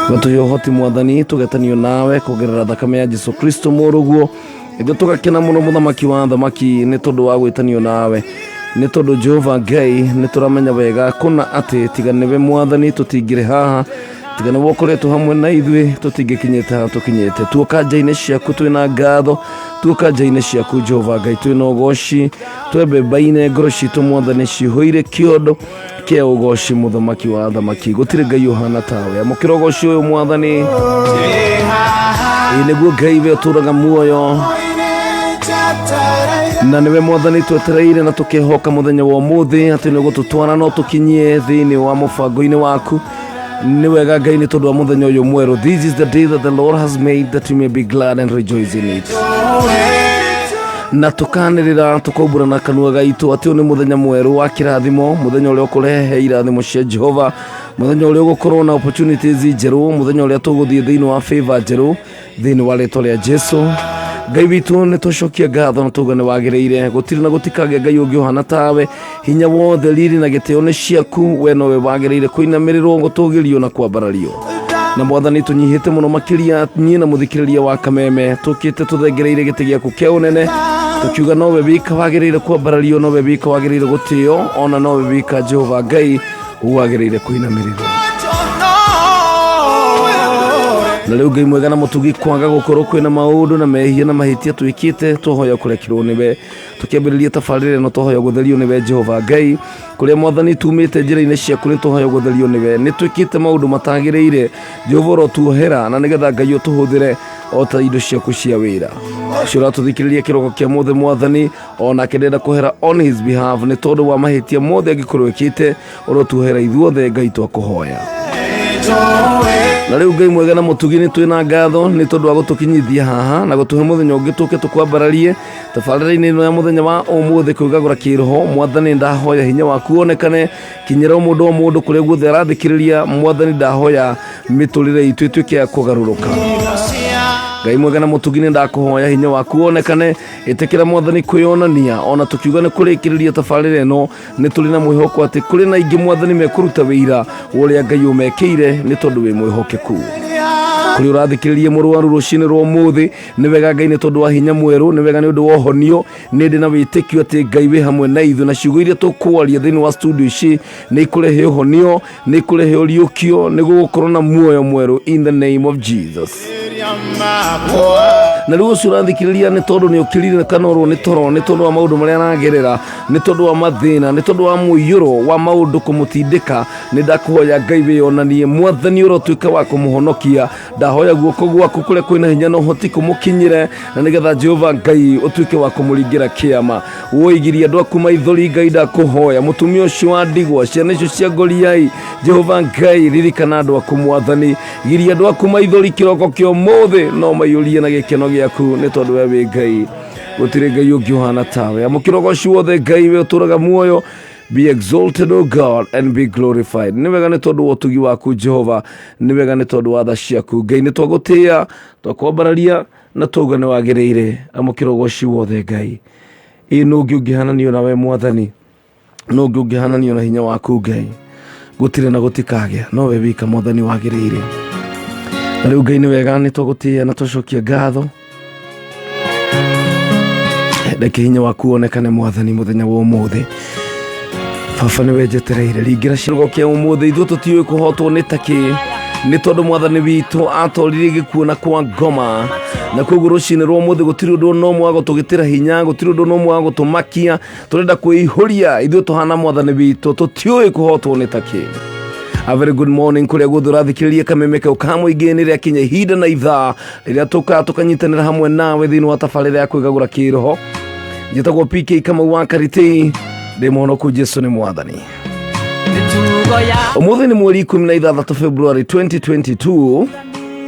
Ũgatũhe ũhoti Mwathani, tũgetanio nawe kũgerera thakame ya Jesu Kristo mũrũguo. Ithuĩ tũgakena mũno mũthamaki wa thamaki nĩ tondũ wa gwĩtanio nawe, nĩ tondũ Jehova Ngai nĩ tũramenya wega kũna atĩ tiga nĩwe Mwathani tũtingĩrĩ haha, tiga nĩwe ũkoretwo hamwe na ithuĩ tũtingĩkinyĩte haha tũkinyĩte. Tuoka nja-inĩ ciaku twĩna ngatho, tuoka nja-inĩ ciaku Jehova Ngai twĩna ũgoci, twembembaine ngoro citũ Mwathani cihũire kĩondo kĩa ũgoci mũthamaki wa athamaki. Gũtirĩ Ngai ũhana tawe. Amũkĩra ũgoci ũyũ Mwathani. Ĩĩ nĩguo Ngai we ũtũraga muoyo na nĩwe Mwathani twetereire na tũkehoka mũthenya wa ũmũthĩ atĩ nĩ ũgũtũtwara no tũkinyie thĩinĩ wa mũbango-inĩ waku. Nĩ wega Ngai nĩ tondũ wa mũthenya ũyũ mwerũ. This is the day that the Lord has made, that we may be glad and rejoice in it. Na tũkanĩrĩra tũkaumbũra na kanua gaitũ atĩ ũyũ nĩ mũthenya mwerũ wa kĩrathimo, mũthenya ũrĩa ũkũrehe irathimo cia Jehova, mũthenya ũrĩa ũgũkorwo na opportunities njerũ, mũthenya ũrĩa tũgũthiĩ thĩinĩ wa favor njerũ thĩinĩ wa rĩtwa rĩa Jesu. Ngai witũ nĩ tũcokia ngatho na tuga nĩ wagĩrĩire, gũtirĩ na gũtikagĩa Ngai ũngĩ ũhana tawe. Hinya wothe, riri na gĩtĩo nĩ ciaku, we nowe wagĩrĩire kũinamĩrĩrwo, gũtũgĩrio na kwambarario. Na Mwathani tũnyihĩte mũno makĩria niĩ na mũthikĩrĩria wa Kameme tũkĩte tũthengereire gĩtĩ gĩaku kĩa ũnene tũkiuga nowe wika wagĩrĩire kwambarario, nowe wika wagĩrĩire gũtĩo, ona nowe wika Jehova Ngai wagĩrĩire kũinamĩrĩrwo. Na rĩu Ngai mwega na mũtugi, kwaga gũkorwo kwĩna maũndũ na mehia na mahĩtia twĩkĩte, tũhoya kũrekerwo nĩwe. Tũkĩambĩrĩria tabarĩra ĩno tũhoya gũtherio nĩwe Jehova Ngai. Kũrĩa Mwathani tumĩte njĩra-inĩ ciaku nĩ tũhoya gũtherio nĩwe. Nĩ twĩkĩte maũndũ matagĩrĩire, Jehova ũrotuohera, na nĩgetha Ngai ũtũhũthĩre o ta indo ciaku cia wĩra. Ũcio ũratũthikĩrĩria kĩroko kĩa mũthĩ Mwathani onake ndenda kũhera on his behalf nĩ tondũ wa mahĩtia mothe angĩkorwo ĩkĩte, ũrotuohera ithuothe Ngai twakũhoya. Na rĩu Ngai mwega na mũtugi, nĩ twĩna ngatho nĩ tondũ wa gũtũkinyithia haha na gũtũhe mũthenya ũngĩ tũke tũkwambararie tabarĩra-inĩ ĩno ya mũthenya wa ũmũthĩ kwĩgagũra kĩroho. Mwathani ndahoya hinya waku wonekane, kinyĩra o mũndũ o mũndũ kũrĩa guothe arathikĩrĩria. Mwathani ndahoya mĩtũrĩre itũ ĩtuĩke ya kũgarũrũka. Ngai mwega na mũtugi, nĩ ndakũhoya hinya waku wonekane, ĩtĩkĩra Mwathani kwĩyonania. Ona tũkiuga nĩ kũrĩkĩrĩria tabarĩra ĩno, nĩ tũrĩ na mwĩhoko atĩ kũrĩ na ingĩ Mwathani mekũruta wĩira wa ũrĩa Ngai ũmekĩire, nĩ tondũ wĩ mwĩhokeku. Kũrĩ ũrathikĩrĩria mũrwaru rũcinĩ rwa ũmũthĩ, nĩ wega Ngai nĩ tondũ wa hinya mwerũ, nĩ wega nĩ ũndũ wa ũhonio. Nĩ ndĩ na wĩtĩkio atĩ Ngai wĩ hamwe na ithuĩ, na ciugo iria tũkwaria thĩinĩ wa studio ici nĩ ikũrehe ũhonio, nĩ ikũrehe ũriũkio, nĩ gũgũkorwo na muoyo mwerũ in the name of Jesus. Na rĩu ũcio ũrathikĩrĩria nĩ tondũ nĩ ũkĩrire kana orwo nĩ toro nĩ tondũ wa maũndũ marĩa aragerera, nĩ tondũ wa mathĩna, nĩ tondũ wa mũiyũro wa maũndũ kũmũtindĩka, nĩ ndakũhoya Ngai wĩyonanie. Mwathani ũrotuĩka wa kũmũhonokia. Ndahoya guoko gwaku kũrĩa kwĩna hinya na ũhoti kũmũkinyĩre, na nĩgetha Jehova Ngai ũtuĩke wa kũmũringĩra kĩama. Woigirie andũ aku maithori, Ngai ndakũhoya mũtumia ũcio wa ndigwa, ciana icio cia ngoriai, Jehova Ngai ririkana andũ aku. Mwathani giria andũ aku maithori kĩroko kĩa ũmũthĩ, no maiyũrie na gĩkeno gĩaku, nĩ tondũ we wĩ Ngai, gũtirĩ Ngai ũngĩ ũhana tawe. Amũkĩra ũgoci wothe Ngai we ũtũraga muoyo. Be exalted, O God, and be glorified. Nĩ wega nĩ tondũ wa ũtugi waku Jehova, nĩ wega nĩ tondũ wa tha ciaku Ngai. Nĩ twagũtĩĩa, twakwambararia na twauga nĩ wagĩrĩire. Amũkĩra ũgoci wothe Ngai. Ĩ nũ ũngĩ ũngĩhananio nawe Mwathani? Nũ ũngĩ ũngĩhananio na hinya waku Ngai? Gũtirĩ na gũtikagĩa, nowe wika Mwathani wagĩrĩire. Na rĩu Ngai nĩ wega, nĩ twagũtĩĩa na twacokia ngatho. Reke hinya waku wonekane Mwathani mũthenya wa ũmũthĩ. Baba nĩwe njetereire, ringĩra cirugo kĩa ũmũthĩ. Ithuĩ tũtiũĩ kũhotwo nĩ takĩ, nĩ tondũ Mwathani witũ atoririe gĩkuũ na kwa ngoma, na koguo rũcinĩ rwa ũmũthĩ gũtirĩ ũndũ no ũmwe wa gũtũgĩtĩra hinya, gũtirĩ ũndũ no ũmwe wa gũtũmakia. Tũrenda kwĩihũria ithuĩ tũhana Mwathani witũ, tũtiũĩ kũhotwo nĩ takĩ. A very good morning kũrĩa guothe ũrathikĩrĩria Kameme kau ka mũingĩ. Nĩ rĩakinya ihinda na ithaa rĩrĩa tũkaga tũkanyitanĩra hamwe nawe thĩinĩ wa tabarĩra ya kwĩgagũra kĩroho. Njĩtagwo PK Kamau wa Karitĩ, ndĩ mũhonoku, Jesu nĩ Mwathani. Mĩtugo ya Ũmũthĩ nĩ mweri 16 February 2022,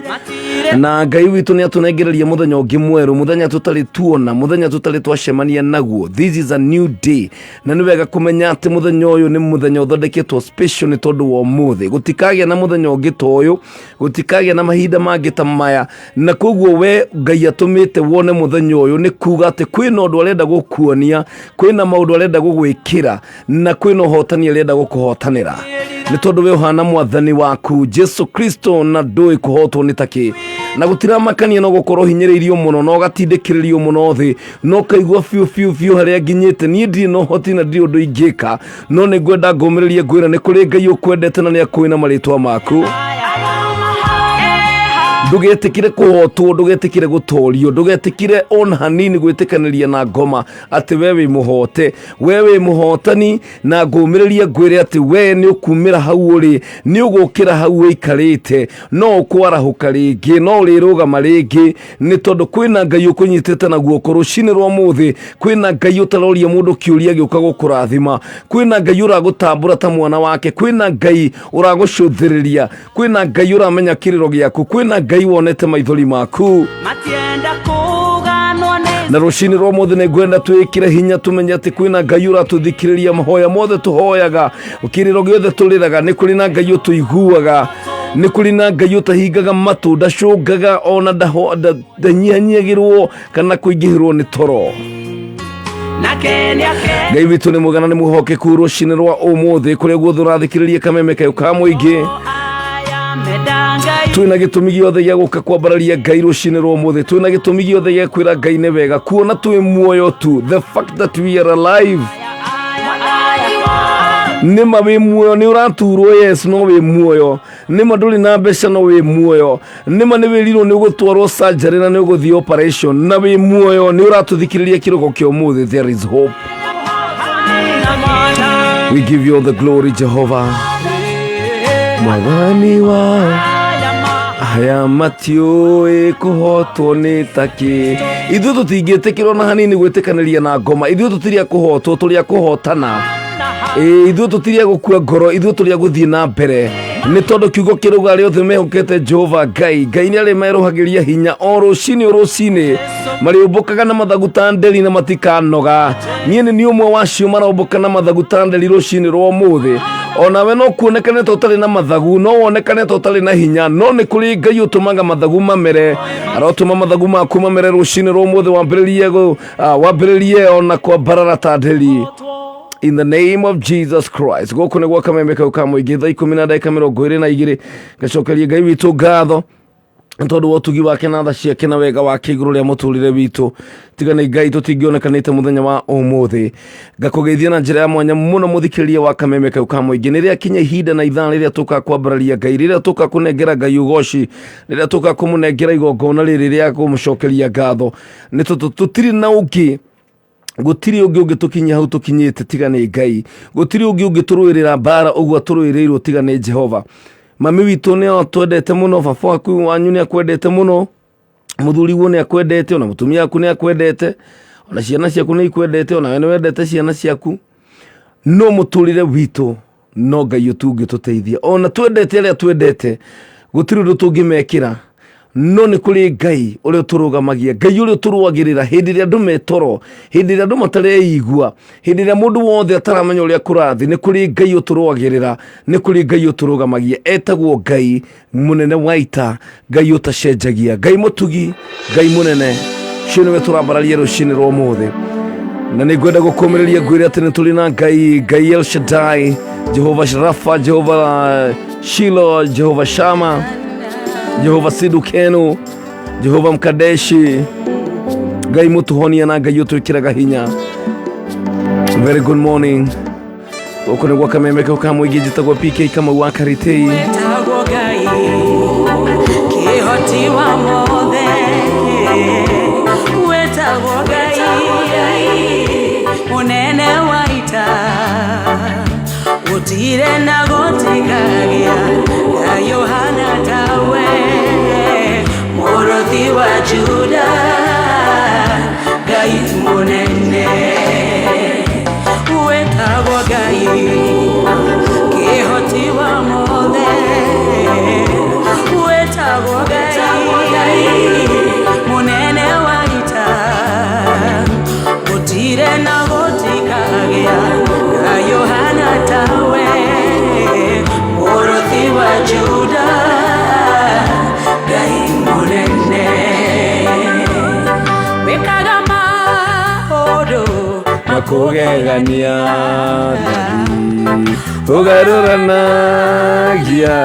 matirĩ na Ngai witũ nĩ atũnengereria mũthenya ũngĩ mwerũ, mũthenya tũtarĩ tuona, mũthenya tũtarĩ twacemania naguo. This is a new day, na nĩ wega kũmenya atĩ mũthenya ũyũ nĩ mũthenya ũthondeketwo special nĩ tondũ wa ũmũthĩ. Gũtikagĩa na mũthenya ũngĩ ta ũyũ, gũtikagĩa na mahinda mangĩ ta maya, na koguo we Ngai atũmĩte wone mũthenya ũyũ nĩ kuga atĩ kwĩna ũndũ arenda gũkuonia, kwĩna maũndũ arenda gũgwĩkĩra, na kwĩna ũhotani arenda gũkũhotanĩra. Nĩ tondũ we ũhana mwathani waku Jesu Kristo na ndũĩ kũhotwo nĩ takĩ. Na gũtiramakania no gũkorwo hinyĩrĩirio mũno na ũgatindĩkĩrĩrio mũno thĩ, no kaigua biũ biũ biũ harĩa nginyĩte niĩ ndirĩ na ũhoti na ndirĩ ũndũ ingĩka, no nĩ ngwenda ngũmĩrĩrie ngwĩra nĩ kũrĩ Ngai ũkwendete na nĩ akũĩ na marĩtwa maku. Ndũgetĩkĩre kũhotwo, ndũgetĩkĩre gũtorio, ndũgetĩkĩre ona hanini gwĩtĩkanĩria na ngoma atĩ we wĩ mũhote, we wĩ mũhotani, na ngũmĩrĩrie ngwĩre atĩ we nĩ ũkumĩra hau ũrĩ, nĩ ũgũkĩra hau ũikarĩte, no ũkwarahũka rĩngĩ, no ũrĩrũgama rĩngĩ, nĩ tondũ kwĩna Ngai ũkũnyitĩte na guoko rũcinĩ rwa mũthĩ, kwĩna Ngai ũtaroria mũndũ kĩũria gĩũka gũkũrathima, kwĩna Ngai ũragũtambũra ta mwana wake, kwĩna Ngai ũragũcũthĩrĩria, kwĩna Ngai ũramenya kĩrĩro gĩaku, kwĩna Ngai wonete maithori maku. Matienda kũganwo nĩ Na rũcinĩ rwa mũthĩ nĩ ngwenda twĩkĩre hinya tũmenye atĩ kwĩna Ngai ũratũthikĩrĩria mahoya mothe tũhoyaga, kĩrĩro gĩothe tũrĩraga, nĩ kũrĩ na Ngai ũtũiguaga, nĩ kũrĩ na Ngai ũtahingaga matũ, ndacũngaga ona ndanyihanyiagĩrwo kana kũingĩhĩrwo nĩ toro. Nake nĩake Ngai witũ nĩ mwega na nĩ mwĩhokeku rũcinĩ rwa ũmũthĩ kũrĩa guothe ũrathikĩrĩria kameme kayũ ka mũingĩ. Aya menda Ngai. Twĩna gĩtũmi gĩothe gĩa gũka kwambararia Ngai rũcinĩ rwa ũmũthĩ, twĩna gĩtũmi gĩothe gĩa kwĩra Ngai nĩ wega, kuona twĩ muoyo tu, the fact that we are alive. Nĩma wĩ muoyo, nĩ ũraturwo, yes, no wĩ muoyo. Nĩma ndũrĩ na mbeca, no wĩ muoyo. Nĩma nĩ wĩrirwo nĩ ũgũtwarwo surgery na nĩ ũgũthiĩ operation, na wĩ muoyo, nĩ ũratũthikĩrĩria kĩroko kĩa ũmũthĩ. There is hope. We give you all the glory, Jehovah. Mwathani wa aya matiũĩ kũhotwo nĩ takĩ. Ithuĩ tũtingĩtĩkĩrwo na hanini gwĩtĩkanĩria na ngoma, ithuĩ tũtirĩ a kũhotwo, tũrĩ a kũhotana. Ĩĩ, ithuĩ tũtirĩ a gũkua ngoro, ithuĩ tũrĩ a gũthiĩ na mbere, nĩ tondũ kiugo kĩrauga arĩa othe mehokete Jehova Ngai, Ngai nĩ arĩmerũhagĩria hinya o rũcinĩ o rũcinĩ, marĩũmbũkaga na mathagu ta nderi na matikanoga. Niĩ nĩ niĩ ũmwe wacio marombũka na mathagu ta nderi rũcinĩ rwa ũmũthĩ. Onawe no kuonekane ta ũtarĩ na mathagu, no wonekane ta ũtarĩ na hinya, no nĩ kũrĩ Ngai ũtũmaga mathagu mamere. Arotũma mathagu maku mamere rũcinĩ rwa ũmũthĩ, wambĩrĩrie ona kwambarara ta nderi. In the name of Jesus Christ. Gũkũ nĩ gwa kameme kau ka mũingĩ, thaa ikũmi na ndagĩka mĩrongo ĩrĩ na igĩrĩ. Ngacokeria Ngai witũ ngatho nĩ tondũ wa ũtugi wake na tha ciake na wega wake igũrũ rĩa mũtũrĩre witũ. Tiga nĩ Ngai tũtingĩonekanĩte mũthenya wa ũmũthĩ. Ngakũgeithia na njĩra ya mwanya mũno mũthikĩrĩria wa kameme kau ka mũingĩ. Nĩ rĩakinya ihinda na ithaa rĩrĩa tũka kwambararia Ngai, rĩrĩa tũka kũnengera Ngai ũgoci, rĩrĩa tũka kũmũnengera igongona rĩrĩ rĩa kũmũcokeria ngatho. Nĩ tondũ tũtirĩ na ũngĩ, gũtirĩ ũngĩ ũngĩtũkinyia hau tũkinyĩte tiga nĩ Ngai, gũtirĩ ũngĩ ũngĩtũrũĩrĩra mbara ũguo atũrũĩrĩirwo tiga nĩ Jehova. Mami witũ nĩ atwendete mũno, baba waku wanyu nĩ akwendete mũno, mũthuri guo nĩ akwendete, ona mũtumia waku nĩ akwendete, ona ciana ciaku nĩ ikwendete, ona we nĩ wendete ciana ciaku. No mũtũrĩre witũ no Ngai ũtungĩtũteithia. Ona twendete arĩa twendete, gũtirĩ ũndũ tũngĩmekĩra, no nĩ kũrĩ Ngai ũrĩa ũtũrũgamagia, Ngai ũrĩa ũtũrũagĩrĩra hĩndĩ ĩrĩa andũ metoro, hĩndĩ ĩrĩa andũ matareigua, hĩndĩ ĩrĩa mũndũ wothe ataramenya ũrĩa kũrathiĩ, nĩ kũrĩ Ngai ũtũrũagĩrĩra, nĩ kũrĩ Ngai ũtũrũgamagia. Etagwo Ngai mũnene wa ita, Ngai ũtacenjagia, Ngai mũtugi, Ngai mũnene. Ũcio nĩwe tũrambararia rũcinĩ rwa ũmũthĩ. Na nĩ ngwenda gũkũmĩrĩria ngwĩre atĩ nĩ tũrĩ na Ngai, Ngai El Shaddai, Jehova Rafa, Jehova Shilo, Jehova Shama, Jehova Sidukenu, Jehova Mkadeshi, Ngai mũtũhonia na Ngai ũtwĩkĩraga hinya. Very good morning. Gũkũ nĩ gwa kameme kau ka mũingĩ, njĩtagwo PK Kamau wa Karitei. Wetagwo Ngai kĩhoti wa mothe, wetagwo Ngai mũnene wa ita, gũtirĩ na gũtikagĩa Ngai ũhana tawe, mũrũthi wa Juda, Ngai mũnene, wetagwo Ngai kĩhoti wa mothe, wetagwo Ngai mũnene wa ita, gũtirĩ na gũtikagĩa Ngai ũhana tawe, mũrũthi wa Juda, Ngai mũnene, wĩkaga maũndũ makũgegania. Ũgarũranagia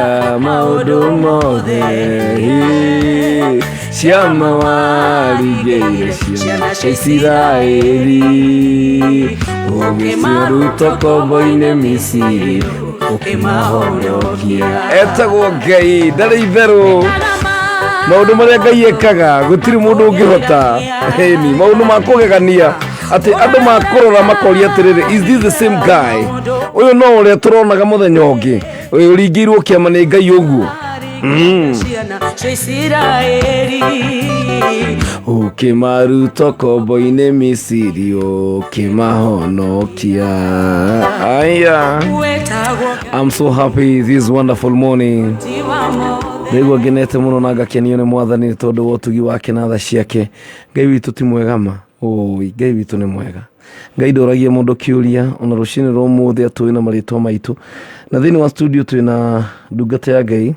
maũndũ mothe. Ciama warigĩire ciana cia Isiraeli, ũgĩciruta kombo-inĩ Misiri, ũkĩmahonokia. Etagwo Ngai, ndarĩ itherũ. Maũndũ marĩa Ngai ekaga gũtirĩ mũndũ ũngĩhota. Ĩni, maũndũ ma kũgegania atĩ andũ makũrora makoria atĩrĩrĩ, is this the same guy? Ũyũ no ũrĩa tũronaga mũthenya ũngĩ, ũyũ ũringĩirwo kĩama nĩ Ngai ũguo. Ciana cia Isiraeli. Ũkĩmaruta kombo-inĩ Misiri, ũkĩmahonokia. Aya. Wetagwo I'm so happy this wonderful morning. Ngai wa mothe. Ndaigua ngenete mũno na ngakenio nĩ mwathani nĩ tondũ wa ũtugi wake na tha ciake. Ngai witũ ti mwega ma. Oi, Ngai witũ nĩ mwega. Ngai ndoragia mũndũ kĩũria ona rũcinĩ rwa ũmũthĩ atũĩ na marĩtwa maitũ. Na thĩinĩ wa studio twĩna ndungata ya Ngai,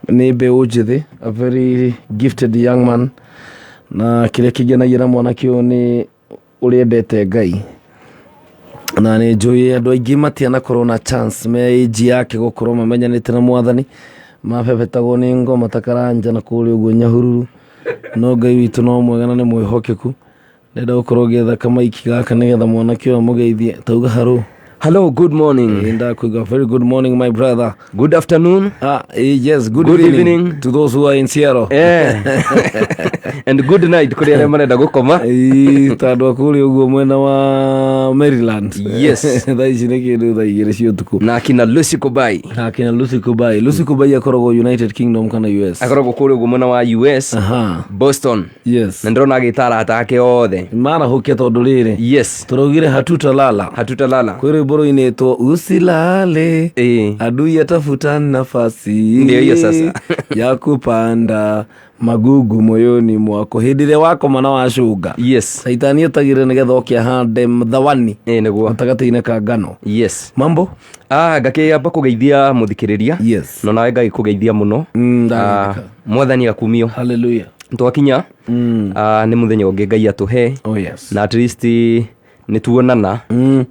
nĩ mbeũ njĩthĩ, a very gifted young man. Na kĩrĩa kĩngenagia na mwanake ũyũ nĩ ũrĩa endete Ngai. Na nĩ njũĩ andũ aingĩ matianakorwo na chance me age yake gũkorwo mamenyanĩte na mwathani, mabebetagwo nĩ ngoma ta karanja na kũrĩa ũguo Nyahururu. No Ngai witũ no mwega na nĩ mwĩhokeku. Ndĩrenda gũkorwo ngĩetha kamaiki gaka nĩgetha mwanake ũyũ amũgeithie. Tauga harũ. Hello, good morning. Ĩ, ndakũigua. Very good morning, my brother. Good afternoon. Yes, good, Good evening, evening. to those who are in Seattle. And good night kũrĩ arĩa marenda gũkoma. Ĩ, ta andũ a kũrĩa ũguo mwena wa Maryland. Yes. Thaa ici nĩ kĩndũ thaa 2 cia ũtukũ. Na akina Lucy Kubai. Na akina Lucy Kubai. Lucy Kubai akoragwo United Kingdom kana US? Akoragwo kũrĩa ũguo mwena wa US. Boston. Yes. Na ndĩrona agĩta arata ake othe. Marahũke tondũ rĩrĩ. Yes. Tũraugire hatutalala. Hatutalala. Kwĩ rwĩmbo rũinĩtwo usilale. Adui atafuta nafasi. Ndio hiyo sasa. Ya kupanda magugu moyoni mwako. Hĩndĩ ĩrĩa wakoma na wacũnga. Yes. Caitani etagĩrĩra nĩgetha oke ahande thawani. Nĩguo. Gatagatĩ-inĩ ka ngano. Yes. Mambo? Ngakĩamba kũgeithia mũthikĩrĩria. Yes. No nawe ngagĩkũgeithia mũno. Ndagĩka. Mwathani akumio. Hallelujah. Twakinya. Nĩ mũthenya ũngĩ Ngai atũhe. Oh, yes. Na at least nĩ tuonana. Nĩ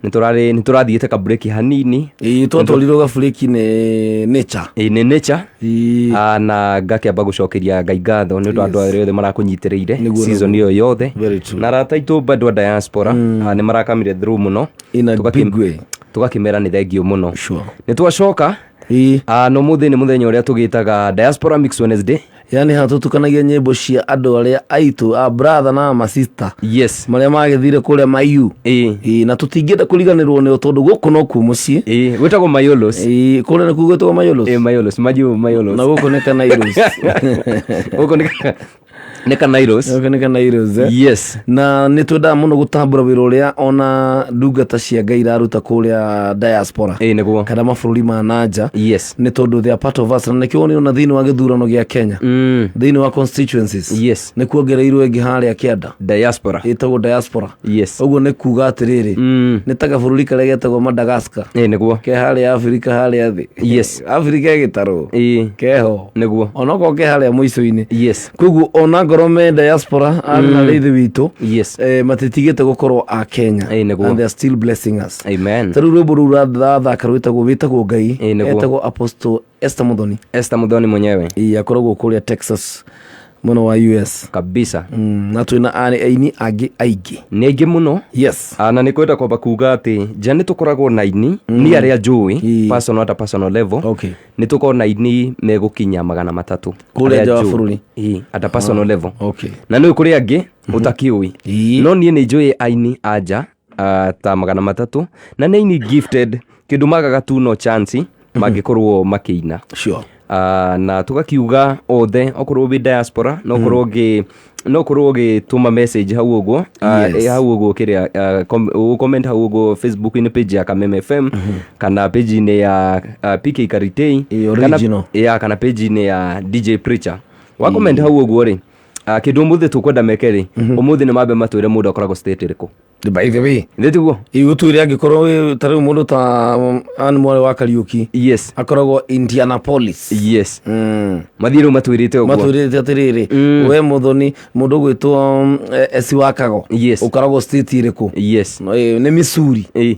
tũrathiĩte ka break hanini. Ĩĩ, twatwarirwo ga break nĩ nature. Ĩĩ, nĩ nature. Ĩĩ. Na ngakĩamba gũcokeria Ngai ngatho nĩ ũndũ wa andũ arĩa othe marakũnyitĩrĩire Nĩguo, season nĩguo. ĩyo yothe. Very true. Na arata aitũ bado a diaspora, nĩ marakamire through mũno. In a big way. Tũgakĩmera nĩ thengiũ mũno. Sure. Nĩ twacoka. Ĩĩ. Na ũmũthĩ nĩ mũthenya ũrĩa tũgĩtaga Diaspora Mix Wednesday. Yani haha tũtukanagia nyĩmbo cia andũ arĩa aitũ, a brother na ma sister. Yes. Marĩa magĩthire kũrĩa Mayu. Ĩĩ. Ĩĩ, na tũtingĩenda kũriganĩrwo nĩo tondũ gũkũ no kuo mũciĩ. Ĩĩ, gwĩtagwo Mayolos. Ĩĩ, kũrĩa nĩkuo gwĩtagwo Mayolos. Ĩĩ, Mayolos, Mayu, Mayolos. Na gũkũ nĩ Kanairos. Gũkũ nĩ Kanairos. Gũkũ nĩ Kanairos, eh? Yes. Na nĩ twendaga mũno gũtambũra wĩra ũrĩa ona ndungata cia Ngai iraruta kũrĩa diaspora. Ĩĩ, nĩguo. Kana mabũrũri ma nanja. Yes. Nĩ tondũ they are part of us. Na nĩkĩo wonire ona thĩinĩ wa gĩthurano gĩa Kenya. Thĩinĩ wa constituencies. Yes. Nĩ kuongereirwo ĩngĩ harĩa kĩanda. Diaspora. Ĩtagwo diaspora. Yes. Ũguo nĩ kuga atĩrĩrĩ. Nĩ ta gabũrũri karĩa getagwo Madagascar. Ĩĩ, nĩguo. Ke harĩa Afrika harĩa thĩ. Yes. Afrika ĩgĩtarwo. Ĩĩ. Keho. Nĩguo. Onokorwo ke harĩa mũico-inĩ. Yes. Koguo ona ngorwo me diaspora arĩ na rĩithi witũ. Yes. Matitigĩte gũkorwo a Kenya. Ĩĩ, nĩguo. And they are still blessing us. Amen. Ta rĩu rwĩmbo rũu rathaka rwĩtagwo Ngai. Ĩĩ, nĩguo. Etagwo Apostle Esther Muthoni. Esther Muthoni mwenyewe. Ĩĩ, akoragwo kũrĩa Texas mwena wa US. Kabisa. Na twĩna aini angĩ aingĩ. Nĩ aingĩ mũno. Yes. Na nĩ kwenda kwamba kuga atĩ nja nĩ tũkoragwo na aini, niĩ arĩa njũĩ, personal at a personal level. Okay. Nĩ tũkoragwo na aini megũkinya 300. Kũrĩa Arĩa nja wa njũĩ. bũrũri. Ĩĩ, at a personal level. Okay. Na nĩ kũrĩ angĩ ũtakĩũĩ. Ĩĩ. No niĩ nĩ njũĩ aini a nja, ta 300, na nĩ aini gifted, kĩndũ magaga tu no chance mangĩkorwo makĩina. Sure. Na tũgakiuga othe okorwo wĩ diaspora no korwo no korwo ũgĩtũma message hau ũguo, Yes. hau ũguo kĩrĩa, comment hau ũguo Facebook-inĩ page ya Kameme FM, kana page-inĩ ya PK Karitei, Ĩ, original. kana page-inĩ ya DJ Preacher. Wa comment hau ũguo rĩ, kĩndũ ũmũthĩ tũkwenda meke rĩ, ũmũthĩ nĩ mambe matwĩre mũndũ akoragwo state ĩrĩkũ. By the way. Nĩ tiguo? Ĩ, ũtwĩre angĩkorwo wĩ ta rĩu mũndũ ta, Ann Mwarĩ wa Kariũki. Yes. Akoragwo Indianapolis. Yes. Mathiĩ rĩu matwĩrĩte ũguo. Matwĩrĩte atĩrĩrĩ, we Muthoni, mũndũ ũgwĩtwo, Esi wa Kago. Yes. Ũkoragwo state ĩrĩkũ? Yes. No, nĩ Missouri. Ĩ.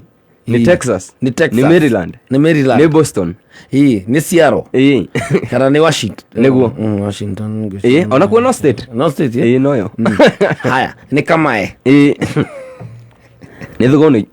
Nĩ Ĩĩ. Texas. Nĩ Texas. Nĩ Maryland. Nĩ Maryland. Nĩ Boston. Ĩĩ, nĩ Seattle. Ĩĩ. Kana nĩ Washington. Nĩguo. Washington. Ĩĩ, onakuo no state. No state, eh? Ĩĩ, noyo. Haya, nĩ Kamae. Ĩĩ. Nĩ Thuguni.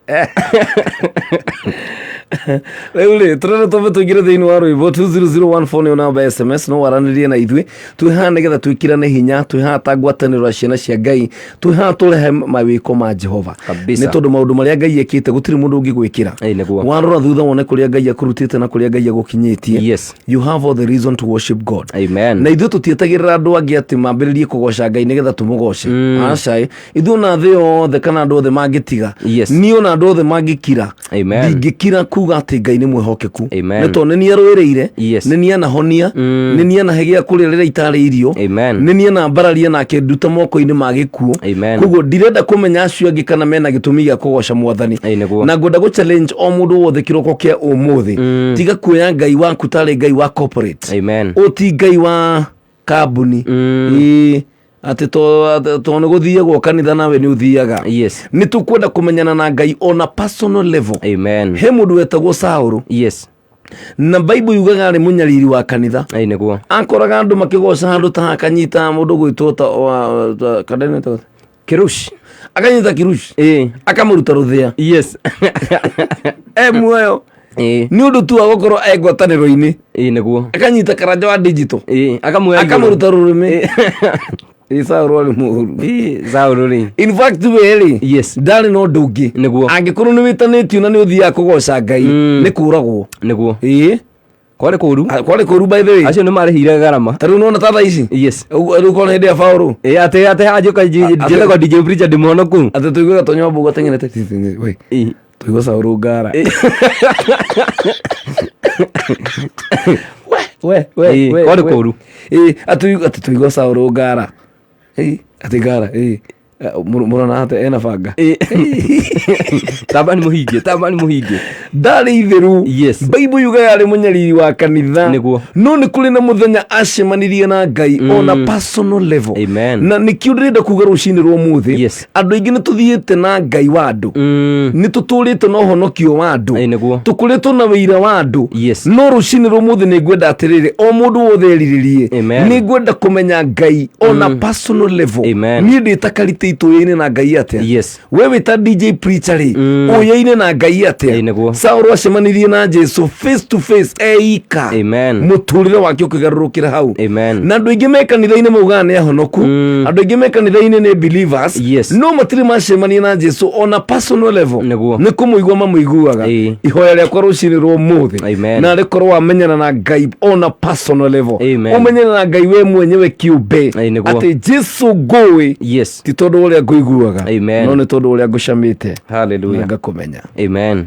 Rĩu rĩ, tũrenda twambe tũingĩre thĩinĩ wa rwĩmbo. 20014 nĩyo namba ya SMS, no waranĩrie na ithuĩ. Twĩ haha nĩgetha twĩkĩrane hinya, twĩ haha ta ngwatanĩro ya ciana cia Ngai, twĩ haha tũrehe mawĩko ma Jehova. Kabisa. Nĩ tondũ maũndũ marĩa Ngai ekĩte gũtirĩ mũndũ ũngĩgwĩkĩra. Ĩĩ, nĩguo. Warora thutha wone kũrĩa Ngai akũrutĩte na kũrĩa Ngai agũkinyĩtie. Yes. You have all the reason to worship God. Amen. Na ithuĩ tũtietagĩrĩra andũ angĩ atĩ mambĩrĩrie kũgoca Ngai nĩgetha tũmũgoce. Aca ĩ, ithuĩ ona thĩ yothe kana andũ othe mangĩtiga, Yes. niĩ ona andũ othe mangĩkira, Amen. ndingĩkira kuga atĩ Ngai nĩ mwĩhokeku. Amen. Nĩ tondũ nĩ niĩ arũĩrĩire, Yes. nĩ niĩ anahonia, nĩ niĩ anahe gĩa kũrĩa rĩrĩa itarĩ irio, Amen. nĩ niĩ anambararia na akĩnduta moko-inĩ ma gĩkuũ. Amen. Koguo ndirenda kũmenya acio angĩ kana mena gĩtũmi gĩa kũgoca mwathani. Ĩĩ, nĩguo. Na ngwenda gũ challenge o mũndũ wothe kĩroko kĩa ũmũthĩ, tiga kuoya Ngai waku tarĩ Ngai wa corporate. Amen. Ũti Ngai wa kambuni. Ĩĩ, atĩ to nĩ gũthiagwo kanitha nawe nĩ ũthiaga. Yes. Nĩ tũkwenda kũmenyana na Ngai on a personal level. Amen. He mũndũ wetagwo Saũlũ, Yes. na Bible yugaga arĩ mũnyariri wa kanitha. Ĩĩ, nĩguo. Akoraga andũ makĩgoca handũ ta akanyita mũndũ gwĩtwo ta kanene ta Kirush. Akanyita Kirush. Ĩĩ. Akamũruta rũthĩa. Yes. E muoyo. Ĩĩ. Nĩ ũndũ tu wa gũkorwo e ngwatanĩro-inĩ. Ĩĩ, nĩguo. Akanyita Karanja wa digital. Ĩĩ, akamuoya igũrũ. Akamũruta rũrĩmĩ. Ĩ, Saũlũ arĩ mũũru. Ĩĩ, Saũlũ rĩ. In fact we rĩ, Yes. ndarĩ na ũndũ ũngĩ. Nĩguo. Angĩkorwo nĩ wĩtanĩtio na nĩ ũthiaga kũgoca Ngai, nĩ kũragwo. Nĩguo. Ĩĩ. Kwarĩ kũru. Kwarĩ kũru, by the way. Acio nĩ marĩhire garama. Ta rĩu nona ta thaa ici. Yes. Ũguo rĩu korwo hĩndĩ ya Paũlũ. Ĩĩ, atĩ anjũka njĩtagwo DJ Preacher ndĩmũhonoku. Atĩ tũiguaga tũnyambu gateng'erete. We. Ĩĩ. Tũigua Saũlũ ngara. We we Ĩĩ, we. kwarĩ we. kũru. Ĩĩ, atĩ tũigua Saũlũ ngara. Ĩĩ, atĩ ngara, ĩĩ. Mũrona atĩ ena banga. Ĩĩ. Tamba nĩ mũhingie, tamba nĩ mũhingie. Ndarĩ itheru. Yes. Bible yugaga arĩ mũnyariri wa kanitha. Nĩguo. No nĩ kũrĩ na mũthenya acemanirie na Ngai on a personal level. Amen. Na nĩkĩo ndĩrenda kuga rũcinĩ rwa ũmũthĩ, Yes. andũ aingĩ nĩ tũthiĩte na Ngai wa andũ, nĩ tũtũrĩte na ũhonokio wa andũ, Ĩĩ, nĩguo. tũkũrĩtwo na wĩira wa andũ. Yes. No rũcinĩ rwa ũmũthĩ nĩ ngwenda atĩrĩrĩ, o mũndũ wothe erirĩrie, Amen. nĩ ngwenda kũmenya Ngai on a personal level. Amen. Niĩ ndĩ ta karĩtĩ itũyaine na Ngai atĩa? Yes. We wĩ ta DJ Preacher rĩ, ũyaine na Ngai atĩa? Ĩĩ, nĩguo. Saũlũ acemanirie na Jesu face to face eika. Amen. Mũtũrĩre wake ũkĩgarũrũkĩra hau. Amen. Na andũ aingĩ me kanitha-inĩ maugaga nĩ ahonoku, andũ aingĩ me kanitha-inĩ nĩ believers, Yes. no matirĩ macemania na Jesu on a personal level. Nĩguo. Nĩ kũmũigua mamũiguaga. Ĩĩ. Ihoya rĩakwa rũcinĩ rwa ũmũthĩ, Amen. na rĩkorwo wamenyana na Ngai on a personal level, Amen. ũmenyane na Ngai we mwenyewe kĩũmbe, Ĩĩ, nĩguo. atĩ Jesu ngũĩ Yes. ti tondũ ũrĩa ngũiguaga, Amen. no nĩ tondũ ũrĩa ngũcamĩte na Hallelujah. ngakũmenya. Amen.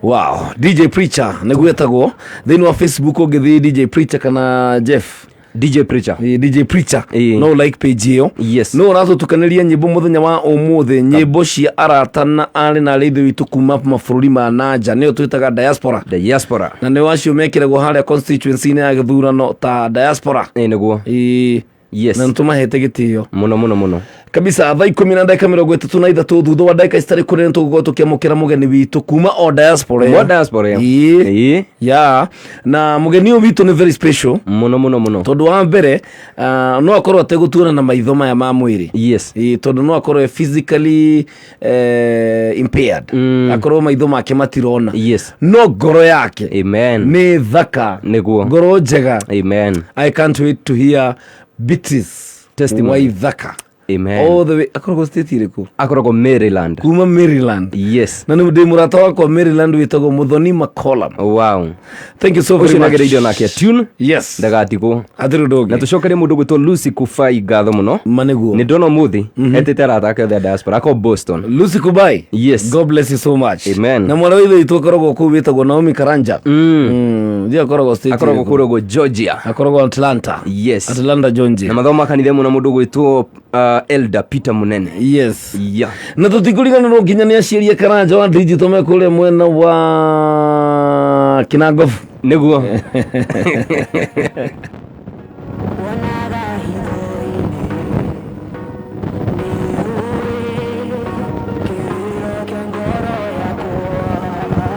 Wow, DJ Preacher nĩguo etagwo thĩinĩ wa Facebook. Ũngĩthiĩ DJ Preacher kana Jeff DJ Preacher. Ĩ, DJ Preacher, Ĩ. no like page ĩyo. Yes. No ũratũtukanĩria nyĩmbo mũthenya wa ũmũthĩ, nyĩmbo cia arata na arĩ na arĩ ithe witũ kuma mabũrũri ma nanja, nĩyo twĩtaga diaspora. Diaspora. Na nĩo acio mekĩragwo harĩa constituency-inĩ ya gĩthurano ta diaspora. Ĩĩ, nĩguo. Ĩ, Yes. na nĩtũmahete gĩtĩo Mũno mũno mũno. Kabisa. Thaa 10:33, thutha wa ndagĩka citarĩ kũrĩ nĩ tũgũkorwo tũkĩamũkĩra mũgeni witũ kuma o diaspora ĩyo. Mwa diaspora ĩyo. Ĩĩ. Ĩĩ. Ya, na mũgeni ũyũ witũ nĩ very special, Mũno mũno mũno. tondũ wa mbere, no akorwo ategũtuona na maitho maya ma mwĩrĩ. Yes. Ĩĩ, tondũ no akorwo e physically impaired, akorwo maitho make matirona, Yes. no ngoro yake Amen. nĩ thaka. Nĩguo. Ngoro njega. Amen. I can't wait to hear Beatrice Testimony. Waithaka Amen. all the way akoragwo state ĩrĩkũ? Akoragwo Maryland. Kuma Maryland. Yes. Na nĩ ndĩ mũrata wakwa Maryland wĩtagwo Muthoni McCollum. Wow. Thank you so very Ũcio much. nĩagereirio nake tune. Yes. Ndagatigwo. Hatirĩ ũndũ Na ũngĩ. tũcokerie mũndũ gwĩtwo Lucy Kufai ngatho mũno. Ma nĩguo. Nĩ ndona ũmũthĩ etĩte arata ake othe a diaspora akorwo Boston. Lucy Kubai. Yes. God bless you so much. Amen. Na mwana wa ithe witũ akoragwo kũu wĩtagwo Naomi Karanja. Ndiye akoragwo state Akoragwo ĩrĩkũ? kũrĩa ũguo Georgia. Akoragwo Atlanta. Yes. Atlanta, Georgia. Na mathomo ma kanitha ĩmwe na mũndũ gwĩtwo Elder Peter Munene. Yes. Yeah. Na tũtikũriganĩrwo nginya nĩ aciari a Karanja wa digital me kũrĩa mwena wa Kinangofu. Nĩguo. Wonaga hitho-inĩ nĩ ũĩ kĩrĩro kĩa ngoro yakwa.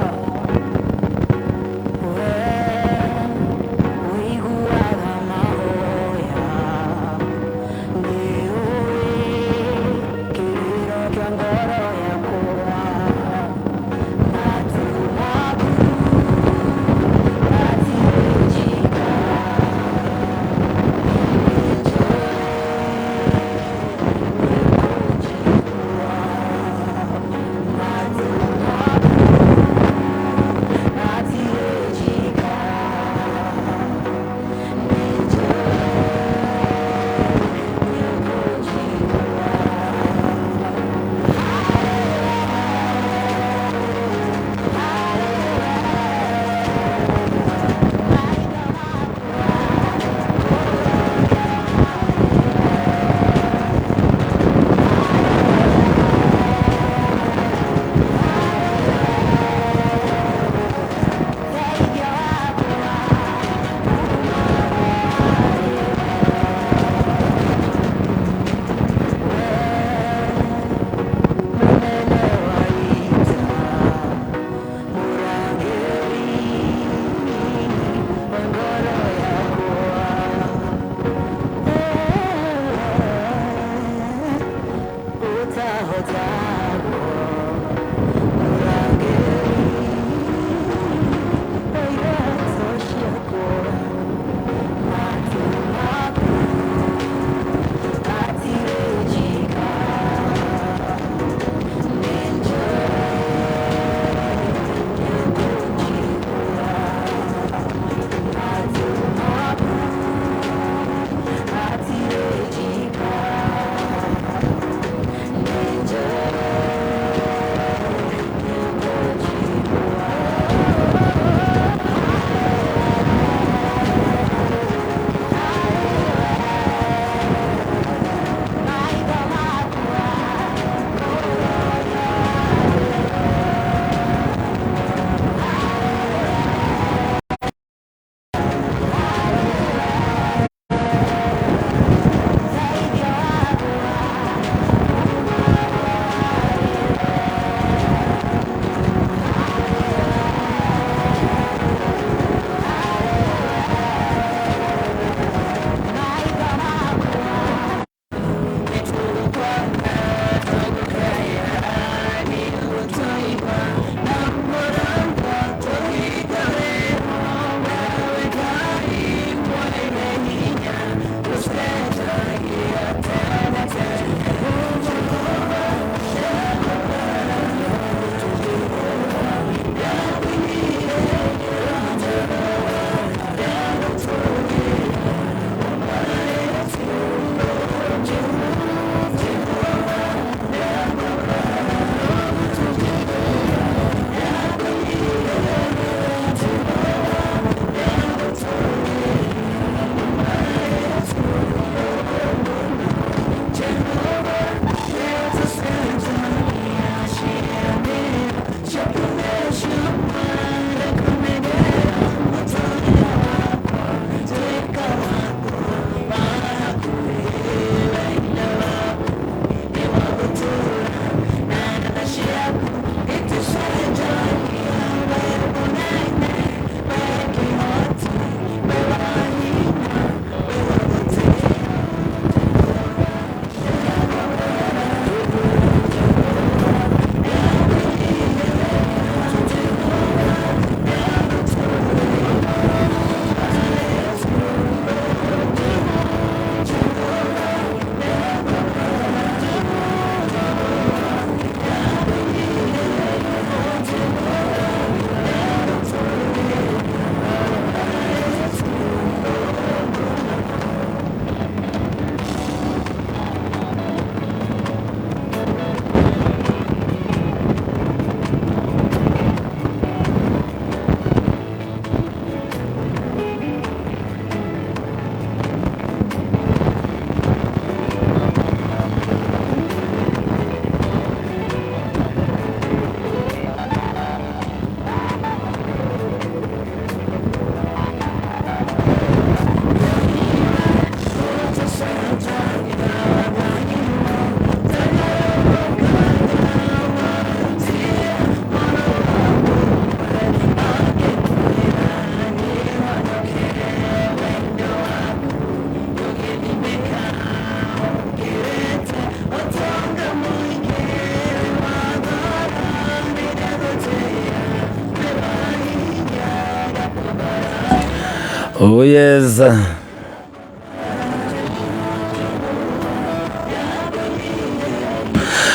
Oh yes.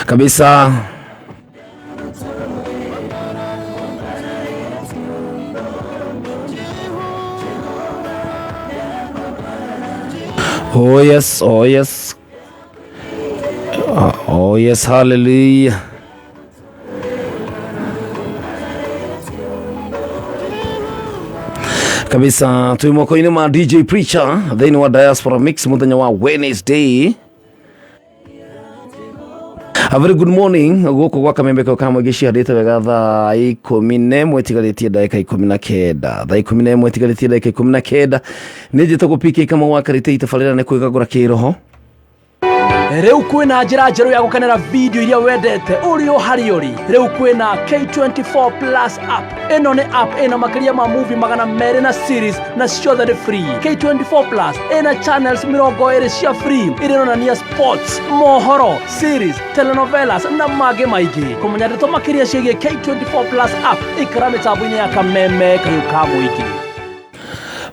Kabisa. Oh yes, oh yes. Oh yes, hallelujah. Kabisa twi moko-inĩ ma DJ Preacher thĩinĩ wa Diaspora Mix mũthenya wa Wednesday. A very good morning gũkũ gwa kamembe kau ka mũingĩ cihandĩte wega thaa 11 ĩtigarĩtie ndagĩka 19, thaa 11 ĩtigarĩtie ndagĩka 19. Nĩ njĩtagwo PK Kamau wa Karĩtĩ, itabarĩra nĩ kwĩgagũra kĩroho. Rĩu kwĩna njĩra njerũ ya gũkenera video iria wendete ũrĩ o harĩa ũrĩ. Rĩu kwĩna K24 Plus app. Ĩno nĩ app ĩna makĩria ma movie 200 na series, na ciothe nĩ free. K24 Plus ĩna channels 20 cia free iria ironania sports, mohoro, series, telenovelas na mangĩ maingĩ. Kũmenya ndeto makĩria ciĩgiĩ K24 Plus app, ikara mĩtambo-inĩ ya Kameme Kayũ ka Mũingĩ.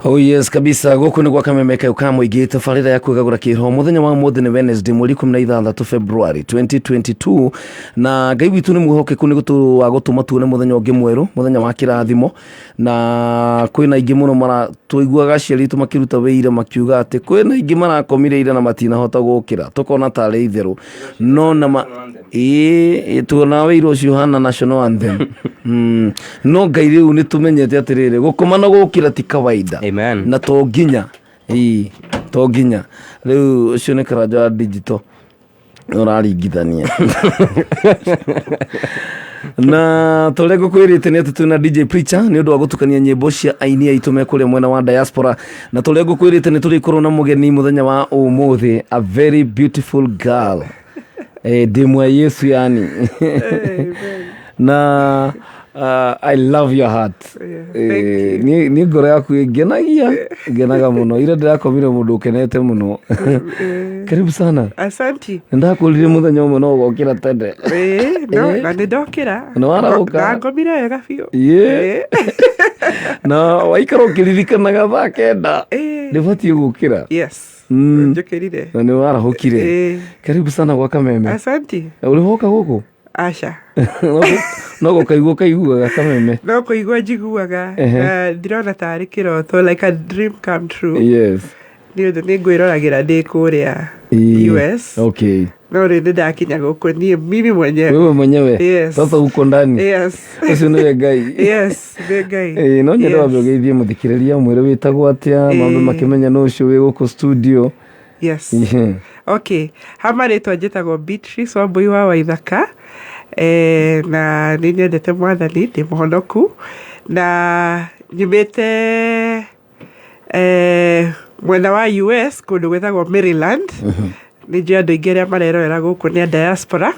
Oh yes, kabisa gũkũ nĩ gwa Kameme Kayũ ka Mũingĩ, tabarĩra ya kwĩgagũra kĩroho. Mũthenya wa ũmũthĩ nĩ Wednesday, mweri 16 February 2022, na Ngai witũ nĩ mwĩhokeku nĩ wa gũtũma tuone mũthenya ũngĩ mwerũ, mũthenya wa kĩrathimo. Na kwĩna aingĩ mũno mara tũiguaga aciari aitũ makĩruta wĩira makiuga atĩ kwĩna aingĩ marakomire ira na matinahota gũkĩra, tũkona tarĩ itherũ, no na ma ĩĩ tuona wĩira ũcio ũhana national anthem. No Ngai rĩu nĩ tũmenyete atĩrĩrĩ, gũkoma na gũkĩra ti kawaida. Amen. Na to nginya ĩĩ to nginya rĩu ũcio nĩ karanja wa digital ũraringithania na tũrĩa ngũkwĩrĩte nĩ atĩ twĩna DJ Preacher nĩ ũndũ wa gũtukania nyĩmbo cia aini aitũ me kũrĩa mwena wa diaspora, na tũrĩa ngũkwĩrĩte nĩ tũrĩkorwo na mũgeni mũthenya wa ũmũthĩ, a very beautiful girl, ndĩ mwa Yesu yani, na I love your heart. Yeah, thank you. Niĩ ngoro yaku ĩngenagia, ngenaga mũno. Ira ndĩrakomire mũndũ ũkenete mũno. Karibu sana. Asanti. Nĩndakũririe mũthenya ũmwe no ũgokĩra tene. Ĩĩ, no, na nĩ ndokĩra. Nĩ warahũka? Na ngomire wega biũ. Ĩĩ. Na waikara ũkĩririkanaga thaa 9 nĩbatiĩ gũkĩra. Yes. Njũkĩrire. Na nĩ warahũkire. Ĩĩ. Karibu sana gwa Kameme. Asanti. Ũrĩ woka gũkũ? Aca. No gũkaigua ũkaiguaga Kameme. No kũigua njiguaga. Na ndirona tarĩ kĩroto, like a dream come true. Yes. Nĩ ũndũ nĩ ngwĩroragĩra ndĩ kũrĩa US. Okay. No rĩu nĩ ndakinya gũkũ niĩ mimi mwenyewe. Wewe mwenyewe. Yes. Sasa uko ndani. Yes. Ũcio nĩwe Ngai. Yes, nĩ Ngai. Ĩĩ, no nyende Yes. wambe ũgeithie mũthikĩrĩria, mwĩre wĩtagwo atĩa, mambe makĩmenya nũ ũcio wĩ gũkũ studio. Yes. Ihe. Okay. Ha marĩtwa njĩtagwo Beatrice Wambui wa Waithaka, na nĩ nyendete Mwathani, ndĩ mũhonoku, na nyumĩte mwena wa US kũndũ gwĩtagwo Maryland. Nĩ njũĩ andũ aingĩ arĩa marerorera gũkũ nĩ a diaspora.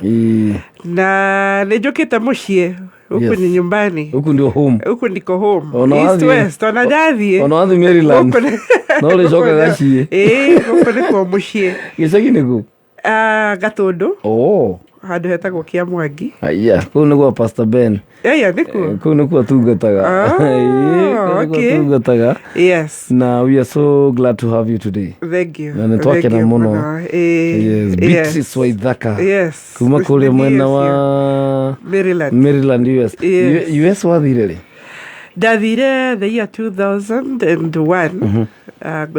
Na nĩ njũkĩte mũciĩ gũkũ. Nĩ nyumbani. Huku ndio home. Huku ndiko home. Ona East, wathiĩ- West, ona ndathiĩ Ona wathiĩ Maryland. Gũkũ nĩ- No ũrĩcokaga gũkũ nĩ- ciĩ. Ĩĩ, gũkũ nĩkuo mũciĩ. Gĩcagi nĩkũ? Ah, Gatũndũ. Oh. Handũ hetagwo Kĩamwangi. Aya, kũu nĩguo Pastor Ben. Ĩya, nĩkuo. Kũu nĩkuo atungataga. Ah, Ĩĩ, kũu nĩkuo atungataga. Yes. Na we are so glad to have you today. Thank you. Na nĩ twakena Thank you mũno. mũno. Ĩĩ, Yes, Beatrice Waithaka. Yes. Kuma kũrĩa mwena wa Maryland. Maryland, US. Yes. US wathire rĩ? Ndathire the year 2001.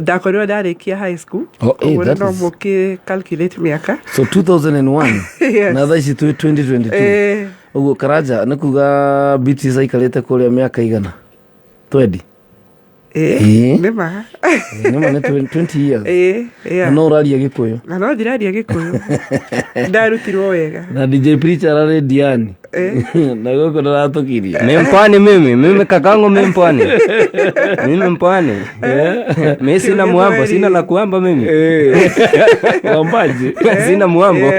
Ndakorirwo ndarĩkia high school. Oh, Ũguo that no is- mũkĩ calculate mĩaka. So 2001. Yes. Na thaa ici twĩ 2022. Ũguo Karanja nĩ kuga Beatrice aikarĩte kũrĩa mĩaka igana? 20. Ĩĩ, nĩ ma. Nĩma nĩ 20 years. Ĩĩ, yeah. Na no ũraria Gĩkũyũ. Na no ndĩraria Gĩkũyũ, ndarutirwo wega. Na DJ Preacher ararĩ Diani. Na gũkũ ndĩratũkiria. Mi mpwani mimi kakangu, mi mpwani, mimi mpwani, mi sina muambo, sina la kuamba mimi. Wambaji. Sina muambo.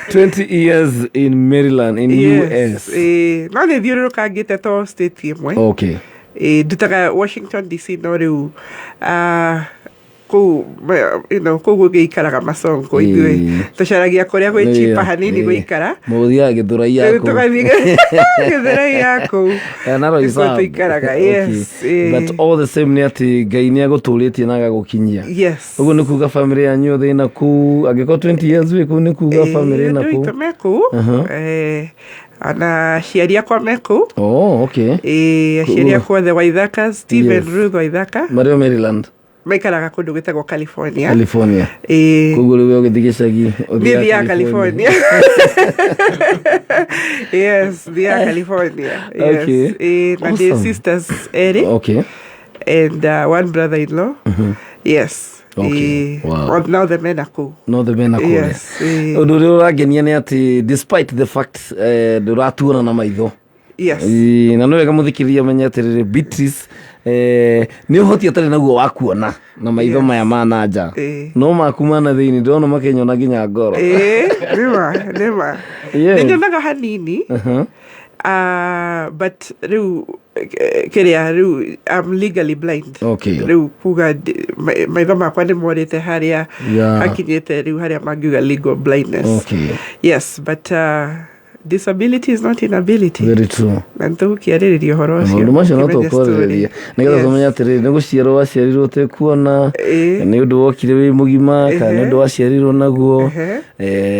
20 years in Maryland, in Yes. US. Ĩĩ, no nĩ thiũrũrũkangĩte to state ĩmwe. Ĩĩ, ndutaga Washington DC, no rĩu Kũu kũu gũgĩikaraga macongo, ithuĩ tũcaragia kũrĩa gwĩ chipa hanini gũikara. Mũgũthiaga Gĩthũrai Rĩu yaku. Tũgathiĩ Gĩthũrai ya kũu. Na Nĩkuo Roysambu. tũikaraga, yes, But all the same nĩ atĩ Ngai nĩ agũtũrĩtie na agagũkinyia. Yes. Ũguo nĩ kuga family yanyu yothe ĩna kũu, angĩkorwo 20 years wĩ kũu, nĩ kuga family ĩna Andũ kũu. aitũ me kũu. Ona aciari akwa me kũu. Oh, okay. Aciari akwa othe Waithaka, Stephen, Ruth Waithaka. Marĩ o Maryland? Maikaraga kũndũ gwĩtagwo California. California. Koguo rĩu we ũgĩthiĩ gĩcagi Niĩ thiaga California. Yes, thiaga California, yes. Na ndĩ sisters erĩ and one brother in law, yes. Now the men are kũu. No the mena kũrĩa. Yes. Ũndũ ũrĩa ũrangenia nĩ atĩ despite the fact ndũratuona na maitho. Na nĩ wega mũthikĩrĩria menye atĩrĩrĩ, Beatrice nĩ ũhoti atarĩ naguo wa kuona na maitho maya ma na nja, no maku ma na thĩinĩ ndĩrona makĩnyona nginya ngoro. Nĩma nĩma. Nĩ nyonaga hanini. But rĩu kĩrĩa rĩu I'm legally blind. Rĩu kuga maitho makwa nĩ morĩte harĩa hakinyĩte rĩu harĩa mangiuga legal blindness. Yes, but disability is not inability. Very true. Na nĩ tũgũkĩarĩrĩria ũhoro ũcio. Maũndũ macio no Ũkĩmenye tũkwarĩrĩria story. nĩgetha tũmenye atĩrĩrĩ, nĩ gũciarwo waciarirwo ũtekuona, nĩ ũndũ wokire wĩ mũgima, kana nĩ ũndũ waciarirwo naguo.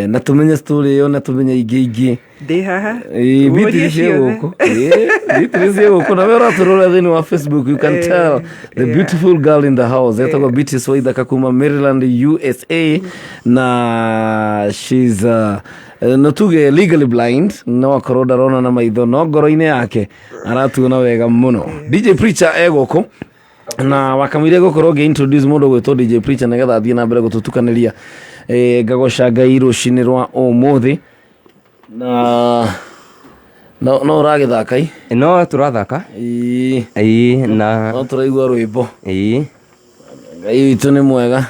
Na tũmenye story ĩyo na tũmenye ingĩ ingĩ. Ndĩ haha. Ĩĩ, Ũrie Beatrice ciĩ ciothe. gũkũ. Ĩĩ, Beatrice ciĩ gũkũ, na we ũratũrora thĩinĩ wa Facebook, you can tell the beautiful girl in the house etagwo Beatrice Waithaka kuma Maryland, USA, na she's no tuge legally blind, no akorwo ndarona na maitho, no ngoro-inĩ yake aratuona wega mũno. DJ Preacher e gũkũ na wakamwire gũkorwo ngĩ introduce mũndũ gwĩtwo DJ Preacher nĩgetha athiĩ na mbere gũtũtukanĩria. Ngagoca Ngai rũcinĩ rwa ũmũthĩ na no ũragĩthaka i? No tũrathaka. Ĩĩ. Ĩĩ, na No tũraigua rwĩmbo. Ĩĩ. Ngai witũ nĩ mwega.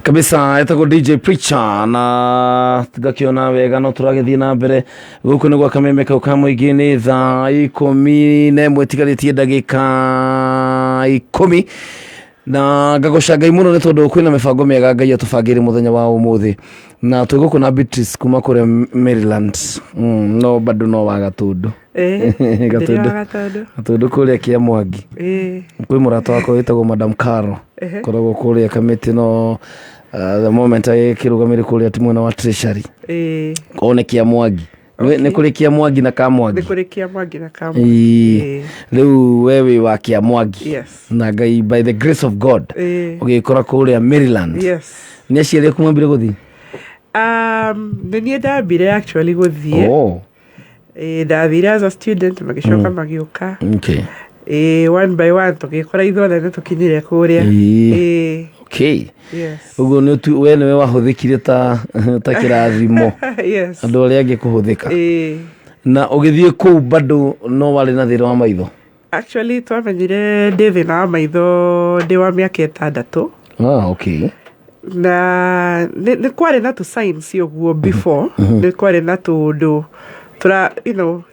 Kabisa, etagwo DJ Preacher na ngakiona wega no tũragĩthiĩ na mbere gũkũ nĩ gwa kameme kau ka mũingĩ. Nĩ thaa 11 tigarĩtie ndagĩka 10, na ngagoca Ngai mũno nĩ tondũ kwĩna mĩbango mĩega Ngai atũbangĩire mũthenya wa ũmũthĩ, na twĩ gũkũ na Beatrice kuma kũrĩa Maryland. No bado no wa Gatũndũ. Ndĩrĩ Gatũndũ. wa Gatũndũ. Gatũndũ kũrĩa kĩa Mwangi. Kwĩ mũrata wakwa wĩtagwo Madam Caro, koragwo kũrĩa Kamĩtĩ, no the moment agĩkĩrũgamĩrĩ kũrĩa ti mwena wa Treasury. One kĩa Mwangi. Nĩ kũrĩ kĩa Mwangi na ka Nĩ Mwangi. kũrĩ kĩa Mwangi na ka Mwangi. Rĩu we wĩ wa kĩa Mwangi. Yes. Na Ngai, by the grace of God, ũgĩkora kũrĩa Maryland. Yes. Nĩ aciari aku mambire gũthiĩ? Nĩ niĩ ndambire actually gũthiĩ. Ndathire as a student, magĩcoka magĩũka. One by one tũgĩkora ithuothe nĩ tũkinyire kũrĩa. Yes. Ũguo nĩ we nĩwe wahũthĩkire ta kĩrathimo andũ arĩa angĩ kũhũthĩka. Na ũgĩthiĩ kũu bado no warĩ na thĩna wa maitho? Actually twamenyire ndĩ thĩna wa maitho ndĩ wa mĩaka 6. Ah, okay. Na nĩ kwarĩ na tũ signs ũguo before, nĩ kwarĩ na tũũndũ tũra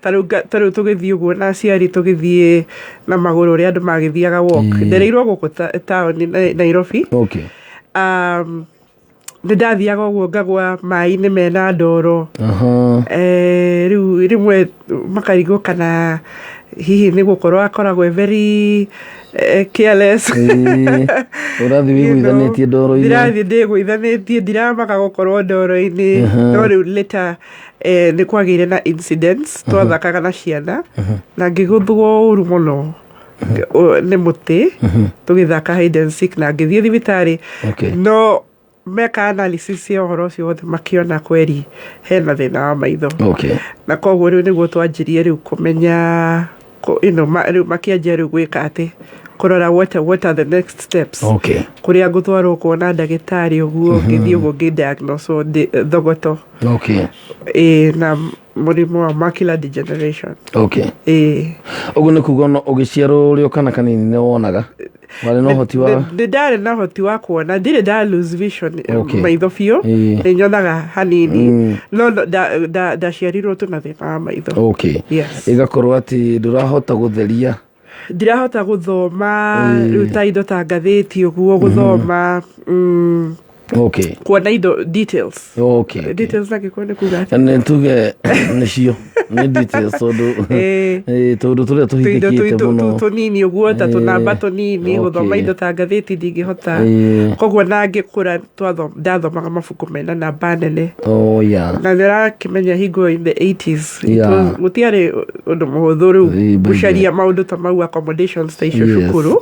ta rĩu tũgĩthiĩ ũguo na aciari, tũgĩthiĩ na magũrũ ũrĩa andũ magĩthiaga walk. Ndereirwo gũkũ taũni Nairobi. Nĩ ndathiaga ũguo ngagwa maĩ-inĩ mena ndoro. Rĩu rĩmwe makarigwo kana hihi nĩ gũkorwo akoragwo e very careless. Ũrathiĩ wĩgũithanĩtie ndoro-inĩ. Ndirathiĩ ndĩgũithanĩtie, ndiramaka gũkorwo ndoro-inĩ. No rĩu later nĩ kwagĩire na incidents, twathakaga na ciana na ngĩgũthwo ũru mũno nĩ mũtĩ tũgĩthaka hide and seek, na ngĩthiĩ thibitarĩ. No meka analysis ya ũhoro ũcio wothe, makĩona kweri hena thĩna wa maitho. Na koguo rĩu nĩguo twanjirie rĩu kũmenya rĩu makĩanjia rĩu gwĩka atĩ kũrora what are the next steps, kũrĩa ngũtwarwo kuona ndagĩtarĩ ũguo. Ngĩthiĩ ũguo ngĩdiagnoswo thogoto ĩ na mũrimũ wa macular degeneration. Ĩ. Ũguo nĩ kuga ona ũgĩciarwo ũrĩ o kana kanini nĩ wonaga, warĩ na ũhoti wa Nĩ ndarĩ na ũhoti wa kuona, ndirĩ nda lose vision maitho biũ. Nĩ nyonaga hanini, no ndaciarirwo tu na thĩna wa maitho. Yes. Ĩgakorwo atĩ ndũrahota gũtheria. Ndirahota gũthoma rĩu ta indo ta ngathĩti ũguo gũthoma, kuona indo details. Details na gĩkũyũ nĩ kuga atĩa? Nĩ tuge nĩcio nĩ details tondũ tũndũ tũrĩa tũindo tũhithĩkĩte mũno. Tũnini ũguo, ta tũnamba tũnini, gũthoma indo ta ngathĩti ndingĩhota. Koguo na ngĩkũra ndathomaga mabuku mena namba nene. Na nĩ ũrakĩmenya hingo in the 80s it gũtiarĩ ũndũ mũhũthũ rĩu By the gũcaria maũndũ ta mau, accommodations ta icio cukuru.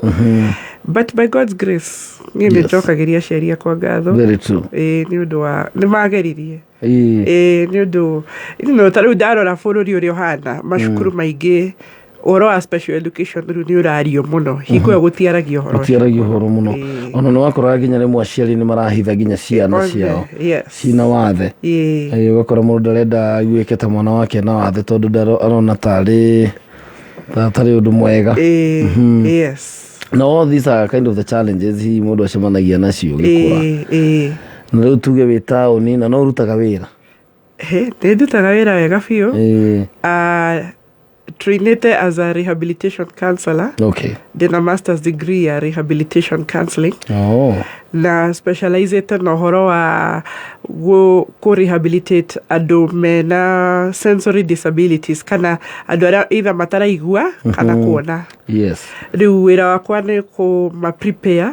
But by God's grace, niĩ nĩ njokagĩria aciari akwa ngatho. Very true. Ĩĩ, nĩ ũndũ wa nĩ mageririe. Ĩĩ, nĩ ũndũ ta rĩu ndarora bũrũri ũrĩa ũhana, macukuru maingĩ ũhoro wa special education rĩu nĩ ũrario mũno. Hingo ĩyo gũtiaragio ũhoro ũcio. Gũtiaragio ũhoro mũno. Ona nĩ wakoraga nginya rĩmwe aciari nĩ marahitha nginya ciana Othe, ciao cina wathe. Ũgakora mũndũ ndarenda aiguĩke ta mwana wake na wathe tondũ arona tarĩ tarĩ ũndũ mwega. Na all these are kind of the challenges hihi mũndũ acemanagia nacio ũgĩkũra. Ĩĩ. Na rĩu tuge wĩ taũni na no ũrutaga wĩra? He, nĩ ndutaga wĩra wega biũ. Trainĩte as a rehabilitation counselor. Ndĩna masters degree ya rehabilitation counseling na specializĩte na ũhoro wa kũ rehabilitate andũ mena sensory disabilities, kana andũ arĩa either mataraigua kana kuona. Rĩu wĩra wakwa nĩ kũma prepare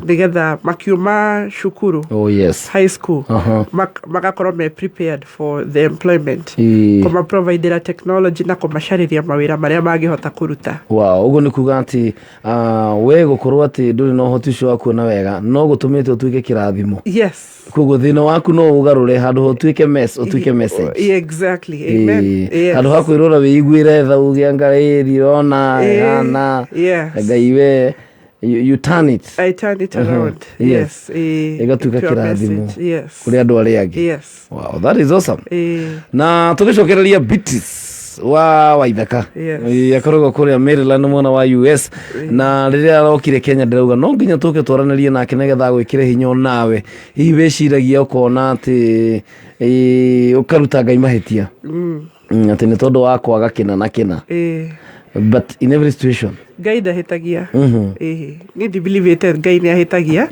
nĩgetha makiuma cukuru, high school, magakorwo me prepared for the employment, kũma providera technology na kũmacarĩria mawĩra marĩa mangĩhota kũruta. Wow, ũguo nĩ kuga atĩ we gũkorwo atĩ ndũrĩ na ũhoti ũcio wa kuona wega no gũtũmĩte ũtuĩke kĩrathimo. Koguo thĩna waku no ũgarũre handũ ha ũtuĩke mess, ũtuĩke message. Yeah, exactly, amen. Yes. Handũ ha kwĩrora wĩiguĩre tha uge anga ĩ ndirona hana Ngai we you turn it. I turn it around. Yes. Ĩgatuĩka Into a kĩrathimo message. Yes. kũrĩ andũ arĩa angĩ. Wow, that is awesome. Na tũgĩcokereria Beatrice wa Waithaka. Akoragwo kũrĩa Maryland mwena wa US, na rĩrĩa arokire Kenya ndĩrauga no nginya tũke twaranĩrie nake nĩgetha agwĩkĩre hinya onawe. Hihi wĩciragia ũkona atĩ ũkaruta Ngai mahĩtia atĩ nĩ tondũ wa kwaga kĩna na kĩna, but in every situation Ngai ndahĩtagia. Ĩĩ, niĩ ndibelievĩte Ngai nĩ ahĩtagia.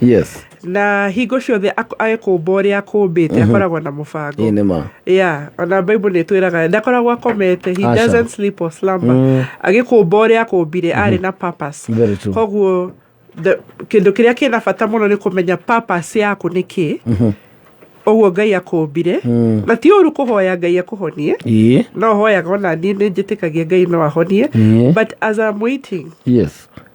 Na hingo ciothe agĩkũmba ũrĩa akũmbĩte akoragwo na mũbango. Ĩĩ, nĩ ma. Yeah, ona Bible nĩ ĩtwĩraga ndakoragwo akomete, he Aca. doesn't sleep or slumber. Agĩkũmba ũrĩa akũmbire arĩ na purpose. Very true. Koguo kĩndũ kĩrĩa kĩna bata mũno nĩ kũmenya purpose yaku nĩ kĩ ũguo Ngai akũmbire. Na ti ũru kũhoya Ngai akũhonie, no hoyaga, ona niĩ nĩ njĩtĩkagia Ngai no ahonie, but as I'm waiting,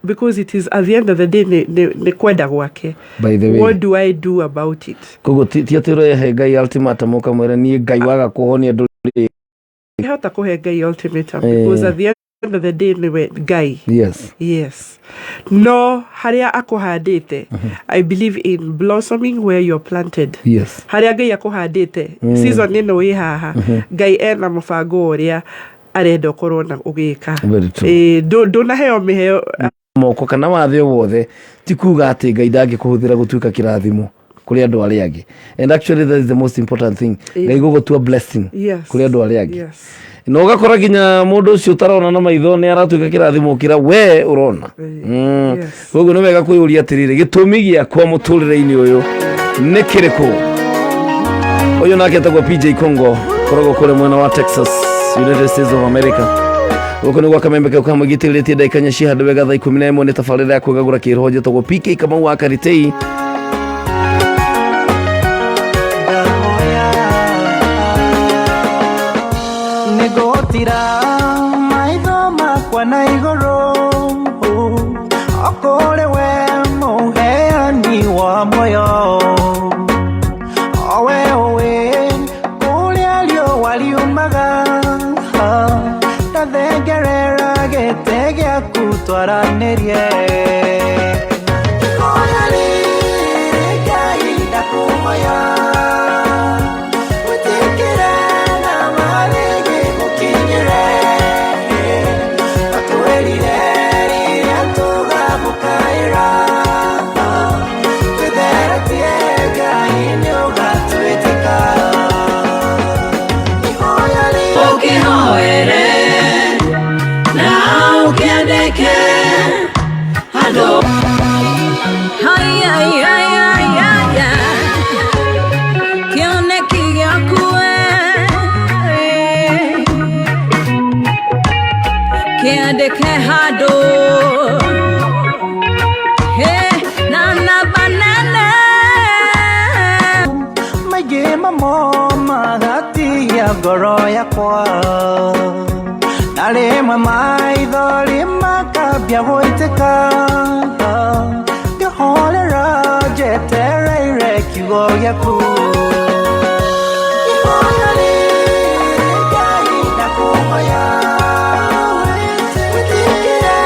because it is at the end of the day nĩ kwenda gwake. By the way, What do I do about it? Koguo ti atĩ ũrehe Ngai ultimatum ũkamwĩra niĩ Ngai waga kũhonia ndũrĩ. Hota kũhe Ngai ultimatum, because at the end of the day nĩwe Ngai. Yes, no harĩa akũhandĩte, I believe in blossoming where you're planted. Harĩa Ngai akũhandĩte, season ĩno wĩ haha, Ngai ena mũbango ũrĩa arenda ũkorwo na ũgĩka. Very true. Ĩĩ, ndũnaheo mĩheo. Moko kana wathe o wothe ti kuga atĩ Ngai ndangĩkũhũthĩra gũtuĩka kĩrathimo kũrĩ andũ arĩa angĩ. And actually, that is the most important thing, Ngai gũgũtua blessing kũrĩ andũ arĩa angĩ. Na ũgakora nginya mũndũ ũcio ũtarona na maitho nĩ aratuĩka kĩrathimo kĩra we ũrona. Koguo nĩ wega kwĩyũria atĩrĩrĩ, gĩtũmi gĩakwa mũtũrĩre-inĩ ũyũ nĩ kĩrĩkũ? Ũyũ nake etagwo PJ Congo, koragwo kũrĩa mwena wa Texas, United States of America. Gũkũ nĩ gwa kamembe kau kamwe gĩtĩrĩtie ndagĩka inya ciĩ handũ wega thaa 11. Nĩ tabarĩra ya kwĩgagũra kĩroho. Njĩtagwo PK Kamau wa Karitei. Ndahoya nĩngũtira maitho makwa na igũrũ okũrĩ we mũheani wa muoyo, owe ũĩ kũrĩa riũa riumaga. Ndathengerera gĩtĩ gĩaku twaranĩrie. Ihoya rĩrĩ, Ngai, ndakũhoya wĩtĩkĩre na marĩgĩ gũkinyĩre. Atwĩrire rĩrĩa tũgagũkaĩra twĩtheretie, Ngai, nĩ ũgatwĩtĩka. Ihoya rĩrĩ Ũkĩhoere na ũkĩandĩke handũ. Haya, haya, haya, kĩoneki gĩaku we kĩandĩke handũ. Hey, na namba nene. Maingĩ mamo magatia ngoro yakwa, na rĩmwe maithori makambia gũitĩka, ngĩhorera njetereire kiugo gĩaku. Ihoya rĩrĩ, Ngai, ndakũhoya wĩtĩkĩre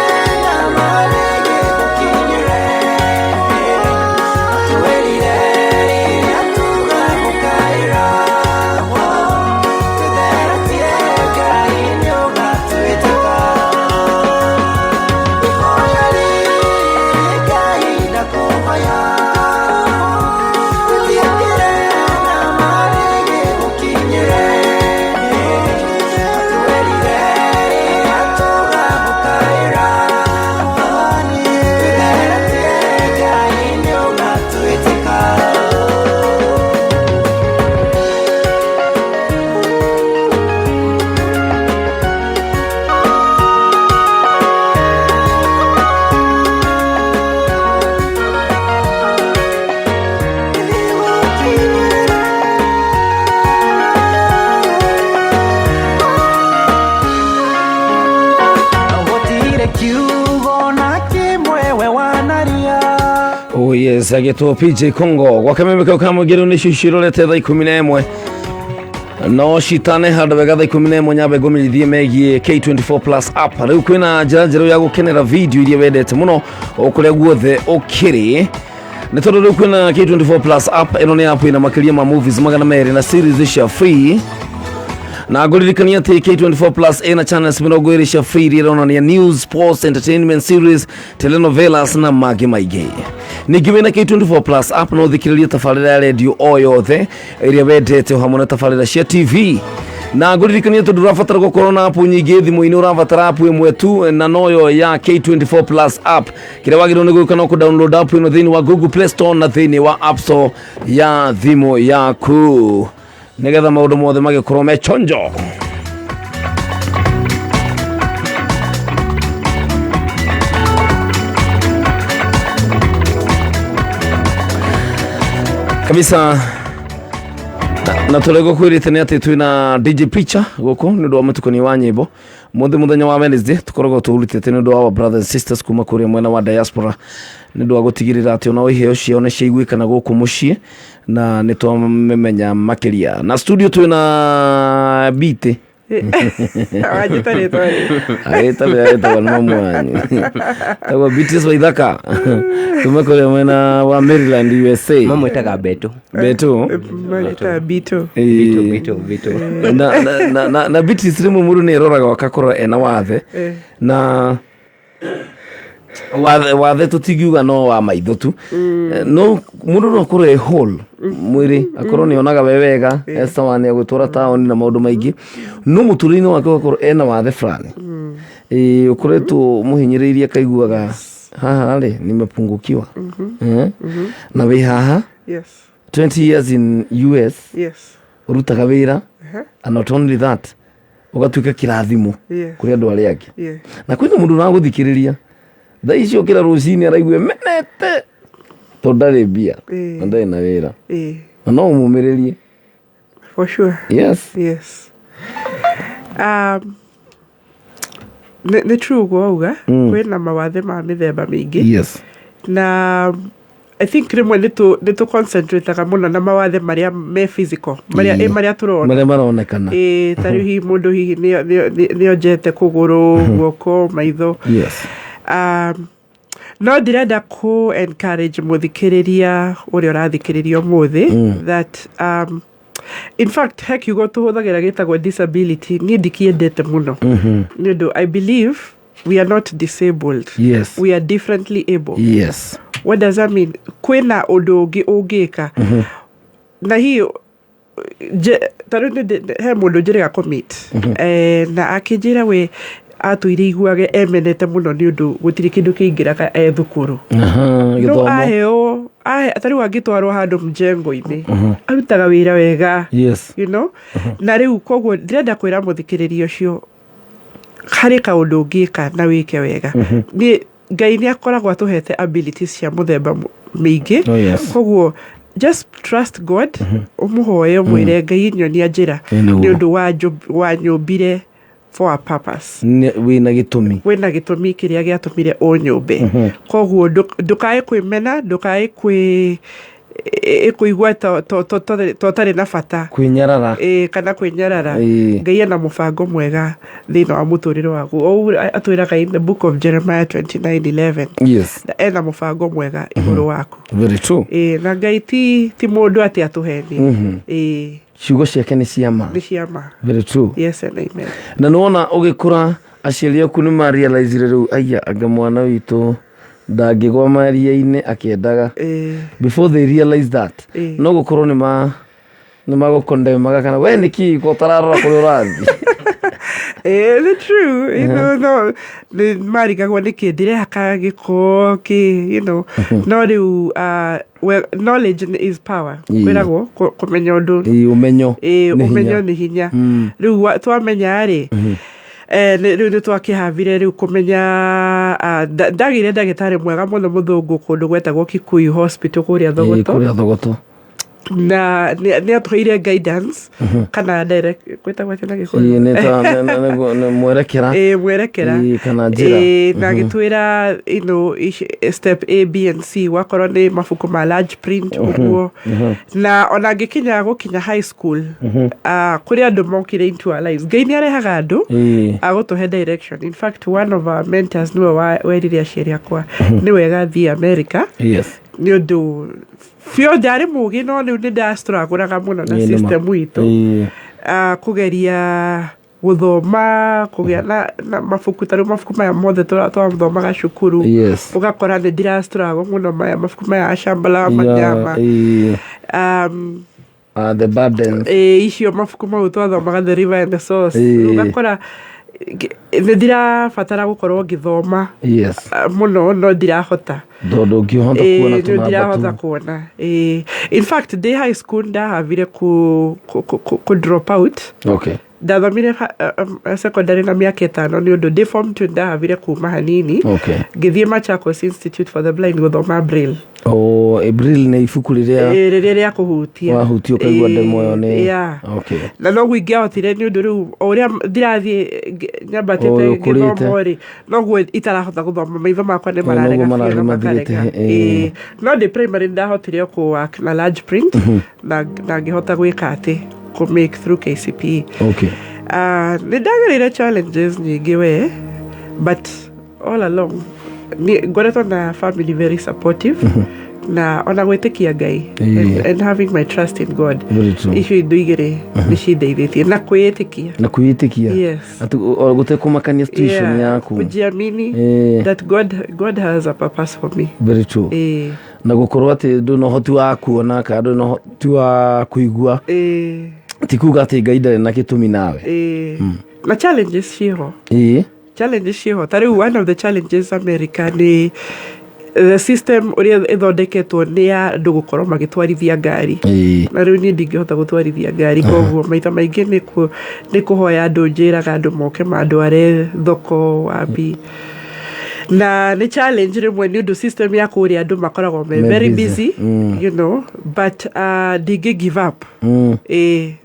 na marĩgĩ gũkinyĩre. Atwĩrire rĩrĩa tũgagũkaĩra twĩtheretie, Ngai, nĩ ũgatwĩtĩka. Ihoya rĩrĩ, Ngai, ndakũhoya wĩtĩkĩre na marĩgĩ gũkinyĩre. Atwĩrire rĩrĩa tũgagũkaĩra twĩtheretie, Ngai, nĩ ũgatwĩtĩka. Gũtirĩ kiugo na kĩmwe we wanaria. Oh yes, agĩtwo PJ Congo gwa kameme kau ka mũingĩ. Rĩu nĩcio cirorete thaa 11 no citane handũ wega thaa 11. Nyambe ngũmenyithie megiĩ K24 Plus app. Rĩu kwĩna njĩra njerũ ya gũkenera video iria wendete mũno o kũrĩa guothe ũkĩrĩ, nĩ tondũ rĩu kwĩna K24 Plus app. Ĩno nĩ app ĩna makĩria ma movies 200 na series cia free, na ngũririkania atĩ K24 Plus ĩna channels 20 cia free iria ironania news, sports, entertainment series, telenovelas na mangĩ maingĩ. Ningĩ wĩna K24 Plus app no ũthikĩrĩrie tabarĩra ya redio o yothe ĩrĩa wendete o hamwe na tabarĩra cia TV. Na ngũririkania, tondũ ũrabatara gũkorwo na app nyingĩ thimũ-inĩ, ũrabatara app ĩmwe tu, na noyo ya K24 Plus app. Kĩrĩa wagĩrĩirwo nĩ gwĩka no kũ-download app ĩno thĩinĩ wa Google Play Store na thĩinĩ wa App Store ya thimũ yaku, nĩgetha maũndũ mothe magĩkorwo me chonjo kabisa. Na tũrĩa gũkwĩrĩte nĩ atĩ twĩna DJ Preacher gũkũ nĩ ũndũ wa mũtukanio wa nyĩmbo mũthĩ. Mũthenya wa Wednesday tũkoragwo tũrutĩte nĩ ũndũ wa our brothers and sisters kuma kũrĩa mwena wa diaspora, nĩ ũndũ wa gũtigĩrĩra atĩ onao iheo ciao nĩ ciaiguĩkana gũkũ mũciĩ na nĩ twamemenya makĩria. Na studio twĩna Biti. Wanjĩta rĩtwa rĩ? Agĩtagwo nĩ mamu wanyu, tagwo Beatrice Waithaka kuma kũrĩa mwena wa Maryland, USA. Mamwĩtaga Beto. Beto. Manjĩtaga Bito. Bito, Bito, Bito. Na Beatrice, rĩmwe mũndũ nĩ eroraga akakorwo ena wathe na Wathe wathe tũtingiuga no wa maitho tu. No mũndũ no akorwo e whole mwĩrĩ, akorwo nĩ onaga we wega, e sawa, nĩ agwĩtwara taũni na maũndũ maingĩ, no mũtũrĩre-inĩ wake ũgakorwo ena wathe fulani. Ĩĩ, ũkoretwo mũhinyĩrĩirie, akaiguaga haha rĩ nimepungukiwa. Na wĩ haha 20 years in US, ũrutaga wĩra, and not only that, ũgatuĩka kĩrathimo kũrĩ andũ arĩa angĩ. Na kwĩna mũndũ ũragũthikĩrĩria thaa ici, ũkĩra rũcinĩ araigua menete tondũ ndarĩ mbia na ndarĩ na wĩra, na no ũmũmĩrĩrie? For sure. Yes, nĩ true ũguo wauga. Kwĩna mawathe ma mĩthemba mĩingĩ. Na I think rĩmwe nĩ tũ concentrataga mũno na mawathe marĩa me physical, marĩa marĩa tũrona, marĩa maronekana. Ĩ, ta rĩu hihi mũndũ hihi nĩ onjete kũgũrũ, guoko, maitho. No ndĩrenda kũ encourage mũthikĩrĩria ũrĩa ũrathikĩrĩria ũmũthĩ that in fact he kiugo tũhũthagĩra gĩtagwo disability. Niĩ ndikĩendete mũno nĩ ũndũ I believe we are not disabled. We are differently able. What does that mean? Kwĩna ũndũ ũngĩ ũngĩka na hihi ta rĩu he mũndũ njĩrĩga commit na akĩnjĩra we atũire iguage emenete mũno nĩ ũndũ gũtirĩ kĩndũ kĩingĩraga e thukuru. No gĩthomo. Aheo ta rĩu angĩtwarwo handũ mjengo-inĩ arutaga wĩra wega. Na rĩu koguo ndĩrenda kwĩra mũthikĩrĩria ũcio harĩ kaũndũ ũngĩka na wĩke wega. Nĩ Ngai nĩ akoragwo atũhete abilities cia mũthemba mĩingĩ. Koguo just trust God, ũmũhoe, ũmwĩre, "Ngai, nyonia njĩra." Ĩ, nĩguo. Nĩ ũndũ wanyũmbire for a purpose. Wĩna gĩtũmi. Wĩna gĩtũmi kĩrĩa gĩatũmire ũnyũmbe. Koguo ndũkae kwĩmena, ndũkae kwĩ kũigua ta ũtarĩ na bata, kwĩnyarara. Ĩ, kana kwĩnyarara. Ngai ena mũbango mwega thĩinĩ wa mũtũrĩre waku. O ũguo atwĩraga in the book of Jeremiah 29:11, na ena mũbango mwega igũrũ waku. Very true. Ĩ, na Ngai ti mũndũ atĩ atũhenie. Ĩ. Ciugo ciake nĩ ciama. Nĩ ciama. Very true. Yes and amen. Na nĩwona ũgĩkũra aciari aku nĩ marealizire rĩu, aya anga mwana witũ ndangĩgwa maria-inĩ akĩendaga? Before they realize that, no gũkorwo nĩ magũkondemaga kana we nĩkĩ ko ũtararora kũrĩa ũrathiĩ? Ĩ, nĩ true, no nĩ marigagwo nĩkĩ ndĩrehaka gĩko kĩ, no rĩu well, knowledge is power. Kwĩragwo kũmenya ũndũ. Ĩ, ũmenyo ĩ nĩ ũmenyo hinya. Nĩ hinya. Rĩu twamenya rĩ, rĩu nĩ twakĩhavire rĩu kũmenya, ndagĩire ndagĩtarĩ mwega mũno mũthũngũ kũndũ gwetagwo Kikuyu Hospital kũrĩa Thogoto. Kũrĩa Thogoto. Na nĩ atũheire guidance kana direct, gwĩtagwo atĩa na Gĩkũyũ? Ĩ, nĩ ta nĩ mwerekera. Ĩ, mwerekera. Ĩ, kana njĩra. Ĩ, na agĩtwĩra step A, B and C, wakorwo nĩ mabuku ma large print ũguo. Na ona ngĩkinya gũkinya high school, kũrĩ andũ mokire into our lives. Ngai nĩ arehaga andũ agũtũhe direction. In fact, one of our mentors nĩwe werire aciari akwa nĩ wega thiĩ America nĩ ũndũ biũ ndarĩ mũgĩ, no rĩu nĩ ndastragũraga mũno na Ĩ, nĩma. system itũ, kũgeria gũthoma, kũgĩa na mabuku, ta rĩu mabuku maya mothe twathomaga cukuru, ũgakora nĩ ndirastruggle mũno, maya mabuku maya ya Shamba la Wanyama, The Burdens. Ĩ, icio mabuku mau twathomaga, The River and the Source. Ũgakora nĩ ndirabatara gũkorwo ngĩthoma mũno, no ndirahota. Tondũ ũngĩhota kuona Ĩ, nĩ tũnamba ndirahota tu. Kuona. Ĩ, in fact ndĩ high school ndahavire ku drop out. Ndathomire secondary na mĩaka 5, nĩ ũndũ ndĩ form 2 ndahavire kuma hanini, ngĩthiĩ Machakos Institute for the Blind gũthoma braille. Oh, April nĩ ibuku rĩrĩa Ĩ, rĩrĩa rĩa kũhutia. Wahutia ũkaigua ndemwa ĩyo nĩ Yeah. Na noguo ingĩahotire, nĩ ũndũ rĩu o ũrĩa ndirathiĩ nyambatĩte O ũkũrĩte. gĩthomo rĩ, noguo itarahota gũthoma, maitho makwa nĩ Noguo mararega biũ marathiĩ na mathirĩte, makarega. ĩ. Ĩ, no ndĩ primary ndahotire o kũ work na large print na ngĩhota gwĩka atĩ kũ make through KCPE. Nĩ ndagereire challenges nyingĩ we, but all along ngoretwo na family very supportive. Na ona gwĩtĩkia Ngai and having my trust in God. Very true. Icio indo igĩrĩ nĩ cindeithĩtie na kwĩĩtĩkia. Na kwĩĩtĩkia. Yes. Atĩ gũtekũmakania situation yaku. Kujiamini that God has a purpose for me. Very true. Na gũkorwo atĩ ndũrĩ na ũhoti wa kuona kana ndũrĩ na ũhoti wa kũigua, ti kuga atĩ Ngai ndarĩ na gĩtũmi nawe. Na challenges ciĩho. Challenges ciĩho. Ta rĩu one of the challenges America nĩ the system ũrĩa ĩthondeketwo nĩ ya andũ gũkorwo magĩtwarithia ngari. Na rĩu niĩ ndingĩhota gũtwarithia ngari, koguo maita maingĩ nĩ kũhoya andũ, njĩraga andũ moke mandware thoko wapi, na nĩ challenge rĩmwe nĩ ũndũ system ya kũrĩa andũ makoragwo me Me very busy. busy, but ndingĩ give up.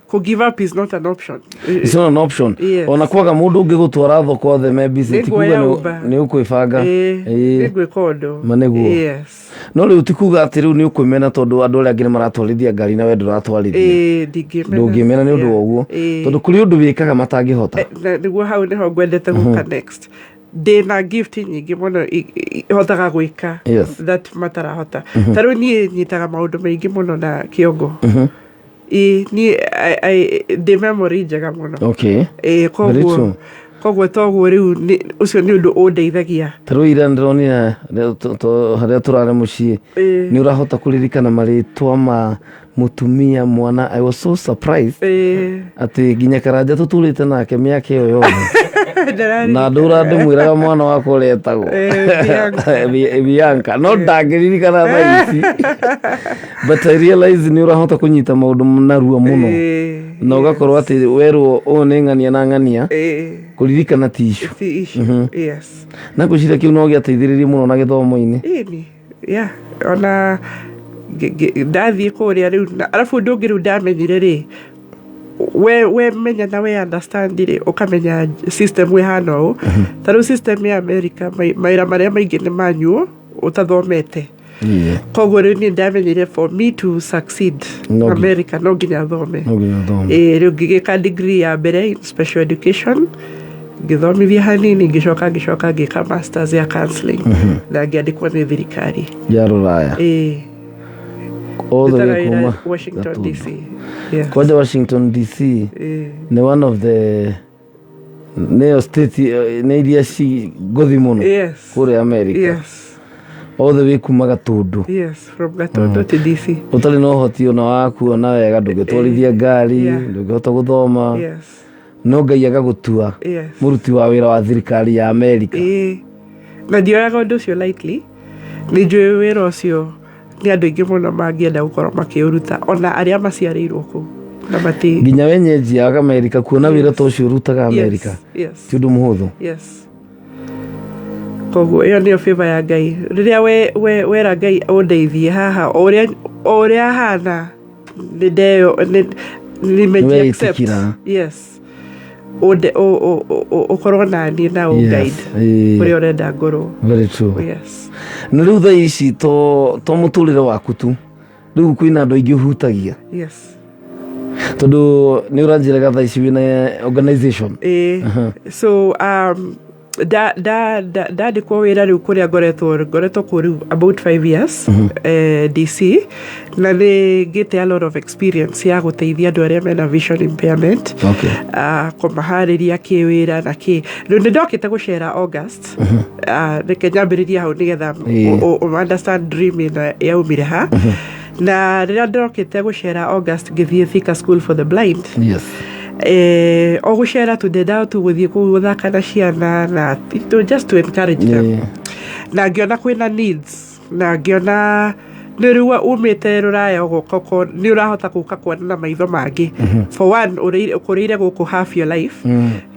Kũ give up is not an option. It's not an option. Yes. Ona kwaga mũndũ ũngĩ gũtwara thoko, othe me busy, ti kuga Nĩnguoya Uber. nĩ ũkwĩbanga. Nĩngwĩka ũndũ. Ma nĩguo. Yes. No rĩu ti kuga atĩ rĩu nĩ ũkwĩmena tondũ andũ arĩa angĩ nĩ maratwarithia ngari na we ndũratwarithia. Ndingĩmena. Ndũngĩmena nĩ ũndũ wa ũguo, tondũ kũrĩ ũndũ wĩkaga matangĩhota. Na nĩguo hau nĩho ngwendete gũka next. Ndĩna gift nyingĩ mũno hotaga gwĩka that matarahota. Ta rĩu niĩ nyitaga maũndũ maingĩ mũno na kĩongo. Niĩ ndĩ memory njega mũno. Very Koguo true. Koguo toguo rĩu ũcio nĩ ũndũ ũndeithagia. Ta rĩu ira ndĩronire harĩa tũrarĩ mũciĩ, nĩ ũrahota kũririkana marĩtwa ma mũtumia, mwana. I was so surprised atĩ nginya Karanja tũtũrĩte nake mĩaka ĩyo yothe na ndũra ndĩmwĩraga mwana wakwa ũrĩa etagwo. Bianca. Bianca, no ndangĩririkana thaa ici, but I realize nĩ ũrahota kũnyita maũndũ narua mũno na ũgakorwo atĩ werwo ũyũ nĩ ng'ania na ng'ania, kũririkana ti issue. Ti issue, yes. Na ngwĩciria kĩu no gĩateithĩrĩrie mũno na gĩthomo-inĩ. Ĩni, yeah, ona ndathiĩ kũrĩa rĩu arabu ũndũ ũngĩ rĩu ndamenyire rĩ, we menya na we understand rĩ, ũkamenya system ĩhana ũũ. Ta rĩu system ya America, mawĩra marĩa maingĩ nĩ manyuo ũtathomete. Koguo rĩu niĩ ndamenyire for me to succeed America no nginya thome. No nginya ũthome. Rĩu ngĩgĩka degree ya mbere in special education, ngĩthomithia hanini, ngĩcoka ngĩka masters ya counseling na ngĩandĩkwo nĩ thirikari Ya rũraya. All the Ndutaga way wĩra kuma Washington Gatundu. DC, yes. Kwanja Washington DC nĩ one of the nĩyo state nĩ iria ci ngothi mũno kũrĩa America. All the way kuma Gatundu. Yes, from Gatundu to DC. Ũtarĩ na ũhoti ona wa kuona wega, ndũngĩtwarithia ngari, ndũngĩhota gũthoma, no Ngai agagũtua mũruti wa wĩra wa thirikari ya America. Na ndioyaga ũndũ ũcio lightly. Nĩ njũĩ wĩra ũcio nĩ andũ aingĩ mũno mangĩenda gũkorwo makĩũruta, ona arĩa maciarĩirwo kũu na mati Nginya wenyeji ya America kuona wĩra ta ũcio ũrutaga America ti ũndũ mũhũthũ. Yes, koguo ĩyo nĩyo favor ya Ngai. Rĩrĩa we wera Ngai ũndeithie haha, o ũrĩa hana, nĩ ndeyo nĩ accept. Nĩweĩtĩkĩra. Yes, ũkorwo na niĩ na ũ guide kũrĩa ũrenda ngorwo. Very true. Yes. Na rĩu thaa ici to mũtũrĩre waku tu, rĩu kwĩna andũ aingĩ ũhutagia, tondũ nĩ ũranjĩraga thaa ici wĩna organization. So ndandĩkwo wĩra rĩu kũrĩa ngoretwo kũu rĩu about 5 years, DC, na nĩ ngĩte a lot of experience ya gũteithia andũ arĩa mena vision impairment, kũmaharĩria kĩwĩra na kĩ. Rĩu nĩ ndokĩte gũcera August. Reke nyambĩrĩrie hau nĩgetha understand dream ĩno yaumire ha. Na rĩrĩa ndokĩte gũcera August, ngĩthiĩ Thika School for the Blind. O gũcera tu, ndendaga tu gũthiĩ kũu gũthaka na ciana na just to encourage them. Na ngĩona kwĩna needs, na ngĩona nĩ rĩu umĩte rũraya ũgoka nĩ ũrahota gũka kuona na maitho mangĩ. For one, ũkũrĩire gũkũ half your life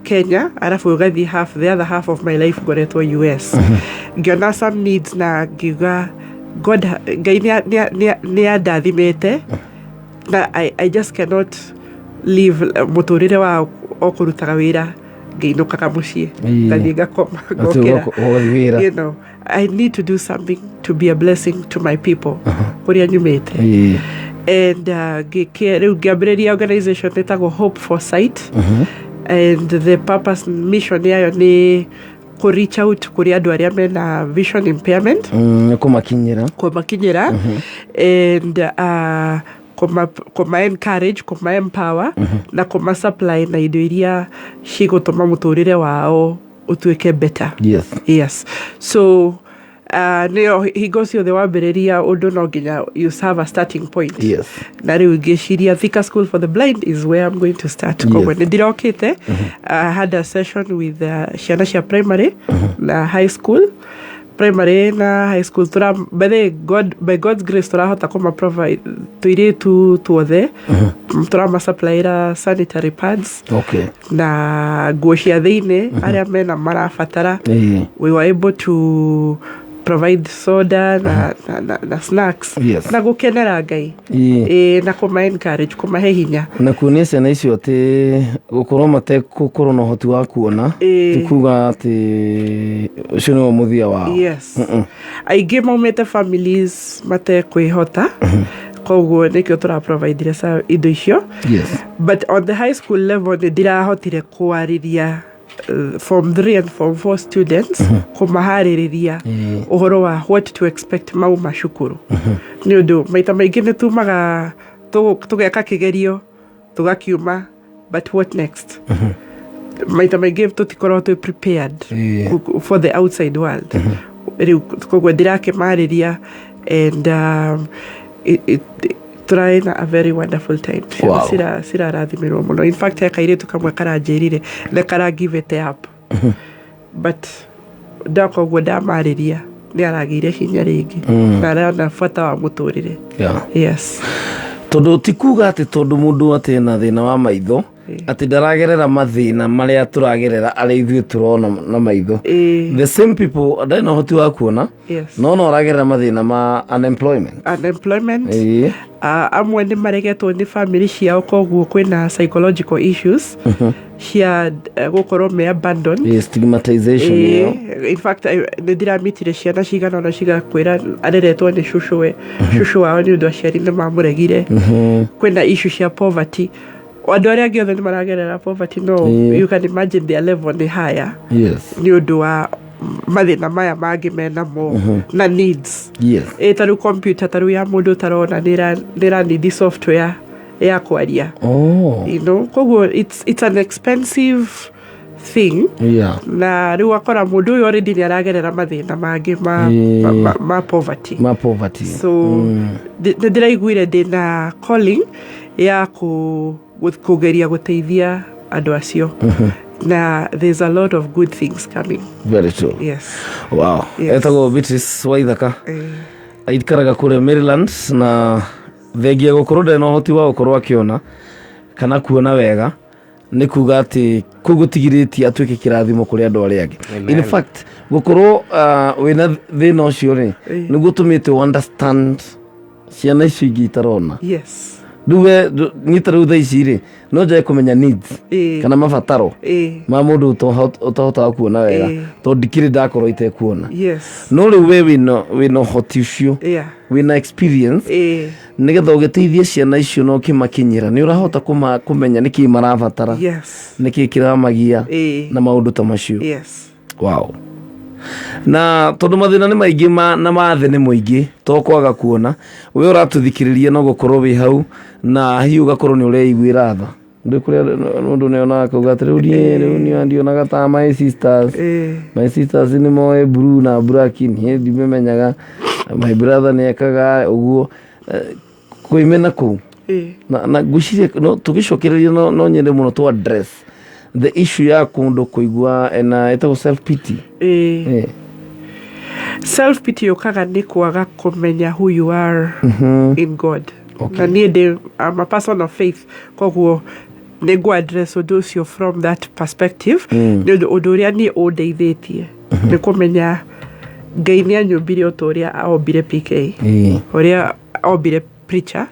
Kenya, arabu ũgathiĩ half, the other half of my life ngoretwo US. Ngĩona some needs na ngiuga God, Ngai nĩ andathimĩte na I just cannot live mũtũrĩre wa o kũrutaga wĩra ngĩinũkaga mũciĩ, ngathiĩ ngakoma, Atĩ ngokĩra. Ũgathiĩ wĩra. I need to do something to be a blessing to my people kũrĩa nyumĩte. And rĩu ngĩambĩrĩria organization ĩtagwo Hope for Sight, and the purpose, mission yayo nĩ Kũ reach out kũrĩ andũ arĩa mena vision impairment. Kũmakinyĩra. Kũmakinyĩra and kũma encourage, kũma empower na kũma supply na indo iria cigũtũma mũtũrĩre wao ũtuĩke better. Yes, so nĩyo hingo ciothe wambĩrĩria ũndũ no nginya you have a starting point. Na rĩu ngĩciria Thika School for the Blind is where I'm going to start. Koguo nĩ ndirokĩte, I had a session with ciana cia primary na high school, primary na high school. Tura by the God, by God's grace, turahota kũma provide tũirĩtu tuothe, tũramasupplyra sanitary pads na nguo cia thĩinĩ arĩa mena marabatara. We were able to provide soda na snacks na gũkenera Ngai. Ĩ, na kũma encourage, kũmahe hinya. Na kuonia ciana icio atĩ gũkorwo mategũkorwo na ũhoti wa kuona ti kuga atĩ ũcio nĩwo mũthia wao. Yes, aingĩ maumĩte families matekwĩhota, koguo nĩkĩo tũraprovidire indo icio. But on the high school level nĩ ndirahotire kwarĩria form 3 and form 4 students, kũmaharĩrĩria ũhoro wa what to expect mauma cukuru, nĩ ũndũ maita maingĩ nĩ tumaga tũgeka kĩgerio tũgakiuma, but what next? Maita maingĩ tũtikoragwo twĩ prepared for the outside world. Rĩu koguo ndĩrakĩmarĩria and tũrarĩ na a very wonderful time. Ciana cirarathimirwo mũno. In fact, he kairĩtu kamwe karanjĩrire nĩ karangivĩte up, but ndoka ũguo ndamarĩria nĩ aragĩire hinya rĩngĩ na arona bata wa mũtũrĩre. Yes. Tondũ ti kuga atĩ tondũ mũndũ atĩ na thĩna wa maitho atĩ ndaragerera mathĩna marĩa tũragerera arĩa ithuĩ tũrona na maitho. The same people ndarĩ na ũhoti wa kuona no aragerera mathĩna ma unemployment. Unemployment. Amwe nĩ maregetwo nĩ family ciao, koguo kwĩna psychological issues cia gũkorwo me abandoned. Stigmatization ĩyo. In fact, nĩ ndiramitire ciana cigana ũna cigakwĩra areretwo nĩ cũcũwe, cũcũ wao, nĩ ũndũ aciari nĩ mamũregire. Kwĩna issue cia poverty. Andũ arĩa angĩ othe nĩ maragerera poverty, no you can imagine their level nĩ higher nĩ ũndũ wa mathĩna maya mangĩ menamo na needs. Ĩ ta rĩu computer, ta rĩu ya mũndũ ũtarona nĩ ĩranidi software ya kwaria. Koguo it's an expensive thing. Na rĩu akora mũndũ ũyũ already nĩ aragerera mathĩna mangĩ ma, ma poverty. Ma poverty. So nĩ ndĩraiguire ndĩna calling ya kũgeria gũteithia andũ acio, na there's a lot of good things coming. Very true. Yes. Wow. Yes. Etagwo Beatrice Waithaka. Aikaraga kũrĩa Maryland, na thengia gũkorwo ndarĩ na ũhoti wa gũkorwo akĩona kana kuona wega nĩ kuga atĩ kũu gũtigirĩtie atuĩke kĩrathimo kũrĩ andũ arĩa angĩ. In fact, gũkorwo wĩna thĩna ũcio rĩ, nĩguo ũtũmĩte understand ciana icio ingĩ itarona. Rĩu we nyita rĩu thaa ici rĩ, no njage kũmenya needs kana mabataro ma mũndũ ũtahotaga kuona wega, tondũ ndikĩrĩ ndakorwo itekuona. No rĩu we wĩna ũhoti ũcio, wĩna experience, nĩgetha ũgĩteithie ciana icio na ũkĩmakinyĩra nĩ ũrahota kũmenya nĩkĩ marabatara, nĩkĩ kĩramagia na maũndũ ta macio. Wow. Na tondũ mathĩna nĩ maingĩ na mathĩ nĩ mũingĩ, to kwaga kuona, we ũratũthikĩrĩria no gũkorwo wĩ hau na hihi ũgakorwo nĩ ũreiguĩra tha. Ndĩ kũrĩa mũndũ nĩonaga akauga atĩ rĩu niĩ, rĩu niĩ ndionaga ta my sisters, my sisters nĩ moĩ blue na black, niĩ ndimemenyaga, my brother nĩ ekaga ũguo. Kwĩmena kũu na ngwĩciria no tũgĩcokereria no nyende mũno tũ address the issue ya kũndũ kũigua ena ĩtagwo self pity. Self pity yũkaga nĩ kwaga kũmenya who you are in God. Na niĩ ndĩ, I'm a person of faith, koguo nĩ ngũ address ũndũ ũcio from that perspective, nĩ ũndũ ũndũ ũrĩa niĩ ũndeithĩtie nĩ kũmenya Ngai nĩ anyũmbire o ta ũrĩa ombire PK, ũrĩa ombire preacher,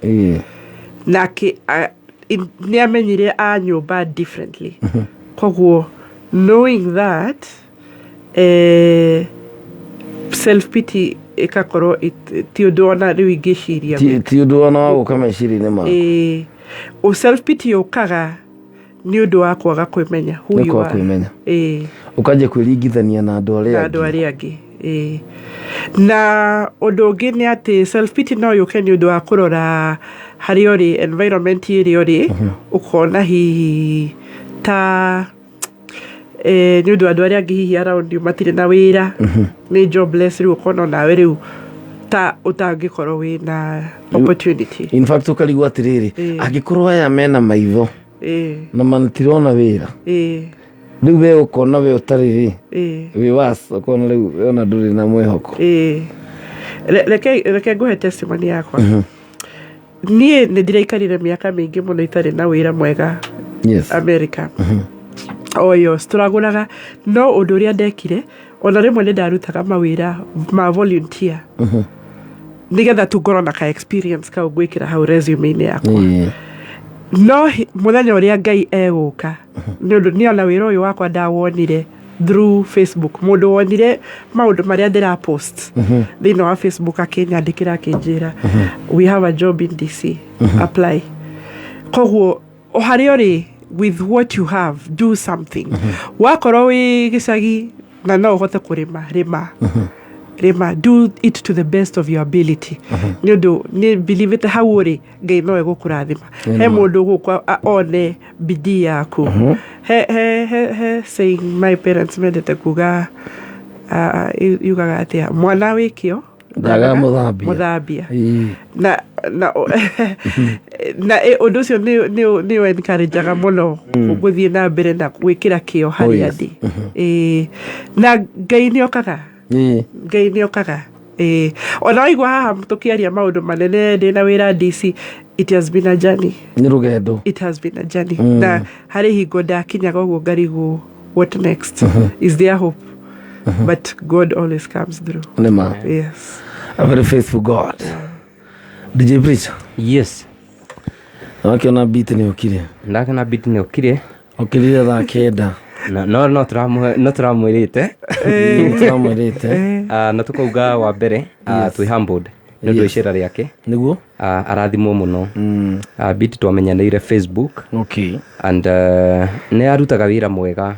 nake nĩ amenyire anyũmba differently. Koguo knowing that, self pity ĩgakorwo ti ũndũ ona rĩu ingĩciria. Ti ũndũ ona wa gũka meciria-inĩ maku. O self pity yũkaga Nĩ ũndũ wa kwaga kwĩmenya who Nĩ you kwaga are. kwĩmenya. Ĩĩ. Ũkanjia kwĩringithania na andũ arĩa Na andũ arĩa angĩ. Ĩĩ. Na ũndũ ũngĩ nĩ atĩ self pity no yũke nĩ ũndũ wa kũrora harĩa ũrĩ, environment ĩrĩa ũrĩ, ũkona hihi ta nĩ ũndũ andũ arĩa angĩ hihi around you matirĩ na wĩra, nĩ jobless, rĩu ũkona onawe rĩu ta ũtangĩkorwo wĩna opportunity. In fact ũkarigwo atĩrĩrĩ, angĩkorwo aya mena maitho na matirona wĩra, rĩu we ũkona we ũtarĩ rĩ, wĩ was ũkona rĩu we ona ndũrĩ na mwĩhoko. Ĩĩ. Reke ngũhe testimony yakwa. Niĩ nĩ ndĩraikarire mĩaka mĩingĩ mũno itarĩ na wĩra mwega America. Oyo tũragũraga, no ũndũ ũrĩa ndekire, ona rĩmwe nĩ ndarutaga mawĩra ma volunteer nĩgetha tu ngorwo na ka experience kau ngwĩkĩra hau resume-inĩ yakwa. No mũthenya ũrĩa Ngai egũka, nĩ ũndũ niĩ ona wĩra ũyũ wakwa ndawonire through Facebook, mũndũ wonire maũndũ marĩa ndĩra post thĩinĩ wa Facebook akĩnyandĩkĩra akĩnjĩra, "We have a job in DC, apply." Koguo o harĩa ũrĩ, with what you have, do something. Wakorwo wĩ gĩcagi na no ũhote kũrĩma, rĩma, rĩma, do it to the best of your ability, nĩ ũndũ nĩ believĩte hau ũrĩ Ngai no egũkũrathima. He mũndũ gũkũ one bidii yaku. He saying my parents mendete kuga, yugaga atĩa, mwana wĩ kĩo Ndagaga mũthambia. Mũthambia. Na ũndũ ũcio nĩ encourageaga mũno gũthiĩ na mbere na gwĩkĩra kĩo harĩa ndĩ. Ĩĩ. Na Ngai nĩ okaga. Ngai nĩ okaga. Ĩĩ. Ona waigua haha tũkĩaria maũndũ manene, ndĩ na wĩra DC, it has been a journey. Nĩ rũgendo. It has been a journey. Na harĩ hingo ndakinyaga ũguo ngarigwo, what next? Is there hope? But God always comes through. Nĩ ma. Yes. A very faithful God. DJ Preacher. Yes. Wakĩona beat nĩ ũkire. Ndakĩona beat nĩ ũkire. Ũkirire thaa 9. Na no tũramwĩrĩte. Tũramwĩrĩte. Na tũkauga wa mbere, twĩ humbled nĩ ũndũ wa icera rĩake. Nĩguo. Arathimwo mũno. Beat twamenyanĩire Facebook. And nĩ arutaga wĩra mwega.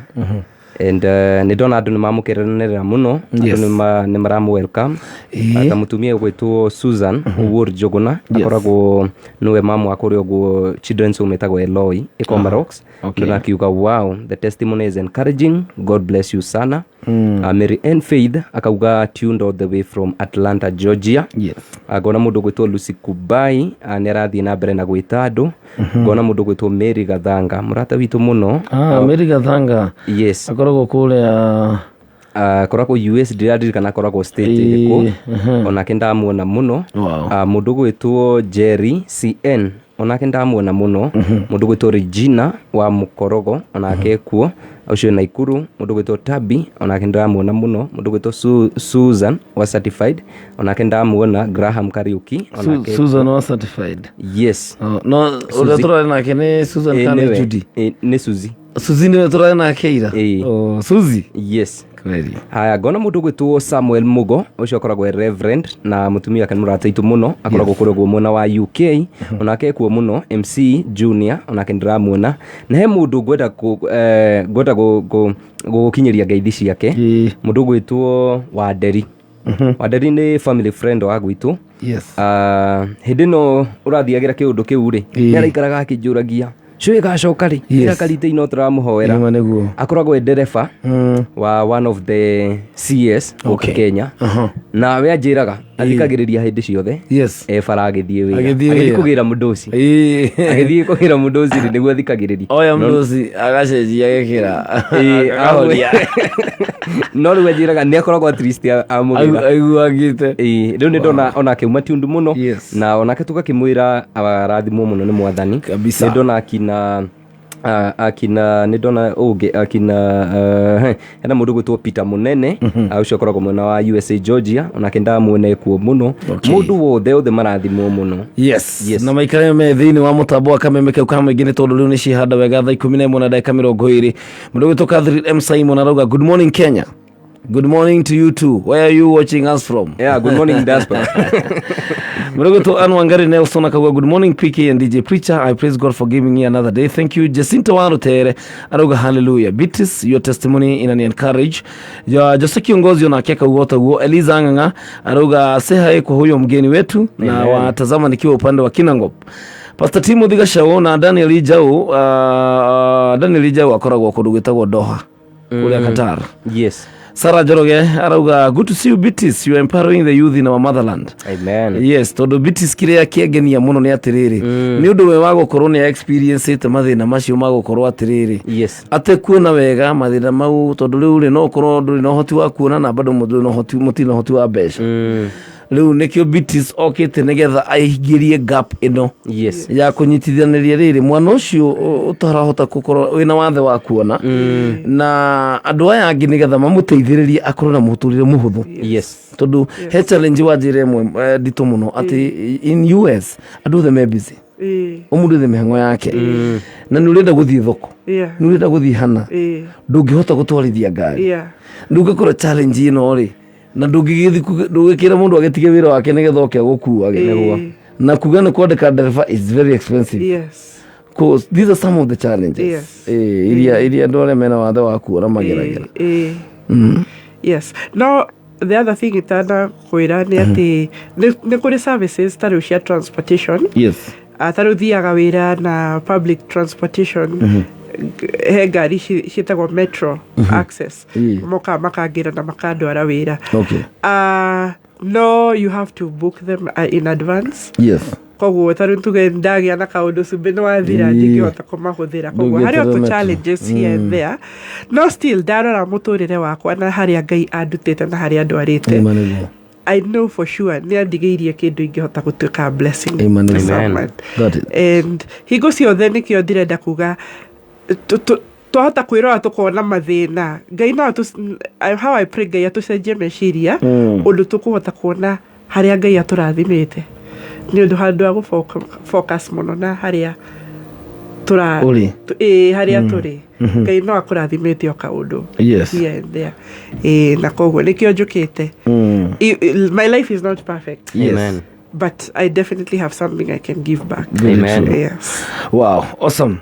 And nĩ ndona andũ nĩ mamũkenerera mũno, andũ nĩ maramũ welcome. Ta mũtumia ũgwĩtwo Susan Owuor Njũgũna, akoragwo nĩwe mamu wa kũrĩa ũguo children's home ĩtagwo Eloi ĩkoma Rocks. Ndona akiuga, "Wow, the testimony is encouraging. God bless you sana." Mary N Faith akauga, "Tuned all the way from Atlanta, Georgia." Ngona mũndũ ũgwĩtwo Lucy Kubai, nĩ arathiĩ na mbere na gwĩta andũ. Ngona mũndũ ũgwĩtwo Mary Gathanga, mũrata witũ mũno. Ah, Mary Gathanga. Yes. Akoragwo kũrĩa Akoragwo US, ndĩraririkana akoragwo state ĩrĩkũ. Onake ndamuona mũno. Mũndũ ũgwĩtwo Jerry CN, onake ndamuona mũno. Mũndũ ũgwĩtwo Regina wa Mũkorogo, onake kuo ũcio Naikuru. Mũndũ ũgwĩtwo Tabi, onake ndĩramuona mũno. Mũndũ ũgwĩtwo Susan wa certified, onake ndamuona. Graham Kariuki, onake. Susan wa certified. Yes. Oh, no ũrĩa tũrarĩ nake nĩ Susan kana nĩ Nĩwe. Judy? Nĩ Suzy. Suzy nĩwe tũrarĩ nake ira. Oh, Suzy. Yes. Kweli. Haya, ngona mũndũ ũgwĩtwo Samuel Mugo, ũcio akoragwo e reverend na mũtumia wake nĩ mũrata witũ mũno, akoragwo kũrĩa ũguo mwena wa UK, onake ekuo mũno. MC Junior, onake ndĩramuona. Na he mũndũ ngwenda gũgũkinyĩria ngeithi ciake, mũndũ ũgwĩtwo Wanderi. Wanderi nĩ family friend wa gwitũ. Hĩndĩ ĩno ũrathiagĩra kĩũndũ kĩu rĩ, nĩ araikaraga akĩnjũragia cũĩ gacoka rĩ. Irakarite ino tũramũhoera. Nĩma nĩguo. Akoragwo e ndereba wa one of the CS gũkũ Kenya. Na we anjĩraga athikagĩrĩria hĩndĩ ciothe e bara agĩthiĩ wĩra. Agĩthiĩ Agĩthiĩ wĩra. kũgĩra mũndũ ũcio, agĩthiĩ kũgĩra mũndũ ũcio rĩ, nĩguo athikagĩrĩria. Oya mũndũ agacenjia agekĩra. Akahoria. No rĩu anjĩraga nĩ akoragwo at least amũgĩra. Aiguangĩte. Ĩĩ, rĩu nĩ ndona onake uma tundu mũno. Na onake tũgakĩmwĩra arathimwo mũno nĩ mwathani. Kabisa. Nĩ ndona akina nĩ ndona ũngĩ akina hena mũndũ ũgwĩtwo Peter Mũnene, ũcio akoragwo mwena wa USA Georgia, onake ndamuona kuo mũno. Mũndũ wothe othe marathimwo mũno. Yes. Na maikare me thĩinĩ wa mũtambo wa kameme kau ka mũingĩ nĩ tondũ rĩu nĩ ciehanda wega thaa 11 na ndagĩka 20. Mũndũ ũgwĩtwo Catherine M Simon arauga, "Good morning Kenya." Good morning to you too. Where are you watching us from? Yeah, good morning diaspora. Mũrũgũtũ Ann Wangari Nelson akauga, "Good morning, PK and DJ Preacher. I praise God for giving me another day. Thank you." Jacinta Warutere arauga, "Hallelujah. Beatrice, your testimony inani encourage." Ja Jose Kiongozi onake akauga taguo. Eliza Ng'ang'a arauga, "Say hi kwa huyo mgeni wetu na Amen. Watazama nikiwa upande wa Kinangop." Pastor Timothy Gachau na Daniel Ijau, Daniel Ijau akoragwo kũndũ gwĩtagwo Doha kũrĩa Qatar. Sarah Njoroge arauga, "Good to see you, Beatrice. You are empowering the youth in our motherland." Amen. Yes, tondũ Beatrice, kĩrĩa kĩangenia mũno nĩ atĩrĩrĩ, nĩ ũndũ we wa gũkorwo nĩ experience mathĩna macio ma gũkorwo atĩrĩrĩ, ate kuona wega, mathĩna mau, tondũ rĩu rĩ, no ũkorwo ndũrĩ na ũhoti wa kuona na bado ndũrĩ na ũhoti, mũtirĩ na ũhoti wa mbeca. Rĩu nĩkĩo Beatrice okĩte nĩgetha aingĩrie gap ĩno ya kũnyitithanĩria rĩrĩ mwana ũcio ũtarahota gũkorwo wĩna wathe wa kuona na andũ aya angĩ, nĩgetha mamũteithĩrĩrie akorwo na mũtũrĩre mũhũthũ, tondũ he challenge wanjĩra ĩmwe nditũ mũno, atĩ in US andũ othe me busy, o mũndũ ethe mĩhang'o yake, na nĩ ũrenda gũthiĩ thoko, nĩ ũrenda gũthiĩ hana, ndũngĩhota gũtwarithia ngari. Rĩu ũgakora challenge ĩno rĩ, na ndũngĩgĩthiĩ ndũngĩkĩra mũndũ agĩtige wĩra wake nĩgetha oke agũkuage. Na kuga nĩ kwandĩka ndereba is very expensive. 'Cause these are some of the challenges iria andũ arĩa mena wathe wa kuona mageragĩra. Yes, no the other thing itana kwĩra nĩ atĩ nĩ kũrĩ services ta rĩu cia transportation. Ta rĩu thiaga wĩra na public transportation. He ngari ciĩtagwo Metro Access. Mokaga makangĩra na makandwara wĩra. No you have to book them in advance. Koguo ta rĩu tuge ndagĩa na kaũndũ, cumbĩ nĩ wathira, ndingĩhota kũmahũthĩra. Koguo harĩ o Ndũngĩeterera tũ metro. challenges here and there, no still ndarora mũtũrĩre wakwa na harĩa Ngai andutĩte na harĩa ndwarĩte, Ĩma nĩguo. I know for sure nĩ andigĩirie kĩndũ ingĩhota gũtuĩka blessing Ĩma to nĩguo. someone. That is. And hingo ciothe nĩkĩo ndĩrenda kuga twahota kwĩrora tũkona mathĩna, Ngai no how I pray Ngai atũcenjie meciria ũndũ tũkũhota kuona harĩa Ngai atũrathimĩte, nĩ ũndũ handũ ha focus mũno na harĩa tũra Ũrĩ. Ĩĩ, harĩa tũrĩ, Ngai no akũrathimĩte o kaũndũ here and there. Ĩĩ, na koguo nĩkĩo njũkĩte. My life is not perfect, Amen. but I definitely have something I can give back. Very Amen. true. Yes. Wow, awesome.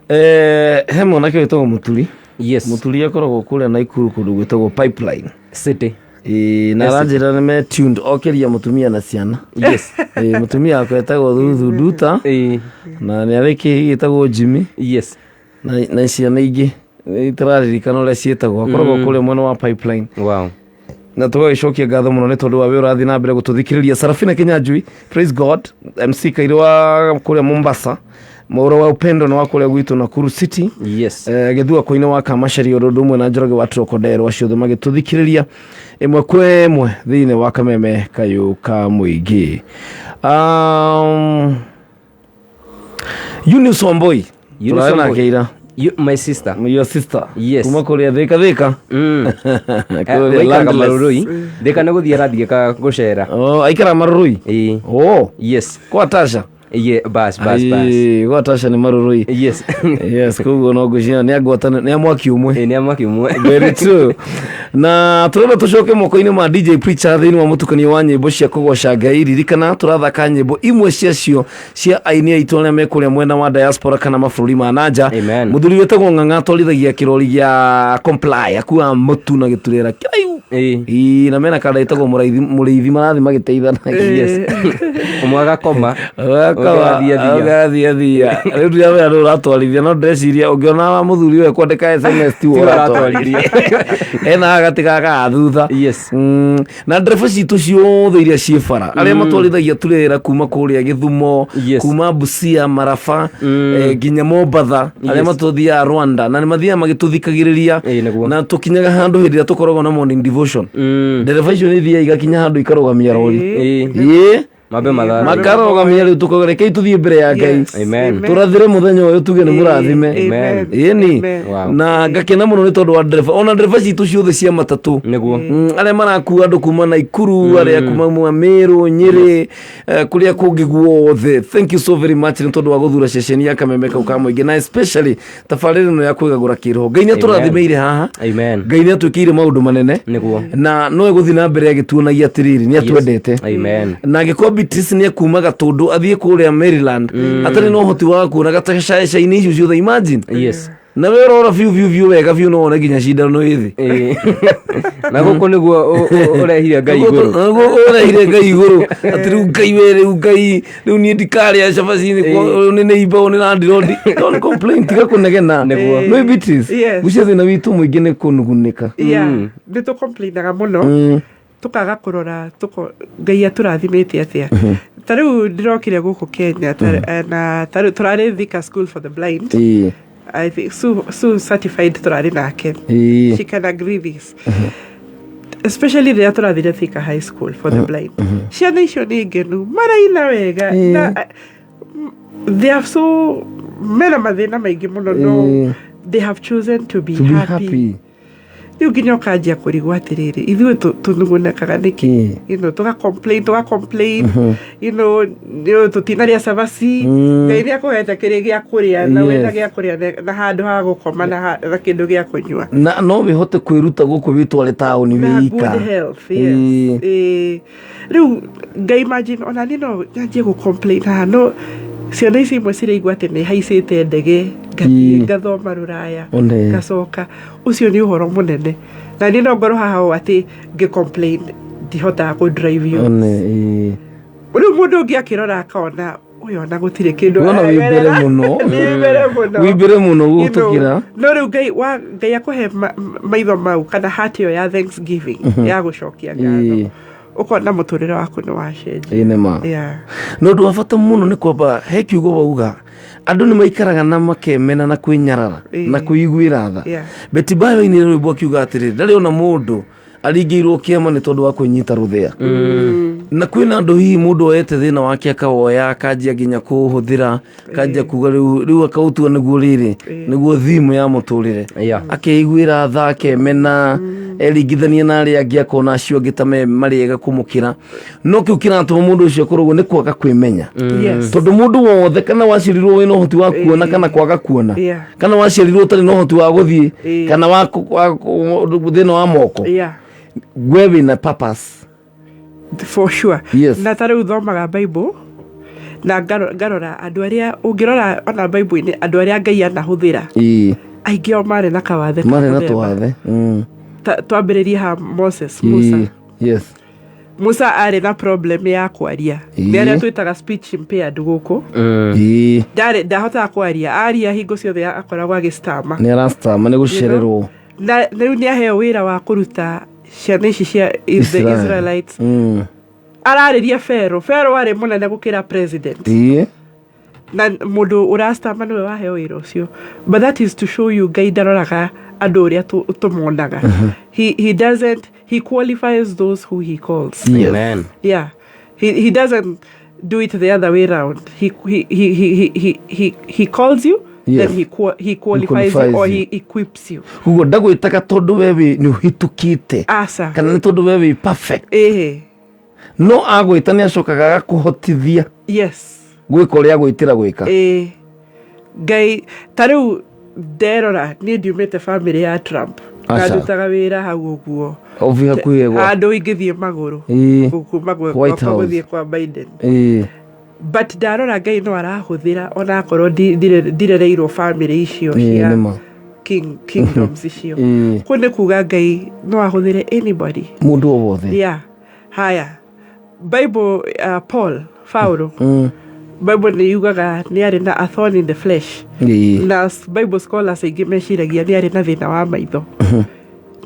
He mwanake wĩtagwo Mũturi. Mũturi akoragwo kũrĩa Naikuru kũndũ gwĩtagwo Pipeline City. Ĩĩ, na aranjĩra nĩ me tuned okĩria mũtumia na ciana. Ĩĩ, mũtumia wakwa etagwo Thuthu Nduta na nĩ arĩ kĩhi gĩtagwo Jimmy na ciana ingĩ itararirikana ũrĩa ciĩtagwo. Akoragwo kũrĩa mwena wa Pipeline. Na tũgagĩcokia ngatho mũno nĩ tondũ wa wĩ ũrathiĩ na mbere gũtũthikĩrĩria. Sarafina Kinyanjui, praise God. MC Kairĩ wa kũrĩa Mombasa, Mwaũra wa Upendo na wa kũrĩa gwitũ Nakuru City, gĩthua koine wa Kamacari, ũndũ ũmwe na Njoroge wa Trocodero, acio othe magĩtũthikĩrĩria ĩmwe kwa ĩmwe thĩinĩ wa kameme kayũ ka mũingĩ. Eunice Wambui. Eunice Tũrarĩ Wambui. nake ira. You, my sister. Your sister. Yes. Kuma kũrĩa Thĩka Thĩka. Kũrĩa Waikaraga Landless. Marurui. Thĩka nĩ gũthiĩ arathiĩ ka gũcera. Oh, aikara Marurui. Ĩĩ. Oh, kwa Tasha. Ye, bas bas bas. Ĩĩ, gwa Tasha nĩ Marurui. Yes, koguo no ngwĩciria nĩ angwatana nĩ a mwaki ũmwe. Ĩĩ, nĩ a mwaki ũmwe. Very true. Na turenda tucoke moko-inĩ ma DJ Preacher thĩinĩ wa mũtukanio wa nyĩmbo cia kũgoca Ngai. Ririkana tũrathaka nyĩmbo imwe ciacio cia aini aitũ arĩa me kũrĩa mwena wa diaspora kana mabũrũri ma nanja. Amen. Mũthuri wĩtagwo Ng'ang'a atwarithagia kĩrori gĩa Comply, akuaga mũtu na gĩturera kĩraihu. Ĩĩ, na mena kanda ĩtagwo mũraithi, mũrĩithi, marathiĩ magĩteithanagia. Ũmwe agakoma, ũngĩ agathiĩ athia. Ũgathiĩ athia. Rĩu ndiramenya nũ ũratwarithia, no ndĩreciria ũngĩona wa mũthuri ũyũ kwandĩka SMS tiwe ũratwarithia. Ena ggatĩ gaka ga thutha. Na ndereba citũ ciothe iria ciĩ bara, arĩa matwarithagia turera kuma kũrĩa Gĩthumo, kuma Busia, Maraba, nginya Mombatha, arĩa matũthiaga Rwanda na nĩ mathiaga magĩtũthikagĩrĩria, na tũkinyaga handũ hĩndĩ ĩrĩa tũkoragwo na morning devotion, ndereba icio nĩ ithiaga igakinya handũ ikarũgamia rori. Ĩĩ. Mambe mathambe. Makarũgamia rĩu tũkauga, rekei tũthiĩ mbere ya Ngai. Amen. Tũrathĩre mũthenya ũyũ, tuge nĩ mũrathime. Amen. Ĩni. Wow. Na ngakena mũno nĩ tondũ wa ndereba, ona ndereba citũ ciothe cia matatũ. Nĩguo. Arĩa marakua andũ kuma Naikuru, arĩa kuma Mĩrũ, Nyĩrĩ, kũrĩa kũngĩ guothe, thank you so very much nĩ tondũ wa gũthura ceceni ya kameme kau ka mũingĩ, na especially tabarĩra ĩno ya kwĩgagũra kĩroho. Ngai nĩ atũrathimĩire haha. Amen. Ngai nĩ atwĩkĩire maũndũ manene. Nĩguo. Na no egũthiĩ na mbere agĩtuonagia atĩrĩrĩ, nĩ atwendete. Amen. Na angĩkorwo Beatrice nĩ ekuma Gatũndũ athiĩ kũrĩa Maryland atarĩ na ũhoti wa kuona gatacaeca-inĩ icio ciothe, imagine. Na we ũrora biũ biũ biũ wega biũ no wone nginya cindano ĩ thĩ. Na gũkũ nĩguo ũrehire Ngai igũrũ. Nĩguo ũrehire Ngai igũrũ, atĩ rĩu Ngai we, rĩu Ngai, rĩu niĩ ndikarĩa cabaci nĩ neighbor, nĩ landlord. Don't complain, tiga kũnegena. Nĩguo. No Beatrice, Yes. gucia thĩna witũ mũingĩ nĩ kũnugunĩka. Yeah, nĩ tũcomplainaga mũno, tũkaga kũrora tũko Ngai atũrathimĩte atĩa. Ta rĩu ndĩrokire gũkũ Kenya na ta rĩu tũrarĩ Thika School for the Blind. I think Sue certified tũrarĩ nake. She can agree this, especially rĩrĩa tũrathire Thika High School for the Blind. Ciana icio nĩ ngenu, maraina wega na they are so mena mathĩna maingĩ mũno, no they have chosen to be To be happy. Happy. Rĩu nginya ũkanjia kũrigwo atĩrĩrĩ, ithuĩ tũnugunĩkaga nĩkĩ? Tũga complain, tũga complain, tũtinarĩa cabaci. Ngai nĩ akũhete kĩrĩ gĩa kũrĩa na wĩna gĩa kũrĩa na handũ ha gũkoma na kĩndũ gĩa kũnyua. Na no wĩhote kwĩruta gũkũ wĩtware taũni na wĩ good ika. Health, yes. Rĩu nga imagine ona niĩ no nyanjie gũ complain haha, no ciana ici imwe ciraigua atĩ nĩ haicĩte ndege ngathiĩ ngathoma rũraya, One. ngacoka. Ũcio nĩ ũhoro mũnene, na niĩ no ngorwo haha ũũ atĩ ngĩ complain ndihotaga kũ drive you. One. Rĩu mũndũ ũngĩ akĩrora akona ũyũ ona gũtirĩ kĩndũ Wona wĩ mbere aragerera. mũno. Nĩ mbere mũno. Wĩ mbere mũno gũtũkĩra. No rĩu Ngai wa Ngai akũhe maitho mau kana heart ĩyo ya thanksgiving, ya gũcokia ngatho, ũkona mũtũrĩre waku nĩ wacenjia. Ĩĩ, nĩ ma. Na ũndũ wa bata mũno nĩ kwamba he kiugo wauga, andũ nĩ maikaraga na makemena na kwĩnyarara na kwĩiguĩra tha. Betty Bayo ainire rwĩmbo akiuga atĩrĩrĩ, ndarĩ ona mũndũ aringĩirwo kĩama nĩ tondũ wa kwĩnyita rũthĩa. Na kwĩna andũ hihi mũndũ oete thĩna wake akawoya akanjia nginya kũũhũthĩra, akanjia kuga rĩu akaũtua nĩguo rĩrĩ nĩguo theme ya mũtũrĩre, akeiguĩra tha, akemena, eringithania na arĩa angĩ, akona acio angĩ ta me marĩega kũmũkĩra. No kĩu kĩratũma mũndũ ũcio akorwo ũguo nĩ kwaga kwĩmenya, tondũ mũndũ wothe kana waciarirwo wĩna ũhoti wa kuona kana kwaga kuona, kana waciarirwo ũtarĩ na ũhoti wa gũthiĩ kana wa thĩna wa moko, we wĩna purpose. For sure. Na ta rĩu thomaga Bible na ngarora andũ arĩa ũngĩrora ona Bible-inĩ, andũ arĩa Ngai anahũthĩra, aingĩ ao marĩ na kawathe ka marĩ na mũthemba. twathe. Twambĩrĩrie ha Moses, Musa. Musa arĩ na problem ya kwaria, nĩ arĩa twĩtaga speech impaired gũkũ. Ndarĩ ndahotaga kwaria, aria hingo ciothe akoragwo agĩstama. Nĩ arastama nĩ gũcererwo. Na rĩu nĩ aheo wĩra wa kũruta ciana ici cia the Israel. Israelites. Ararĩria Pharaoh. Pharaoh arĩ mũnene gũkĩra president, na mũndũ ũrastama nĩwe waheo wĩra ũcio. But that is to show you Ngai ndaroraga andũ ũrĩa tũmonaga. He doesn't, he qualifies those who he calls. Amen. Yeah, he doesn't do it the other way round. He calls you, then he qualifies you qualifies or you. he equips you. Koguo ndagwĩtaga tondũ we wĩ nĩ ũhĩtũkĩte Asa. kana nĩ tondũ we wĩ perfect, no agwĩta nĩ acokaga agakũhotithia gwĩka ũrĩa agwĩtĩra gwĩka. Ngai ta rĩu nderora niĩ ndiumĩte family ya Trump na Aca. ndutaga wĩra hau ũguo Obi hakuhĩ gwa handũ ingĩthiĩ magũrũ kuma White gwakwa House. gũthiĩ kwa Biden. But ndarora Ngai no arahũthĩra onakorwo ndirereirwo family icio cia nĩma. Kingdoms icio. Kũu nĩ kuga Ngai no ahũthĩre anybody. Mũndũ o wothe. Yeah, haya, Bible, Paul, Paulo, Bible nĩ yugaga nĩ arĩ na a thorn in the flesh. Na Bible scholars aingĩ meciragia nĩ arĩ na thĩna wa maitho.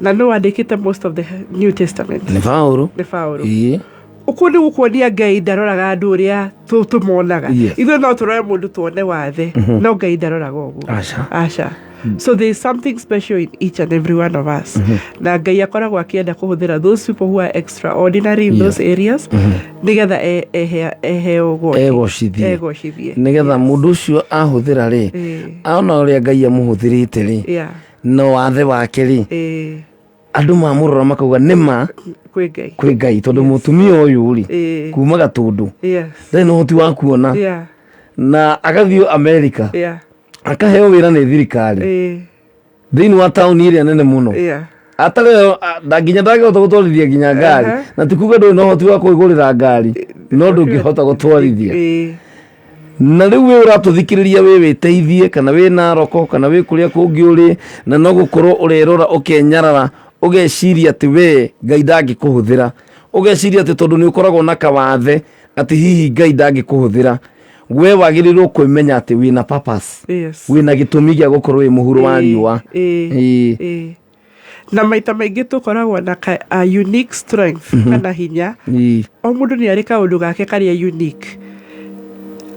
Na no wandĩkĩte most of the New Testament? Nĩ Paulo. Nĩ Paulo. Ũkũ nĩ gũkuonia Ngai ndaroraga andũ ũrĩa tũmonaga. Ithuĩ no tũrore mũndũ tuone wathe, no Ngai ndaroraga ũguo. Aca. Aca. So there is something special in each and every one of us, na Ngai akoragwo akĩenda kũhũthĩra those people who are extraordinary in those areas nĩgetha eheo ũgwati. Egocithie. Egocithie. Nĩgetha mũndũ ũcio ahũthĩra rĩ, ona ũrĩa Ngai amũhũthĩrĩte rĩ, na wathe wake rĩ, andũ mamũrora makauga nĩma kwĩ Ngai. Kwĩ Ngai, tondũ mũtumia ũyũ rĩ, kuma Gatũndũ, ndarĩ na ũhoti wa kuona, na agathiĩ America, akaheo wĩra nĩ thirikari thĩinĩ wa taũni ĩrĩa nene mũno. Atarĩ nginya ndangĩhota gũtwarithia nginya ngari. Na ti kuga ndũrĩ na ũhoti wa kwĩgũrĩra ngari, no ndũngĩhota gũtwarithia. Na rĩu wĩ ũratũthikĩrĩria, wĩ wĩteithie kana wĩ Naroko kana wĩ kũrĩa kũngĩ ũrĩ, na no gũkorwo ũrerora ũkenyarara, ũgeciria atĩ we Ngai ndangĩkũhũthĩra, ũgeciria atĩ tondũ nĩ ũkoragwo na kawathe atĩ hihi Ngai ndangĩkũhũthĩra. We wagĩrĩirwo kwĩmenya atĩ wĩna purpose, wĩna gĩtũmi gĩa gũkorwo wĩ mũhuro wa riũa. Ĩĩ. Na maita maingĩ tũkoragwo na ka, a unique strength kana hinya. O mũndũ nĩ arĩ kaũndũ gake karĩa unique.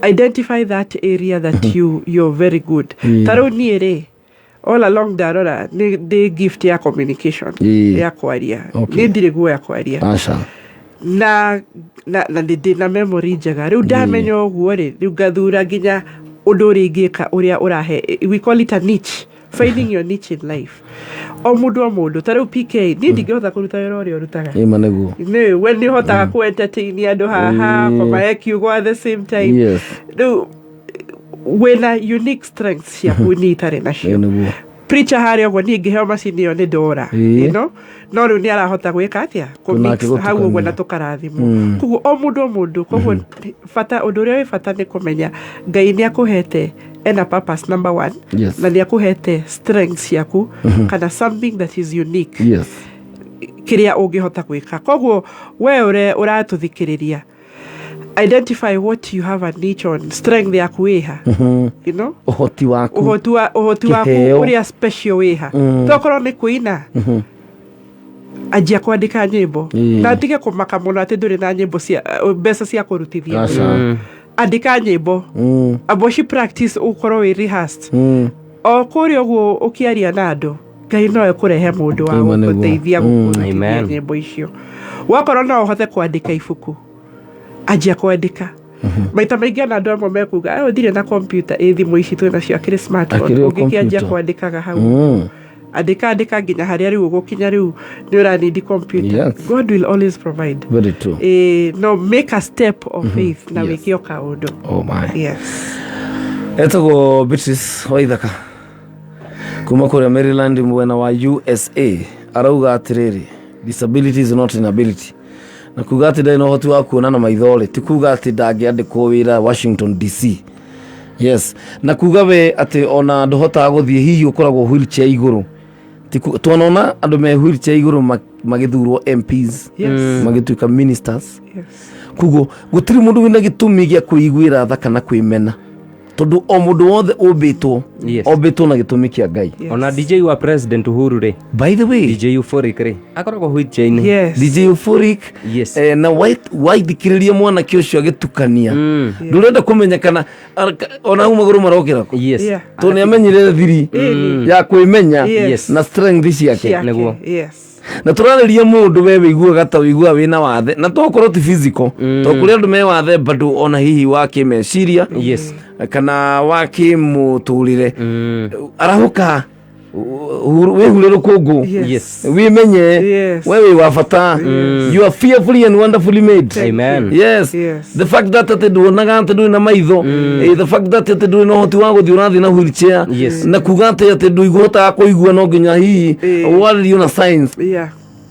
Identify that area that you're very good. Ta rĩu niĩ rĩ, all along ndarora nĩ ndĩ gift ya communication, ya kwaria. Niĩ ndirĩ guoya kwaria. Aca. Na nĩ ndĩ na memory njega. Rĩu ndamenya ũguo rĩ, rĩu ngathura nginya ũndũ ũrĩa ingĩka ũrĩa ũrahe, we call it a niche, finding your niche in life. O mũndũ o mũndũ, ta rĩu PK, niĩ ndingĩhota kũruta wĩra ũrĩa ũrutaga. Ĩma nĩguo. Nĩ we nĩ ũhotaga kũ entertain andũ haha, kũmahe kiugo at the same time. Rĩu wĩna unique strengths ciaku niĩ itarĩ nacio. Nĩguo. Preacher harĩa ũguo, niĩ ngĩheo macini ĩyo nĩ ndora, no rĩu nĩ arahota gwĩka atĩa? Nake Kũmix hau ũguo gũtukania. na tũkarathimwo. Koguo o mũndũ o mũndũ, koguo bata, ũndũ ũrĩa wĩ bata nĩ kũmenya Ngai nĩ akũhete ena purpose number one, na nĩ akũhete strengths ciaku kana something that is unique, kĩrĩa ũngĩhota gwĩka. Koguo we ũrĩa ũratũthikĩrĩria, identify what you have a niche on, strength yaku ĩha. Ũhoti waku. Ũhoti waku. Kĩheo. Ũrĩa special wĩha. Tokorwo nĩ kũina, anjia kwandĩka nyĩmbo. Na tige kũmaka mũno atĩ ndũrĩ na nyĩmbo cia mbeca cia kũrutithia. Aca. Andĩka nyĩmbo, amba ũci practice, ũkorwo wĩ rehearsed. O kũrĩa ũguo ũkĩaria na andũ, Ngai no ekũrehe mũndũ wa Ĩma nĩguo. gũgũteithia gũkũrutithia Amen. nyĩmbo icio. Wakorwo no ũhote kwandĩka ibuku, anjia kwandĩka. Maita maingĩ ona andũ amwe mekuga, "Eh, ndirĩ na computer." Ĩ thimũ ici twĩ nacio, akĩrĩ smartphone. Akĩrĩ o ũngĩkĩanjia computer. kwandĩkaga hau, andĩka, andĩka nginya harĩa rĩu ũgũkinya, rĩu nĩ ũranindi computer. God will always provide. Very true. No make a step of faith na wĩke o kaũndũ. Oh my. Yes. Etagwo Beatrice Waithaka kuma kũrĩa Maryland mwena wa USA. Arauga atĩrĩrĩ, disability is not inability, na kuga atĩ ndarĩ na ũhoti wa kuona na maitho rĩ, ti kuga atĩ ndangĩandĩkwo wĩra Washington DC. Yes, na kuga we atĩ ona ndũhotaga gũthiĩ, hihi ũkoragwo wheelchair igũrũ. Twanona andũ me wheelchair igũrũ magĩthurwo MPs, magĩtuĩka ministers. Koguo gũtirĩ mũndũ wĩna gĩtũmi gĩa kwĩiguĩra tha kana kwĩmena, tondũ o mũndũ wothe ũmbĩtwo ombĩtwo na gĩtũmi kĩa Ngai. Ona DJ wa President Uhuru rĩ, By the way, DJ Euphoric rĩ, akoragwo wheelchair-inĩ. DJ Euphoric. Na waithikĩrĩria mwanake ũcio agĩtukania, ndũrenda kũmenya kana ona hau magũrũ marokĩra kũ. Tondũ nĩ amenyire thiri ya kwĩmenya na strength ciake. Ciake. Nĩguo. Na tũrarĩria mũndũ we wĩiguaga ta wĩiguaga wĩna wathe, na tokorwo ti physical, to kũrĩ andũ me wathe bado ona hihi wa kĩmeciria kana wa kĩmũtũrĩre. Arahũka, wĩhure rũkũngũ, wĩmenye we wĩ wa bata. You are fearfully and wonderfully made. Amen. Yes. The fact that atĩ nduonaga, atĩ ndũrĩ na maitho, the fact that atĩ ndũrĩ na ũhoti wa gũthiĩ, ũrathiĩ na wheelchair, na kuga atĩ ndũihotaga kũigua, no nginya hihi warĩrio na science.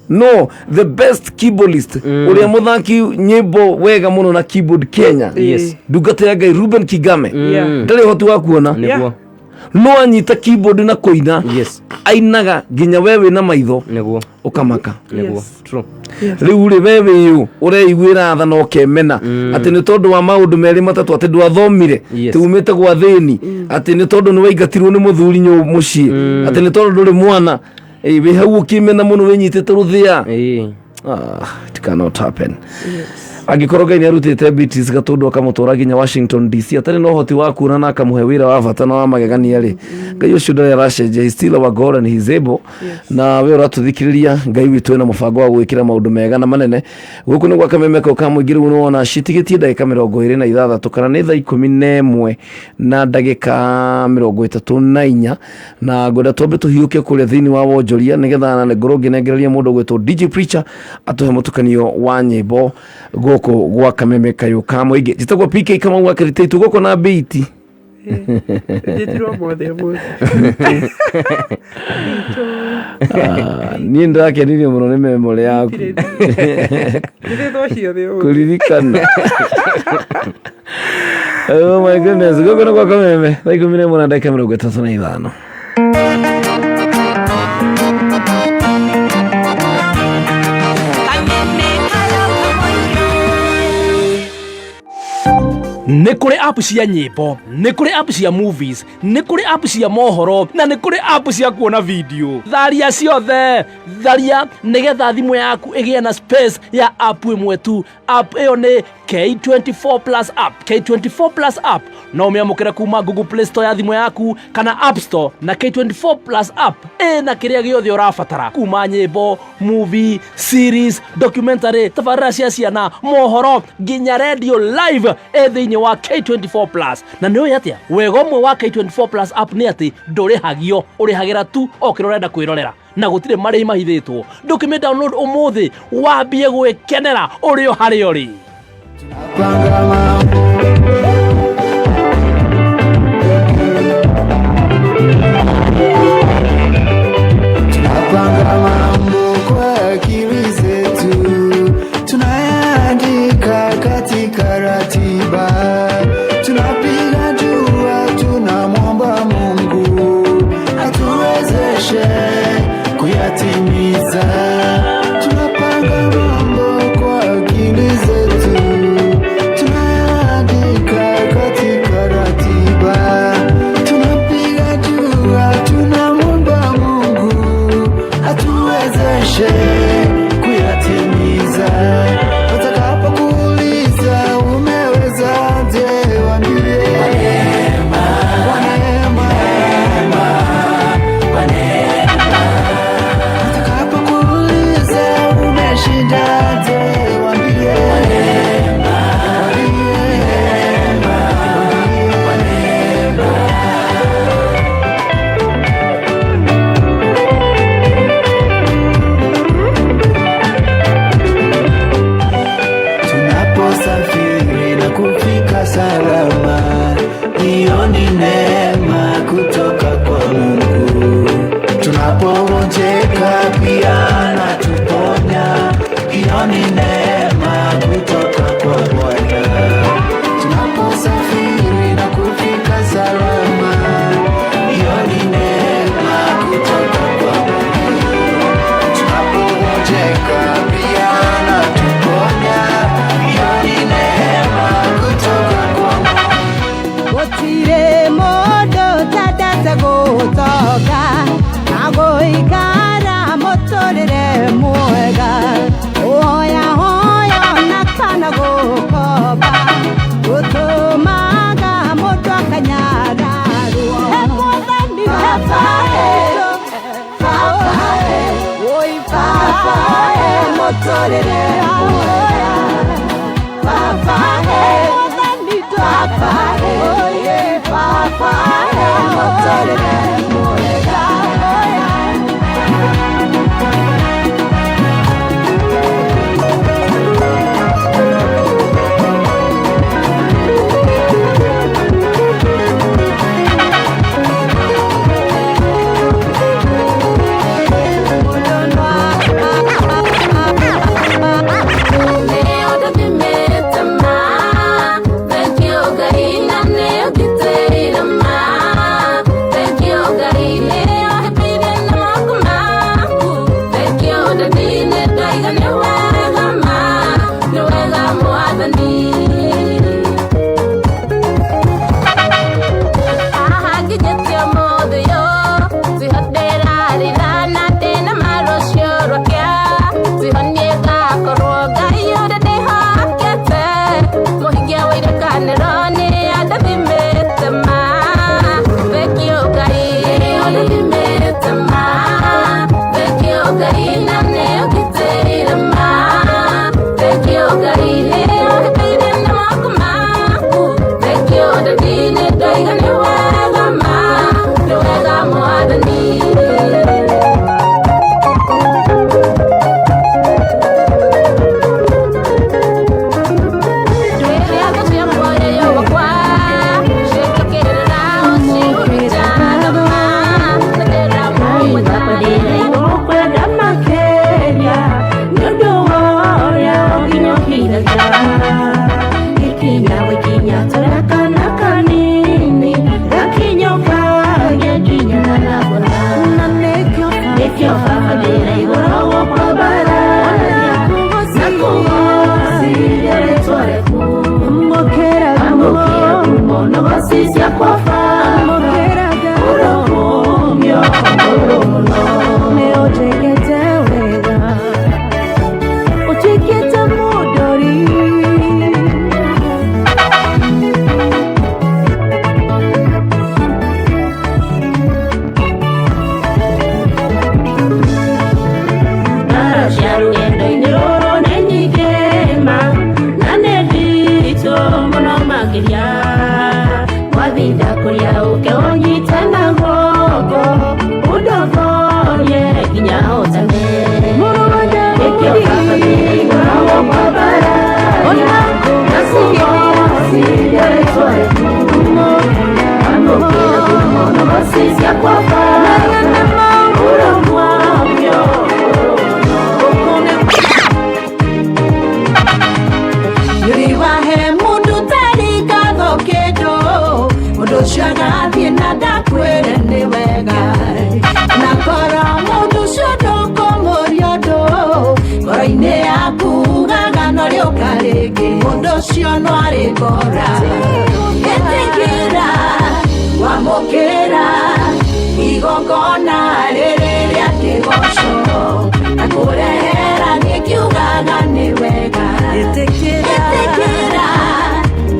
No the best keyboardist, ũrĩa mũthaki nyĩmbo wega mũno na keyboard Kenya, ndungata ya Ngai Ruben Kigame, ndarĩ ũhoti wa kuona, no anyita keyboard na kũina, ainaga nginya we wĩna maitho ũkamaka. Nĩguo. True. Rĩu rĩ, we wĩyũ ũreiguĩra tha na ũkemena atĩ nĩ tondũ wa maũndũ merĩ matatũ, atĩ ndwathomire, atĩ umĩte gwa thĩni, atĩ nĩ tondũ nĩ waingatirwo nĩ mũthuri mũciĩ, atĩ nĩ tondũ ndũrĩ mwana. Ĩ, wĩ hau ũkĩmena mũno, wĩnyitĩte rũthĩa. Ah, it cannot happen. Angĩkorwo Ngai nĩ arutĩte Beatrice Gatũndũ akamũtwara nginya Washington DC atarĩ na ũhoti wa kuona na akamũhe wĩra wa bata na wa magegania rĩ, Ngai ũcio ndarĩ aracenjia. He's still our God and he's able. Na we ũratũthikĩrĩria, Ngai witũ ena mũbango wa gwĩkĩra maũndũ mega na manene. Gũkũ nĩ gwa Kameme kau ka mũingĩ. Rĩu nĩwona citigĩtie ndagĩka 26, kana nĩ thaa 11 na ndagĩka 34, na ngwenda twambe tũhiũke kũrĩa thĩinĩ wa wonjoria, nĩgetha na ngorwo ngĩnengereria mũndũ gwĩtwo DJ Preacher atũhe mũtukanio wa nyĩmbo gũkũ gwa Kameme kayũ ka mũingĩ. Njĩtagwo PK Kamau wa Kĩrĩtĩitu gũkũ na Beat. Njĩtirwo mothe ũmũthĩ. Niĩ ndĩrakenirio mũno nĩ memory yaku. Njĩtĩtwo ciothe ũmũthĩ. Kũririkana. Oh my goodness, gũkũ nĩ gwa Kameme thaa 11:35. Nĩ kũrĩ app cia nyĩmbo, nĩ kũrĩ app cia movies, nĩ kũrĩ app cia mohoro, na nĩ kũrĩ app cia kuona video. Tharia ciothe, tharia nĩgetha thimũ yaku ĩgĩe na space ya app ĩmwe tu. App ĩyo nĩ K24 Plus app. K24 Plus app no ũmĩamũkĩre kuma Google Play Store ya thimũ yaku kana App Store, na K24 Plus app ĩna kĩrĩa gĩothe ũrabatara, kuma nyĩmbo, movie, series, documentary, tabarĩra cia ciana, mohoro, nginya radio live ĩ thĩinĩ wa K24 Plus. Na nĩ ũĩ atĩa wega ũmwe wa K24 Plus app nĩ atĩ ndũrĩhagio, ũrĩhagĩra tu o kĩrĩa ũrenda kwĩrorera, na gũtirĩ marĩhi mahithĩtwo. Ndũkĩmĩ download ũmũthĩ wambie gwĩkenera ũrĩ o harĩa ũrĩ. Tunapanga mambo kwa akili zetu, tunayaandika katika ratiba, tunapiga dua, tunamwomba Mungu atuwezeshe kuyatimiza. Tunapanga mambo kwa akili zetu, tunayaandika katika ratiba, tunapiga dua, tunamwomba Mungu atuwezeshe kuyatimiza. Watakapokuuliza umewezaje, waambie kwa neema. Watakapokuuliza umeshindaje, waambie Tunaposafiri na kufika salama, hiyo ni neema kutoka kwa Mungu. Tunapogonjeka pia anatuponya, hiyo ni neema kutoka kwa Bwana. Tunaposafiri na kufika salama, hiyo ni neema kutoka kwa Mungu. Tunapogonjeka pia anatuponya, hiyo ni neema kutoka kwa Mungu. Gũtirĩ mũndũ ũtendete gũtonga na gũikara mũtũrĩre mwega, ũhoyahoya ona kana gũkomba gũtũmaga mũndũ akanyararwo. He Mwathani baba baba oi baba mũtũrĩre mwega baba Mwathani baba oye baba mũtũrĩre mwega. Thank you. Ũke ũnyite na guoko ũndogorie nginya hotane. Nĩkĩo baba nĩngoragwo kwambararia na kũgocithia rĩtwa rĩaku. Amũkĩra ngumo na mboci ciakwa Baba, ũromwamio. Nĩwahe mũndũ ũtarĩ ngatho kĩndũ, mũndũ ũcio agathiĩ na ndakwĩre nĩ wega. Na korwo mũndũ ũcio ndũkũmũria ũndũ, ngoro-inĩ yaku ugaga no rĩũka rĩngĩ, mũndũ ũcio no arĩkora. Ĩtĩkĩra, wamũkĩra igongona rĩrĩ rĩa kĩgoco, na kũrehera nĩkiugaga nĩ wega. Ĩtĩkĩra,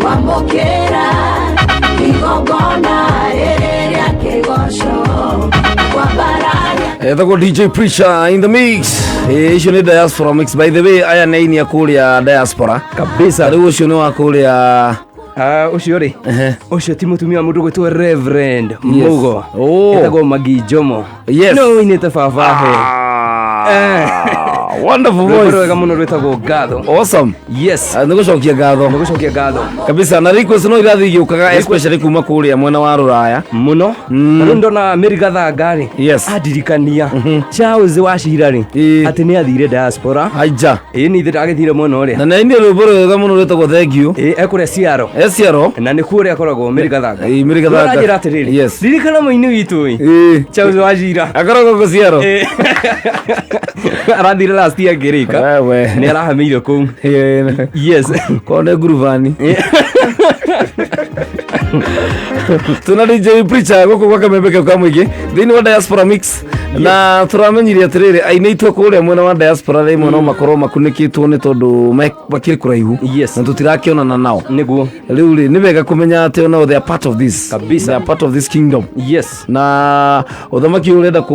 wamũkĩra igongona rĩrĩ rĩa kĩgoco, kwambararia. Etagwo DJ Preacher in the mix. Icio nĩ diaspora mix. By the way, aya nĩ aini a kũrĩa diaspora Kabisa. Rĩu ũcio nĩ wa kũrĩa Ũcio rĩ, ũcio ti mũtumia wa mũndũ gwĩtwo Reverend Yes. Mugo. Oh. Etagwo Magi Jomo. Yes. No ũinĩte baba he. Wonderful Rwĩmbo voice. rwega mũno rwĩtagwo ngatho. Awesome. Yes. Nĩ gũcokia ngatho. Nĩ gũcokia ngatho. Kabisa, na request no irathiĩ igĩũkaga, especially kuma kũrĩa mwena wa rũraya. Mũno. Na rĩu ndona Mary Gathanga rĩ, Yes. andirikania Charles wa Cira rĩ, atĩ nĩ athire diaspora. Aija. Ĩĩ, nĩ ithe ndagĩthire mwena ũrĩa. Na nĩ rwĩmbo rwega mũno rwĩtagwo thank you. Ĩĩ, ekũrĩa Ciaro. E Ciaro. Na nĩ kuo ũrĩa akoragwo Mary Gathanga. Ĩĩ, Mary Gathanga. Ũranjĩra atĩrĩrĩ. Yes. Ririkana mũini witũ ĩ. Ĩĩ. Charles wa Cira. Akoragwo kũ Ciaro. Ĩĩ. Arathire last year ngĩrĩka. Wewe. Nĩ arahamĩire kũu. Ĩĩ. Yes. Korwo nĩ ngurubani. Tuna DJ Preacher gũkũ gwa kamembe kau ka mũingĩ thĩinĩ wa diaspora mix, na tũramenyire atĩrĩrĩ, aini aitũ kũrĩa mwena wa diaspora rĩmwe no makorwo makunĩkĩtwo nĩ tondũ makĩrĩ kũraihu. Yes. Na tũtirakĩonana nao. Nĩguo. Rĩu rĩ, nĩ wega kũmenya atĩ onao they are part of this. Kabisa. They are part of this kingdom. Yes. Na ũthamaki ũyũ ũrenda kũ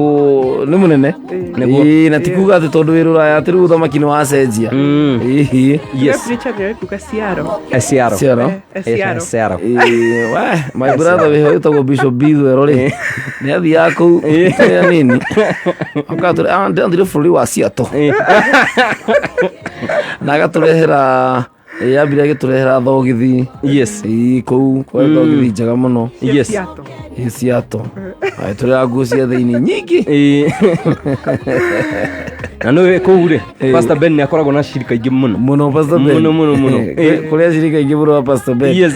nĩ mũnene. Nĩguo. Ĩĩ, na ti kuga atĩ tondũ wĩ rũraya atĩ rĩu ũthamaki nĩ wacenjia. Ĩhĩ. Yes. Preacher nĩoĩ kuga Ciaro. Ciaro. Ciaro. Ciaro. Ciaro. Ĩĩ, we, my brother wĩho wĩtagwo Bishop Bithwero rĩ, nĩ athiaga kũu tũrĩ anini. Akatũre, ndĩrathire bũrũri wa Seattle. Na agatũrehera, yambire agĩtũrehera thogithi. Yes. Ĩĩ, kũu kwarĩ thogithi njega mũno. Yes. Seattle. Ĩĩ, Seattle. Agĩtũrehera nguo cia thĩinĩ nyingĩ. Ĩĩ. Na nĩ kũu rĩ, Pastor Ben nĩ akoragwo na cirika ingĩ mũno. Mũno Pastor Ben. Mũno, mũno, mũno. Kũrĩa cirika ingĩ mũno wa Pastor Ben. Yes.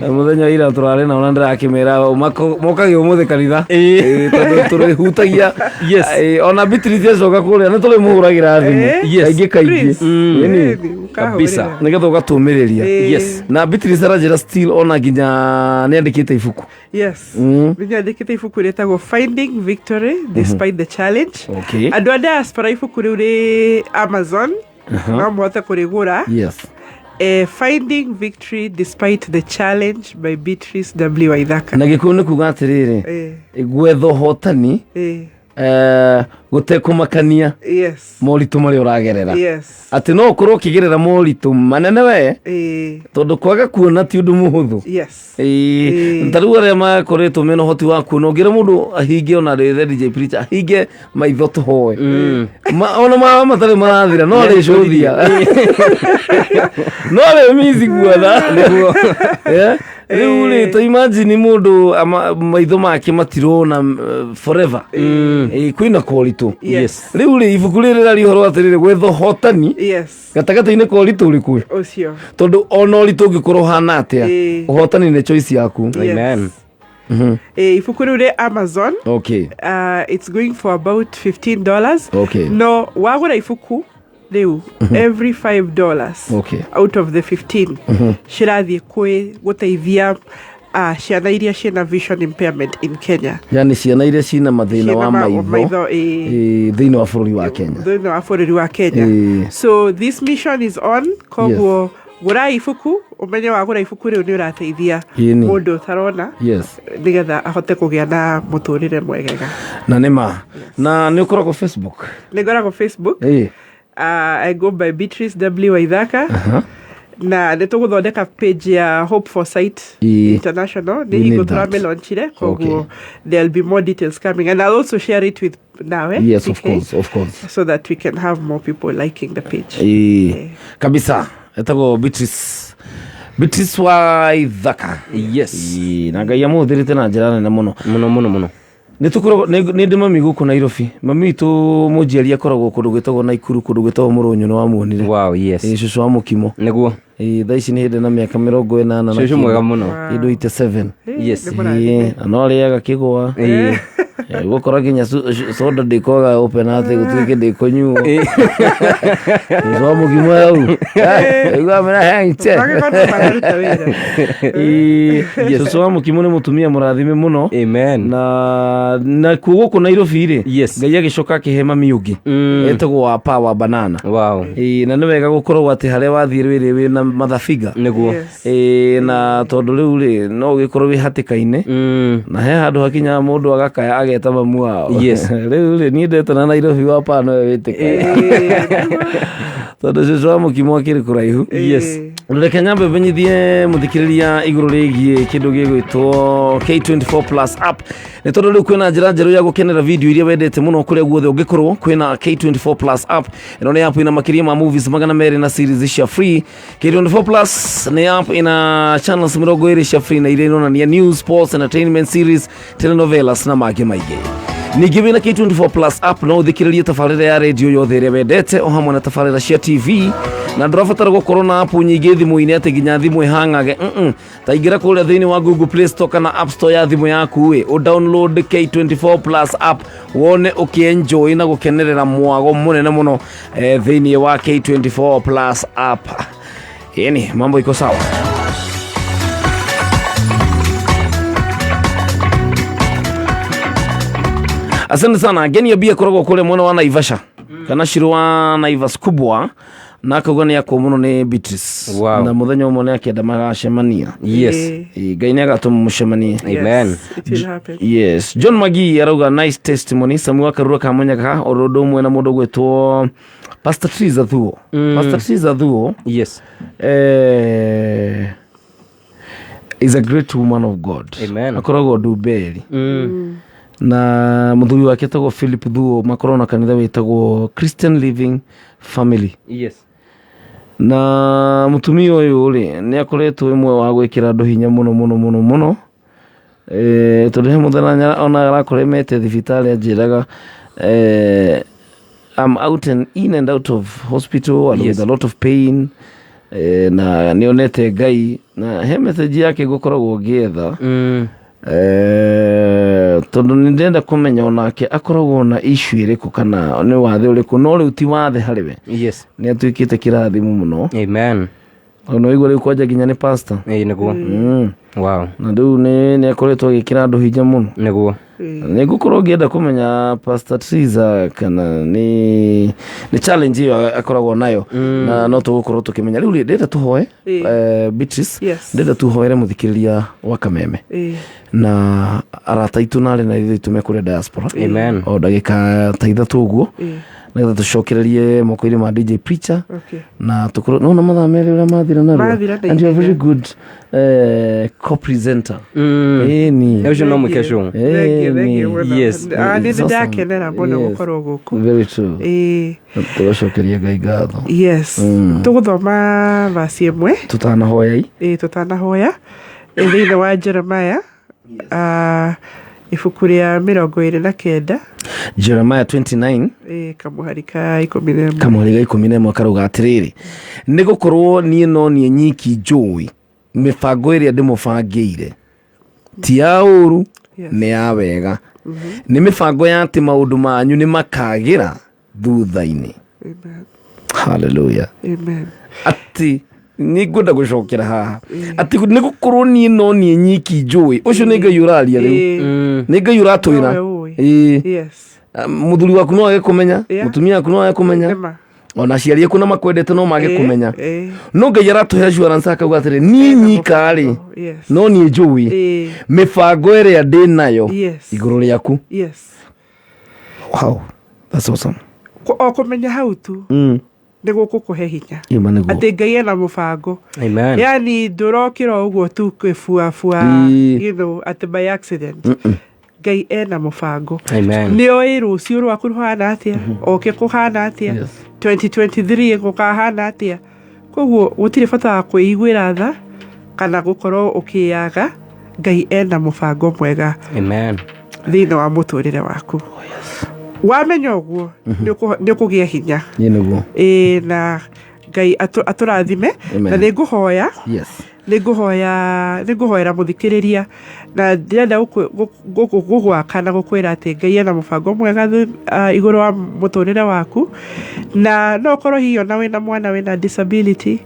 Na mũthenya wa ira tũrarĩ nao na ndĩrakĩmera mokage ũmũthĩ kanitha. Ĩĩ. Ĩĩ, tondũ tũrĩhutagia. Yes. Ĩĩ, ona Beatrice acoka kũrĩa nĩ tũrĩmũhũragĩra thimũ. Yes. Kaingĩ kaingĩ. Please. Ĩni. Kabisa. Nĩgetha ũgatũmĩrĩria. Yes. Na Beatrice aranjĩra still ona nginya nĩ andĩkĩte ibuku. Yes. Nĩnyandĩkĩte ibuku rĩtagwo Finding Victory Despite the Challenge. Okay. Andũ a diaspora, ibuku rĩu rĩ Amazon, no mũhote kũrĩgũra. Yes. Finding Victory Despite the Challenge by Beatrice W Waithaka. Na gĩkũyũ nĩ kuga atĩrĩrĩ, gwetha ũhotani gũtekũmakania moritũ marĩa ũragerera. Yes. Atĩ no ũkorwo ũkĩgerera moritũ manene we, tondũ kwaga kuona ti ũndũ mũhũthũ. Yes. Ĩĩ, ta rĩu arĩa makoretwo mena ũhoti wa kuona, ũngĩra mũndũ ahinge ona rĩthe DJ Preacher ahinge maitho tũhoe, ona mawa matarĩ marathira no arĩcũthia, no arĩmici kuona. Nĩguo. Rĩu rĩ, ta imagine mũndũ maitho make matirona forever. Ĩĩ, kwĩna koritũ. Yes. Rĩu rĩ, ibuku rĩrĩ rĩraria ũhoro atĩrĩrĩ, gwetha ũhotani Yes. gatagatĩ-inĩ ka ũritũ ũrĩkũ, Ũcio. Tondũ ona ũritũ ũngĩkorwo ũhana atĩa, ũhotani nĩ choice yaku. Yes. Amen. Ibuku rĩu rĩ Amazon. It's going for about $15. No wagũra ibuku rĩu, every $5 out of the 15 cirathiĩ kwĩ gũteithia ciana iria ciĩna vision impairment in Kenya. Yani ciana iria cina mathĩna Ciĩna wa maitho maitho, ĩĩ. Thĩinĩ wa bũrũri wa Kenya. Thĩinĩ wa bũrũri wa Kenya. So this mission is on, koguo gũrai ibuku, ũmenye wagũra ibuku rĩu nĩ ũrateithia mũndũ ũtarona nĩgetha ahote kũgĩa na mũtũrĩre mwegega. Na nĩ ma na nĩ ũkoragwo Facebook? Nĩ ngoragwo Facebook. I go by Beatrice W Waithaka. Na nĩ tũgũthondeka page ya Hope for Sight International. Nĩ hingo tũramĩlaunchire, koguo there'll be more details coming, and I'll also share it with nawe, Yes, of course, of course. So that we can have more people liking the page. Ĩĩ, kabisa. Etagwo Beatrice wa Ithaka. Yes. Ĩĩ, na Ngai amũhũthĩrĩte na njĩra nene mũno. Mũno mũno mũno. Nĩ tũkoragwo nĩ ndĩ mami gũkũ Nairobi. Mami witũ mũnjiari akoragwo kũndũ gwĩtagwo Naikuru, kũndũ gwĩtagwo Mũrũnyũ, nĩ wamuonire? Wow, yes. Ĩĩ, cũcũ wa mũkimo. Nĩguo. Ĩĩ, thaa ici nĩ hĩndĩ na mĩaka 80 na Cũcũ kĩndũ. mwega mũno. Kĩndũ 87. Yes. Nĩ mũrathime. Ĩĩ, na no arĩaga kĩgwa. Gũkora nginya soda ndĩkwaga open atĩ gũtirĩ kĩndũ ĩkũnyuo. Cũcũ wa mũkimo hau. Igua mena hengche. Magĩkorwo no mararuta wĩra. Ĩĩ, cũcũ wa mũkimo nĩ mũtumia mũrathime mũno. Amen. Na kuo gũkũ Nairobi rĩ, Yes. Ngai agĩcoka akĩhe mami ũngĩ etagwo wa Power Banana. Wow. Ĩĩ, na nĩ wega gũkorwo atĩ harĩa wathiĩ rwĩrĩ wĩna mathabiga. Nĩguo. Yes. Ĩĩ, na tondũ rĩu rĩ, no ũgĩkorwo wĩ hatĩka-inĩ na he handũ hakinyaga mũndũ agakaya ageta mamu wao. Yes. Rĩu rĩ, niĩ ndetana Nairobi wa Power nowe wĩtĩkaga, tondũ cũcũ wa mũkimo akĩrĩ kũraihu. Yes. Reke nyambe menyithie mũthikĩrĩria igũrũ rĩgiĩ kĩndũ gĩgwĩtwo K24 Plus app, nĩ tondũ rĩu kwĩna njĩra njerũ ya gũkenera video iria wendete mũno kũrĩa guothe ũngĩkorwo. Kwĩna K24 Plus app. Ĩno nĩ app ina makĩria ma movies 200 na series cia free. K24 Plus nĩ app ina channels 20 cia free na iria ironania news, sports, entertainment series, telenovelas na mangĩ maingĩ. Ningĩ wĩna K24 Plus app no ũthikĩrĩrie tabarĩra ya redio yothe ĩrĩa wendete o hamwe na tabarĩra cia TV, na ndũrabatara gũkorwo na app nyingĩ thimũ-inĩ atĩ nginya thimũ ĩhang'age. Ta ingĩra kũrĩa thĩinĩ wa Google Play Store kana App Store ya thimũ yaku ĩ, ũ download K24 Plus app wone ũkĩenjoy na gũkenerera mwago mũnene mũno thĩinĩ wa K24 Plus app. Yani mambo iko sawa. Asante sana. Geni Abia akoragwo kũrĩa mwena wa Naivasha kana Shiro wa Naivas kubwa, na akauga nĩ akwo mũno nĩ Beatrice. Na mũthenya ũmwe nĩ akĩenda magacemania. Yes. Ĩ, Ngai nĩ agatũma mũcemanie. Amen. Yes, it will happen. Yes. John Magi arauga nice testimony. Samuel Karura Kamunyaga oro ũndũ ũmwe na mũndũ ũgwĩtwo Pastor Triza Thuo. Pastor Triza Thuo is a great woman of God. Amen. Akoragwo Ndumberi. Na mũthuri wake etagwo Philip Thuo, makoragwo na kanitha wĩtagwo Christian Living Family. Na mũtumia ũyũ rĩ, nĩ akoretwo ĩmwe wa gwĩkĩra andũ hinya mũno mũno mũno mũno. Tondũ he mũthenya ona arakoremete thibitarĩ anjĩraga, I'm out and in and out of hospital and with a lot of pain. Na nĩonete Ngai, na he message yake ngũkoragwo ngĩetha. Tondũ nĩ ndĩrenda kũmenya onake akoragwo na issue ĩrĩkũ kana nĩ wathe ũrĩkũ, no rĩu ti wathe harĩ we. Nĩ atuĩkĩte kĩrathimo mũno. Amen. Ona ũigua rĩu kwanja nginya nĩ pastor. Ĩĩ, nĩguo. Wow. Na rĩu nĩ akoretwo agĩkĩra andũ hinya mũno. Nĩguo. Nĩ ngũkorwo ngĩenda kũmenya Pastor Triza kana nĩ challenge ĩyo akoragwo nayo, na no tũgũkorwo tũkĩmenya. Rĩu rĩ, ndĩrenda tũhoe, Beatrice, ndĩrenda tũhoere mũthikĩrĩria wa Kameme na arata aitũ na arĩ na ithuĩ aitũ me kũrĩa diaspora. Amen. O ndagĩka ta 3 ũguo, nĩgetha tũcokererie moko-inĩ ma DJ Preacher na tũkorwo nona mathaa 2 ũrĩa mathira narua. Mathira na And you are very ihenya. good co-presenter. Ĩni. Ũcio no mwĩke show. Thank you, thank you mũno. Yes. Ah, nĩ It's awesome. ndakenera mũno gũkorwo gũkũ. Very true. Tũgacokeria Ngai ngatho. Yes. Tũgũthoma vasi ĩmwe. Tutanahoya. Ĩĩ, tũtanahoya. Thĩinĩ wa Jeremiah, ibuku rĩa 29. Jeremiah 29. Ĩĩ, kamũhari ka 11. Kamũhari ga 11 karauga atĩrĩrĩ, nĩ gũkorwo niĩ no niĩ nyiki njũĩ mĩbango ĩrĩa ndĩmũbangĩire, ti ya ũũru, nĩ ya wega, nĩ mĩbango ya atĩ maũndũ manyu nĩ makagĩra thutha-inĩ. Amen. Hallelujah. Amen. Atĩ nĩ ngwenda gũcokera haha atĩ nĩ gũkorwo niĩ no niĩ nyiki njũĩ. Ũcio nĩ Ngai ũraria rĩu. Nĩ Ngai ũratwĩra. Nowe ũĩ. Ĩĩ. Yes. Mũthuri waku no age kũmenya, mũtumia waku no age kũmenya, Nĩma. ona aciari aku na makwendete no mage kũmenya, no Ngai aratũhe assurance akauga atĩrĩ, niĩ nyika rĩ, no niĩ njũĩ mĩbango ĩrĩa ndĩ nayo igũrũ rĩaku. Yes. Wow, that's awesome. O kũmenya hau tu. Nĩ gũkũkũhe hinya. Ima nĩguo. Atĩ Ngai ena mũbango. Amen. Yani ndũrokĩra o ũguo tu kwĩbuabua, atĩ by accident. Ngai ena mũbango. Amen. Nĩ oĩ rũciũ rwaku rũhana atĩa, oke kũhana atĩa, 2023 gũkahana atĩa. Koguo gũtirĩ bata wa kwĩiguĩra tha kana gũkorwo ũkĩyaga. Ngai ena mũbango mwega Amen. thĩinĩ wa mũtũrĩre waku. Wamenya ũguo nĩ ũkũgĩa hinya. Ĩ nĩguo. Ĩĩ, na Ngai atũrathime. Amen. Na nĩ ngũhoya, Yes. nĩ ngũhoera mũthikĩrĩria, na ndĩrenda gũgwaka na gũkwĩra atĩ Ngai ena mũbango mwega igũrũ wa mũtũrĩre waku. Na no ũkorwo hihi ona wĩna mwana wĩna disability,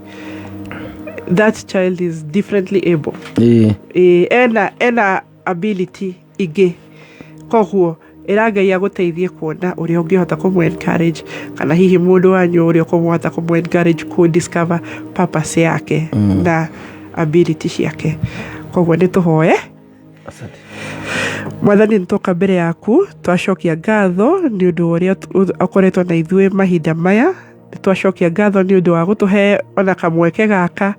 that child is differently able. Ĩ. Ĩ, ena ability ingĩ, koguo ĩra Ngai agũteithie kuona ũrĩa ũngĩhota kũmũ encourage, kana hihi mũndũ wanyu ũrĩa ũkũmũhota kũmũ encourage kũ discover purpose yake na ability ciake. Koguo nĩ tũhoe. Asante. Mwathani, nĩ twoka mbere yaku, twacokia ngatho nĩ ũndũ wa ũrĩa ũkoretwo na ithuĩ mahinda maya. Nĩ twacokia ngatho nĩ ũndũ wa gũtũhe ona kamweke gaka.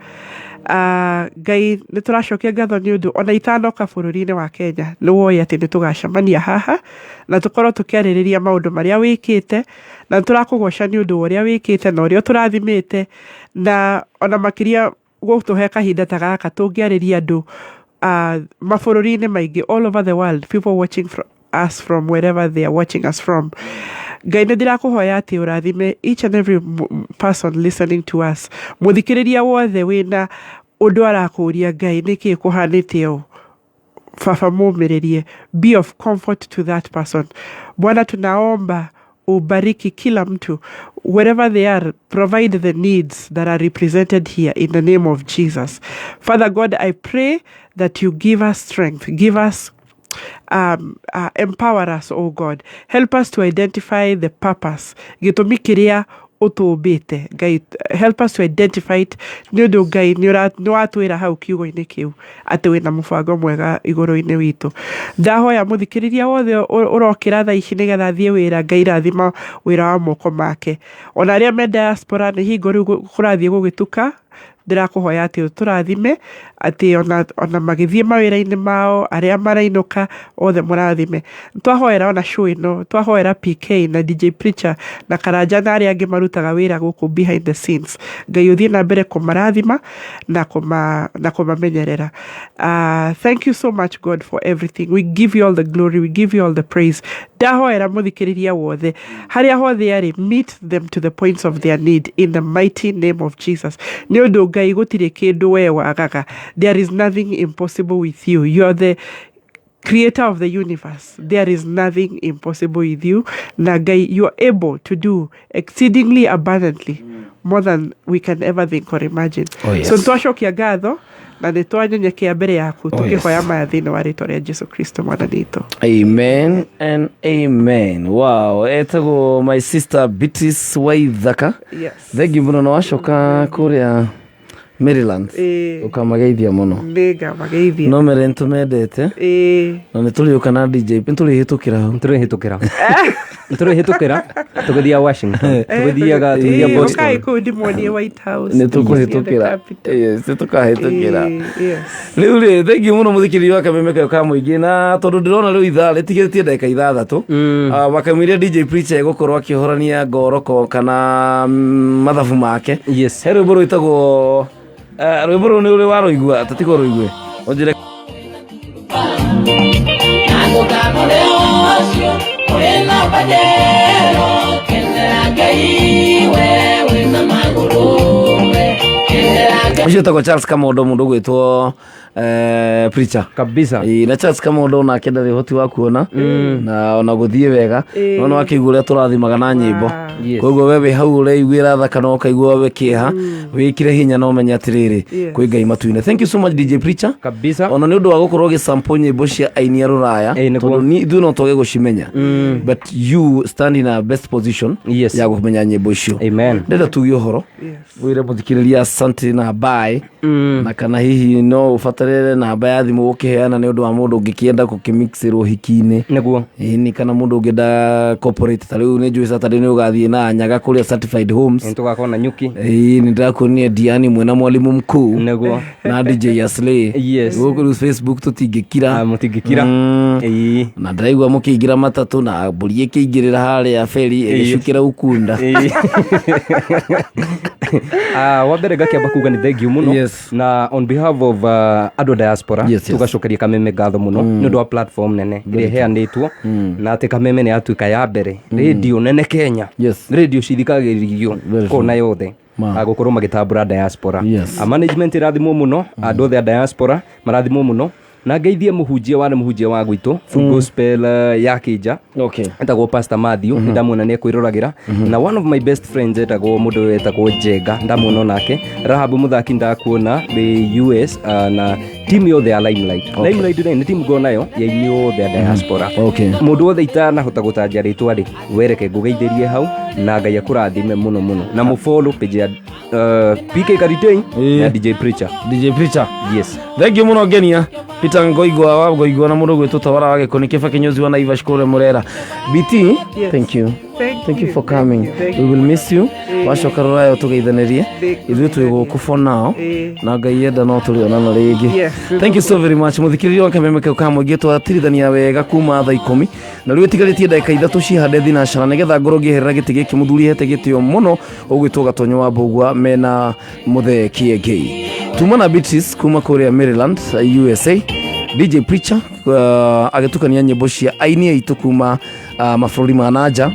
Ngai, nĩ tũracokia ngatho nĩ ũndũ ona itanoka bũrũri-inĩ wa Kenya nĩ woĩ atĩ nĩ tũgacemania haha na tũkorwo tũkĩarĩrĩria maũndũ marĩa wĩkĩte, na nĩ tũrakũgoca nĩ ũndũ wa ũrĩa wĩkĩte na ũrĩa ũtũrathimĩte, na ona makĩria gũtũhe kahinda ta gaka tũngĩarĩria andũ mabũrũri-inĩ maingĩ, all over the world, people watching us from wherever they are watching us from. Ngai, nĩ ndĩrakũhoya atĩ ũrathime each and every person listening to us. Mũthikĩrĩria wothe wĩna ũndũ arakũria, Ngai, nĩkĩ kũhanĩte ũũ, Baba, mũmĩrĩrie, be of comfort to that person. Bwana, tunaomba ubariki kila mtu wherever they are, provide the needs that are represented here in the name of Jesus. Father God, I pray that you give us strength, give us empower us, oh God. Help us to identify the purpose, gĩtũmi kĩrĩa ũtũmbĩte. Ngai, help us to identify it, nĩ ũndũ Ngai nĩ watwĩra hau kiugo-inĩ kĩu atĩ wĩna mũbango mwega igũrũ-inĩ witũ. Ndahoya mũthikĩrĩria wothe ũrokĩra thaa ici nĩgetha athiĩ wĩra, Ngai rathima wĩra wa moko make. Ona arĩa me diaspora, nĩ hingo rĩu kũrathiĩ gũgĩtuka, ndĩrakũhoya atĩ ũtũrathime, atĩ ona magĩthiĩ mawĩra-inĩ mao, arĩa marainũka othe mũrathime. Twahoera ona show ĩno, twahoera PK na DJ Preacher na Karanja na arĩa angĩ marutaga wĩra gũkũ behind the scenes. Ngai, ũthiĩ na mbere kũmarathima na kũmamenyerera. Thank you so much, God, for everything. We give you all the glory, we give you all the praise. Ndahoera mũthikĩrĩria wothe harĩa hothe arĩ, meet them to the points of their need in the mighty name of Jesus. Nĩ ũndũ Ngai, gũtirĩ kĩndũ we wagaga. There is nothing impossible with you. You are the creator of the universe. There is nothing impossible with you. Na Ngai, you are able to do exceedingly abundantly more than we can ever think or imagine. Oh, yes. So twacokia ngatho na nĩ twanyenyekea mbere yaku, Oh, tũkĩhoya yes. maya thĩinĩ wa rĩtwa rĩa Jesu Kristo Mwathani witũ. Amen and amen. Wow, etagwo my sister Beatrice Waithaka. Yes. Thengi mũno, na wacoka kũrĩa Maryland, ũkamageithia mũno. Nĩngamageithia. No mere nĩtũmendete na nĩ tũrĩũka na DJ, nĩ tũrĩhĩtũkĩra hau. Nĩtũrĩhĩtũkĩra tũgĩthiaga Washington, tũgĩthiaga tũgĩthiĩ Ũkai Boston. kũu ndĩmuonie White House. Nĩ The tũkũhĩtũkĩra. Capitol. Yes, nĩ tũkahĩtũkĩra. Yes. Rĩu rĩ, thengiũ mũno mũthikĩrĩria wa kameme kayo ka mũingĩ, na tondũ ndĩrona rĩu ithaa rĩtigĩtie ndagĩka 6, wakamwĩria DJ Preacher egũkorwo akĩhorania ngoroko kana mathabu make. Yes. He rwĩmbo rwĩtagwo rwĩmbo rũu nĩ ũrĩ warũigua? Tatigo rũigue ũnjĩre. Nagũkamũrĩ ũcio ũrĩ na pajero, kenera Ngai we wĩna magũrũ we, kenera Ngai. Ũcio wĩtagwo Charles Kamondo, mũndũ ũgwĩtwo Preacher. Kabisa. Ĩĩ, na Charles Kamondo nake ndarĩ ũhoti wa kuona na ona gũthiĩ wega, no no akĩigua ũrĩa tũrathimaga na nyĩmbo. Yes. Koguo we wĩ hau ũreiguĩra tha kana ũkaigua we kĩeha, wĩkĩre hinya na ũmenye atĩrĩrĩ, kwĩ Ngai matu-inĩ. Thank you so much, DJ Preacher, Kabisa. ona nĩ ũndũ wa gũkorwo ũgĩsample nyĩmbo cia aini a rũraya, Ĩĩ, nĩguo. tondũ ithuĩ no twage gũcimenya, but you stand in a best position Yes. ya kũmenya nyĩmbo icio. Amen. Ndenda tuge ũhoro, Yes. wĩre mũthikĩrĩria asante na bye. hi na kana hihi no ũbatarĩre namba ya thimũ gũkĩheana nĩ ũndũ wa mũndũ ũngĩkĩenda gũkĩmixĩrwo hiki-inĩ. Nĩguo. Ĩni kana mũndũ ũngĩenda corporate ta rĩu nĩ njũĩ Saturday nĩ ũgathiĩ na nyaga kũrĩa certified homes. Nĩ tũgakorwo na nyuki. Ĩĩ nĩ ndĩrakuonia Diani mwena mwalimu mkuu Nĩguo. Na DJ Aslay. Yes. Gũkũ rĩu Facebook tũtingĩkira. Ah, mũtingĩkira. Ĩĩ. Na ndĩraigua mũkĩingĩra matatũ na mbũri ĩkĩingĩrĩra harĩa beri ĩgĩcukĩra ukunda. Ĩĩ. Ah, wa mbere ngakĩamba kuga nĩ thank you mũno. Yes. Na on behalf of andũ a diaspora, Yes. tũgacokeria Kameme ngatho mũno nĩ ũndũ wa platform nene ĩrĩa ĩheanĩtwo na atĩ Kameme nĩ yatuĩka ya mbere radio nene Kenya. Yes. Radio cithikagĩrĩrio Very kona yothe. Ma. Ah, gũkorwo magĩtambũra diaspora. Yes. Ah, management ĩrathimwo mũno, andũ othe a diaspora marathimwo mũno, na ngeithie mũhunjia warĩ mũhunjia wa gwitũ Full Gospel ya Kĩnja, etagwo Pastor Matthew. Nĩ ndamuona nĩ ekwĩroragĩra, na one of my best friends etagwo mũndũ wetagwo Njenga, ndamuona onake. Rahab mũthaki, ndakuona wĩ US, na timu yothe ya Limelight. Limelight rĩ, nĩ timu ngoragwo nayo ya inyuĩ othe a diaspora. Mũndũ wothe itanahota gũtanja rĩtwa rĩ, wereke ngũgeithĩrie hau, na Ngai akũrathime mũno mũno, na mũfollow page ya PK Karitei na DJ Preacher. DJ Preacher. Yes. Thank you mũno Ngenia Peter Ngoigwa wa Ngoigwa na mũndũ gwĩtwo Tawara wa Gĩkũni Kĩba Kĩnyũzi wa Naivas kũrĩa Mũrera. BT. Yes. Thank you. Thank Thank you you, for thank coming. you, thank We will miss you. Wacoka rũraya tũgeithanĩrie. Thank Ithuĩ twĩ gũkũ for now. Na Ngai enda no tũrĩonana rĩngĩ. Yes. Thank you so very much. Mũthikĩrĩria wa Kameme kau ka mũingĩ, twatirithania wega kuma thaa 10 na rĩu ĩtigarĩtie ndagĩka 3 cihande thinacara nĩgetha ngorwo ngĩeherera gĩtĩ gĩkĩ. Mũthuri hete gĩtĩo mũno ũgwĩtwo Gatonyo wa Mbũgua mena Mũthee Kĩengei. Tuma na Beatrice kuma kũrĩa Maryland, USA, DJ Preacher agĩtukania nyĩmbo cia aini aitũ kuma mabũrũri ma nanja,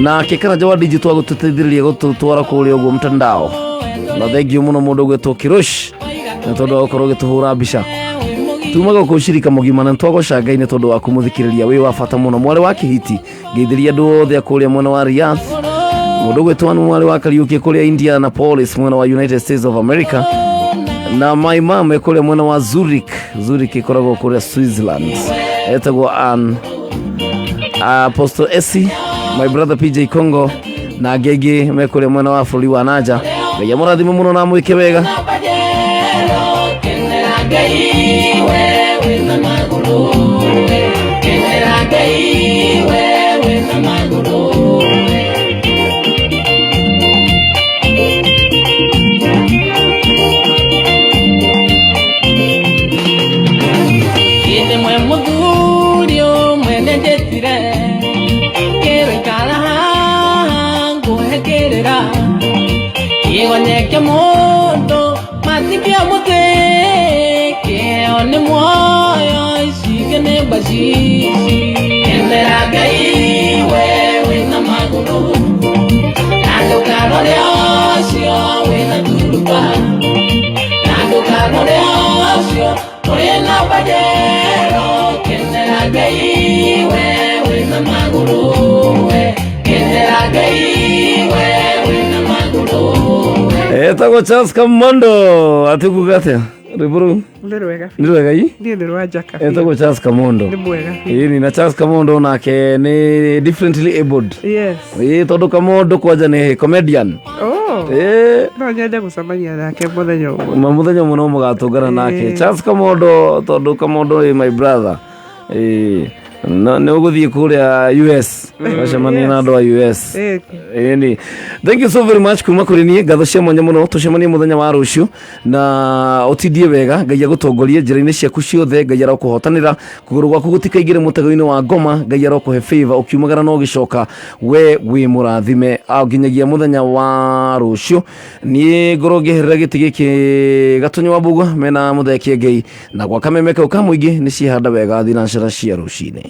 nake Karanja wa digital agũtũteithĩrĩria gũtũtwara kũrĩa ũguo mtandao, na thengio mũno mũndũ ũgwĩtwo Kirosh nĩ tondũ wa gũkorwo ũgĩtũhũra mbica. Tuma gũkũ cirika mũgima na nĩtwagoca Ngai nĩ tondũ wa kũmũthikĩrĩria, wĩ wa bata mũno. Mwarĩ wa Kĩhiti, ngeithĩria andũ othe a kũrĩa mwena wa Riyadh. Mũndũ ũgwĩtwo Anu mwarĩ wa Kariũki kũrĩa Indianapolis, mwena wa United States of America, na my mom e kũrĩa mwena wa Zurich. Zurich ĩkoragwo kũrĩa Switzerland, etagwo Ann. Apostle Esi, my brother PJ Congo na angĩ aingĩ me kũrĩa mwena wa bũrũri wa nanja. Ngai amũrathime mũno na amwĩke wega. Kenera Ngai we wĩna magũrũ, kenera Ngai we wĩna magũrũ. Githĩ mwe mũthuri ũmwe nĩnjĩtire kĩro ikara haha ngũhe kĩrĩra kĩgonye mũndũ matikia mũtĩ kĩheo nĩ muoyo icike nĩ mbacici. Kenera Ngai we wĩna magũrũ, na ndũkarore ũcio wĩna turuba, na ndũkarore ũcio ũrĩ na pajero. Kenera Ngai we wĩna magũrũ, we kenera Ngai we wĩna magũrũ. Etagwo Charles Kamondo, atikuga atĩa rwĩmbo rũu? Nĩ rwega. Nĩ rwega i. Niĩ nĩ rwa njaka. Etagwo Charles Kamondo. Nĩ mwega biũ. Ĩni na Charles Kamondo nake nĩ differently abled. Yes. Ĩ tondũ Kamondo kwanja nĩ comedian. Oh. Ĩ. No nyende gũcemania nake mũthenya ũmwe. Ma mũthenya ũmwe no mũgatũngana nake. Charles Kamondo, tondũ Kamondo ĩ my brother. Ĩ no nĩ ũgũthiĩ kũrĩa US wacemania na andũ a US. Ĩni thank you so very much kuma kũrĩ niĩ, ngatho cia mwanya mũno. Tũcemanie mũthenya wa rũciũ na ũtindie wega. Ngai agũtongorie njĩra-inĩ ciaku ciothe. Ngai arokũhotanĩra, kũgũrũ gwaku gũtikaingĩre mũtego-inĩ wa ngoma. Ngai arokũhe favor ũkiumagara na ũgĩcoka, we wĩ mũrathime. Nginyagia mũthenya wa rũciũ, niĩ ngorwo ngĩeherera gĩtĩ gĩkĩ Gatonyo wa Mbugua mena Mũthee Kĩengei na gwa Kameme kau ka mũingĩ nĩ ciehanda wega thinacara cia rũcinĩ.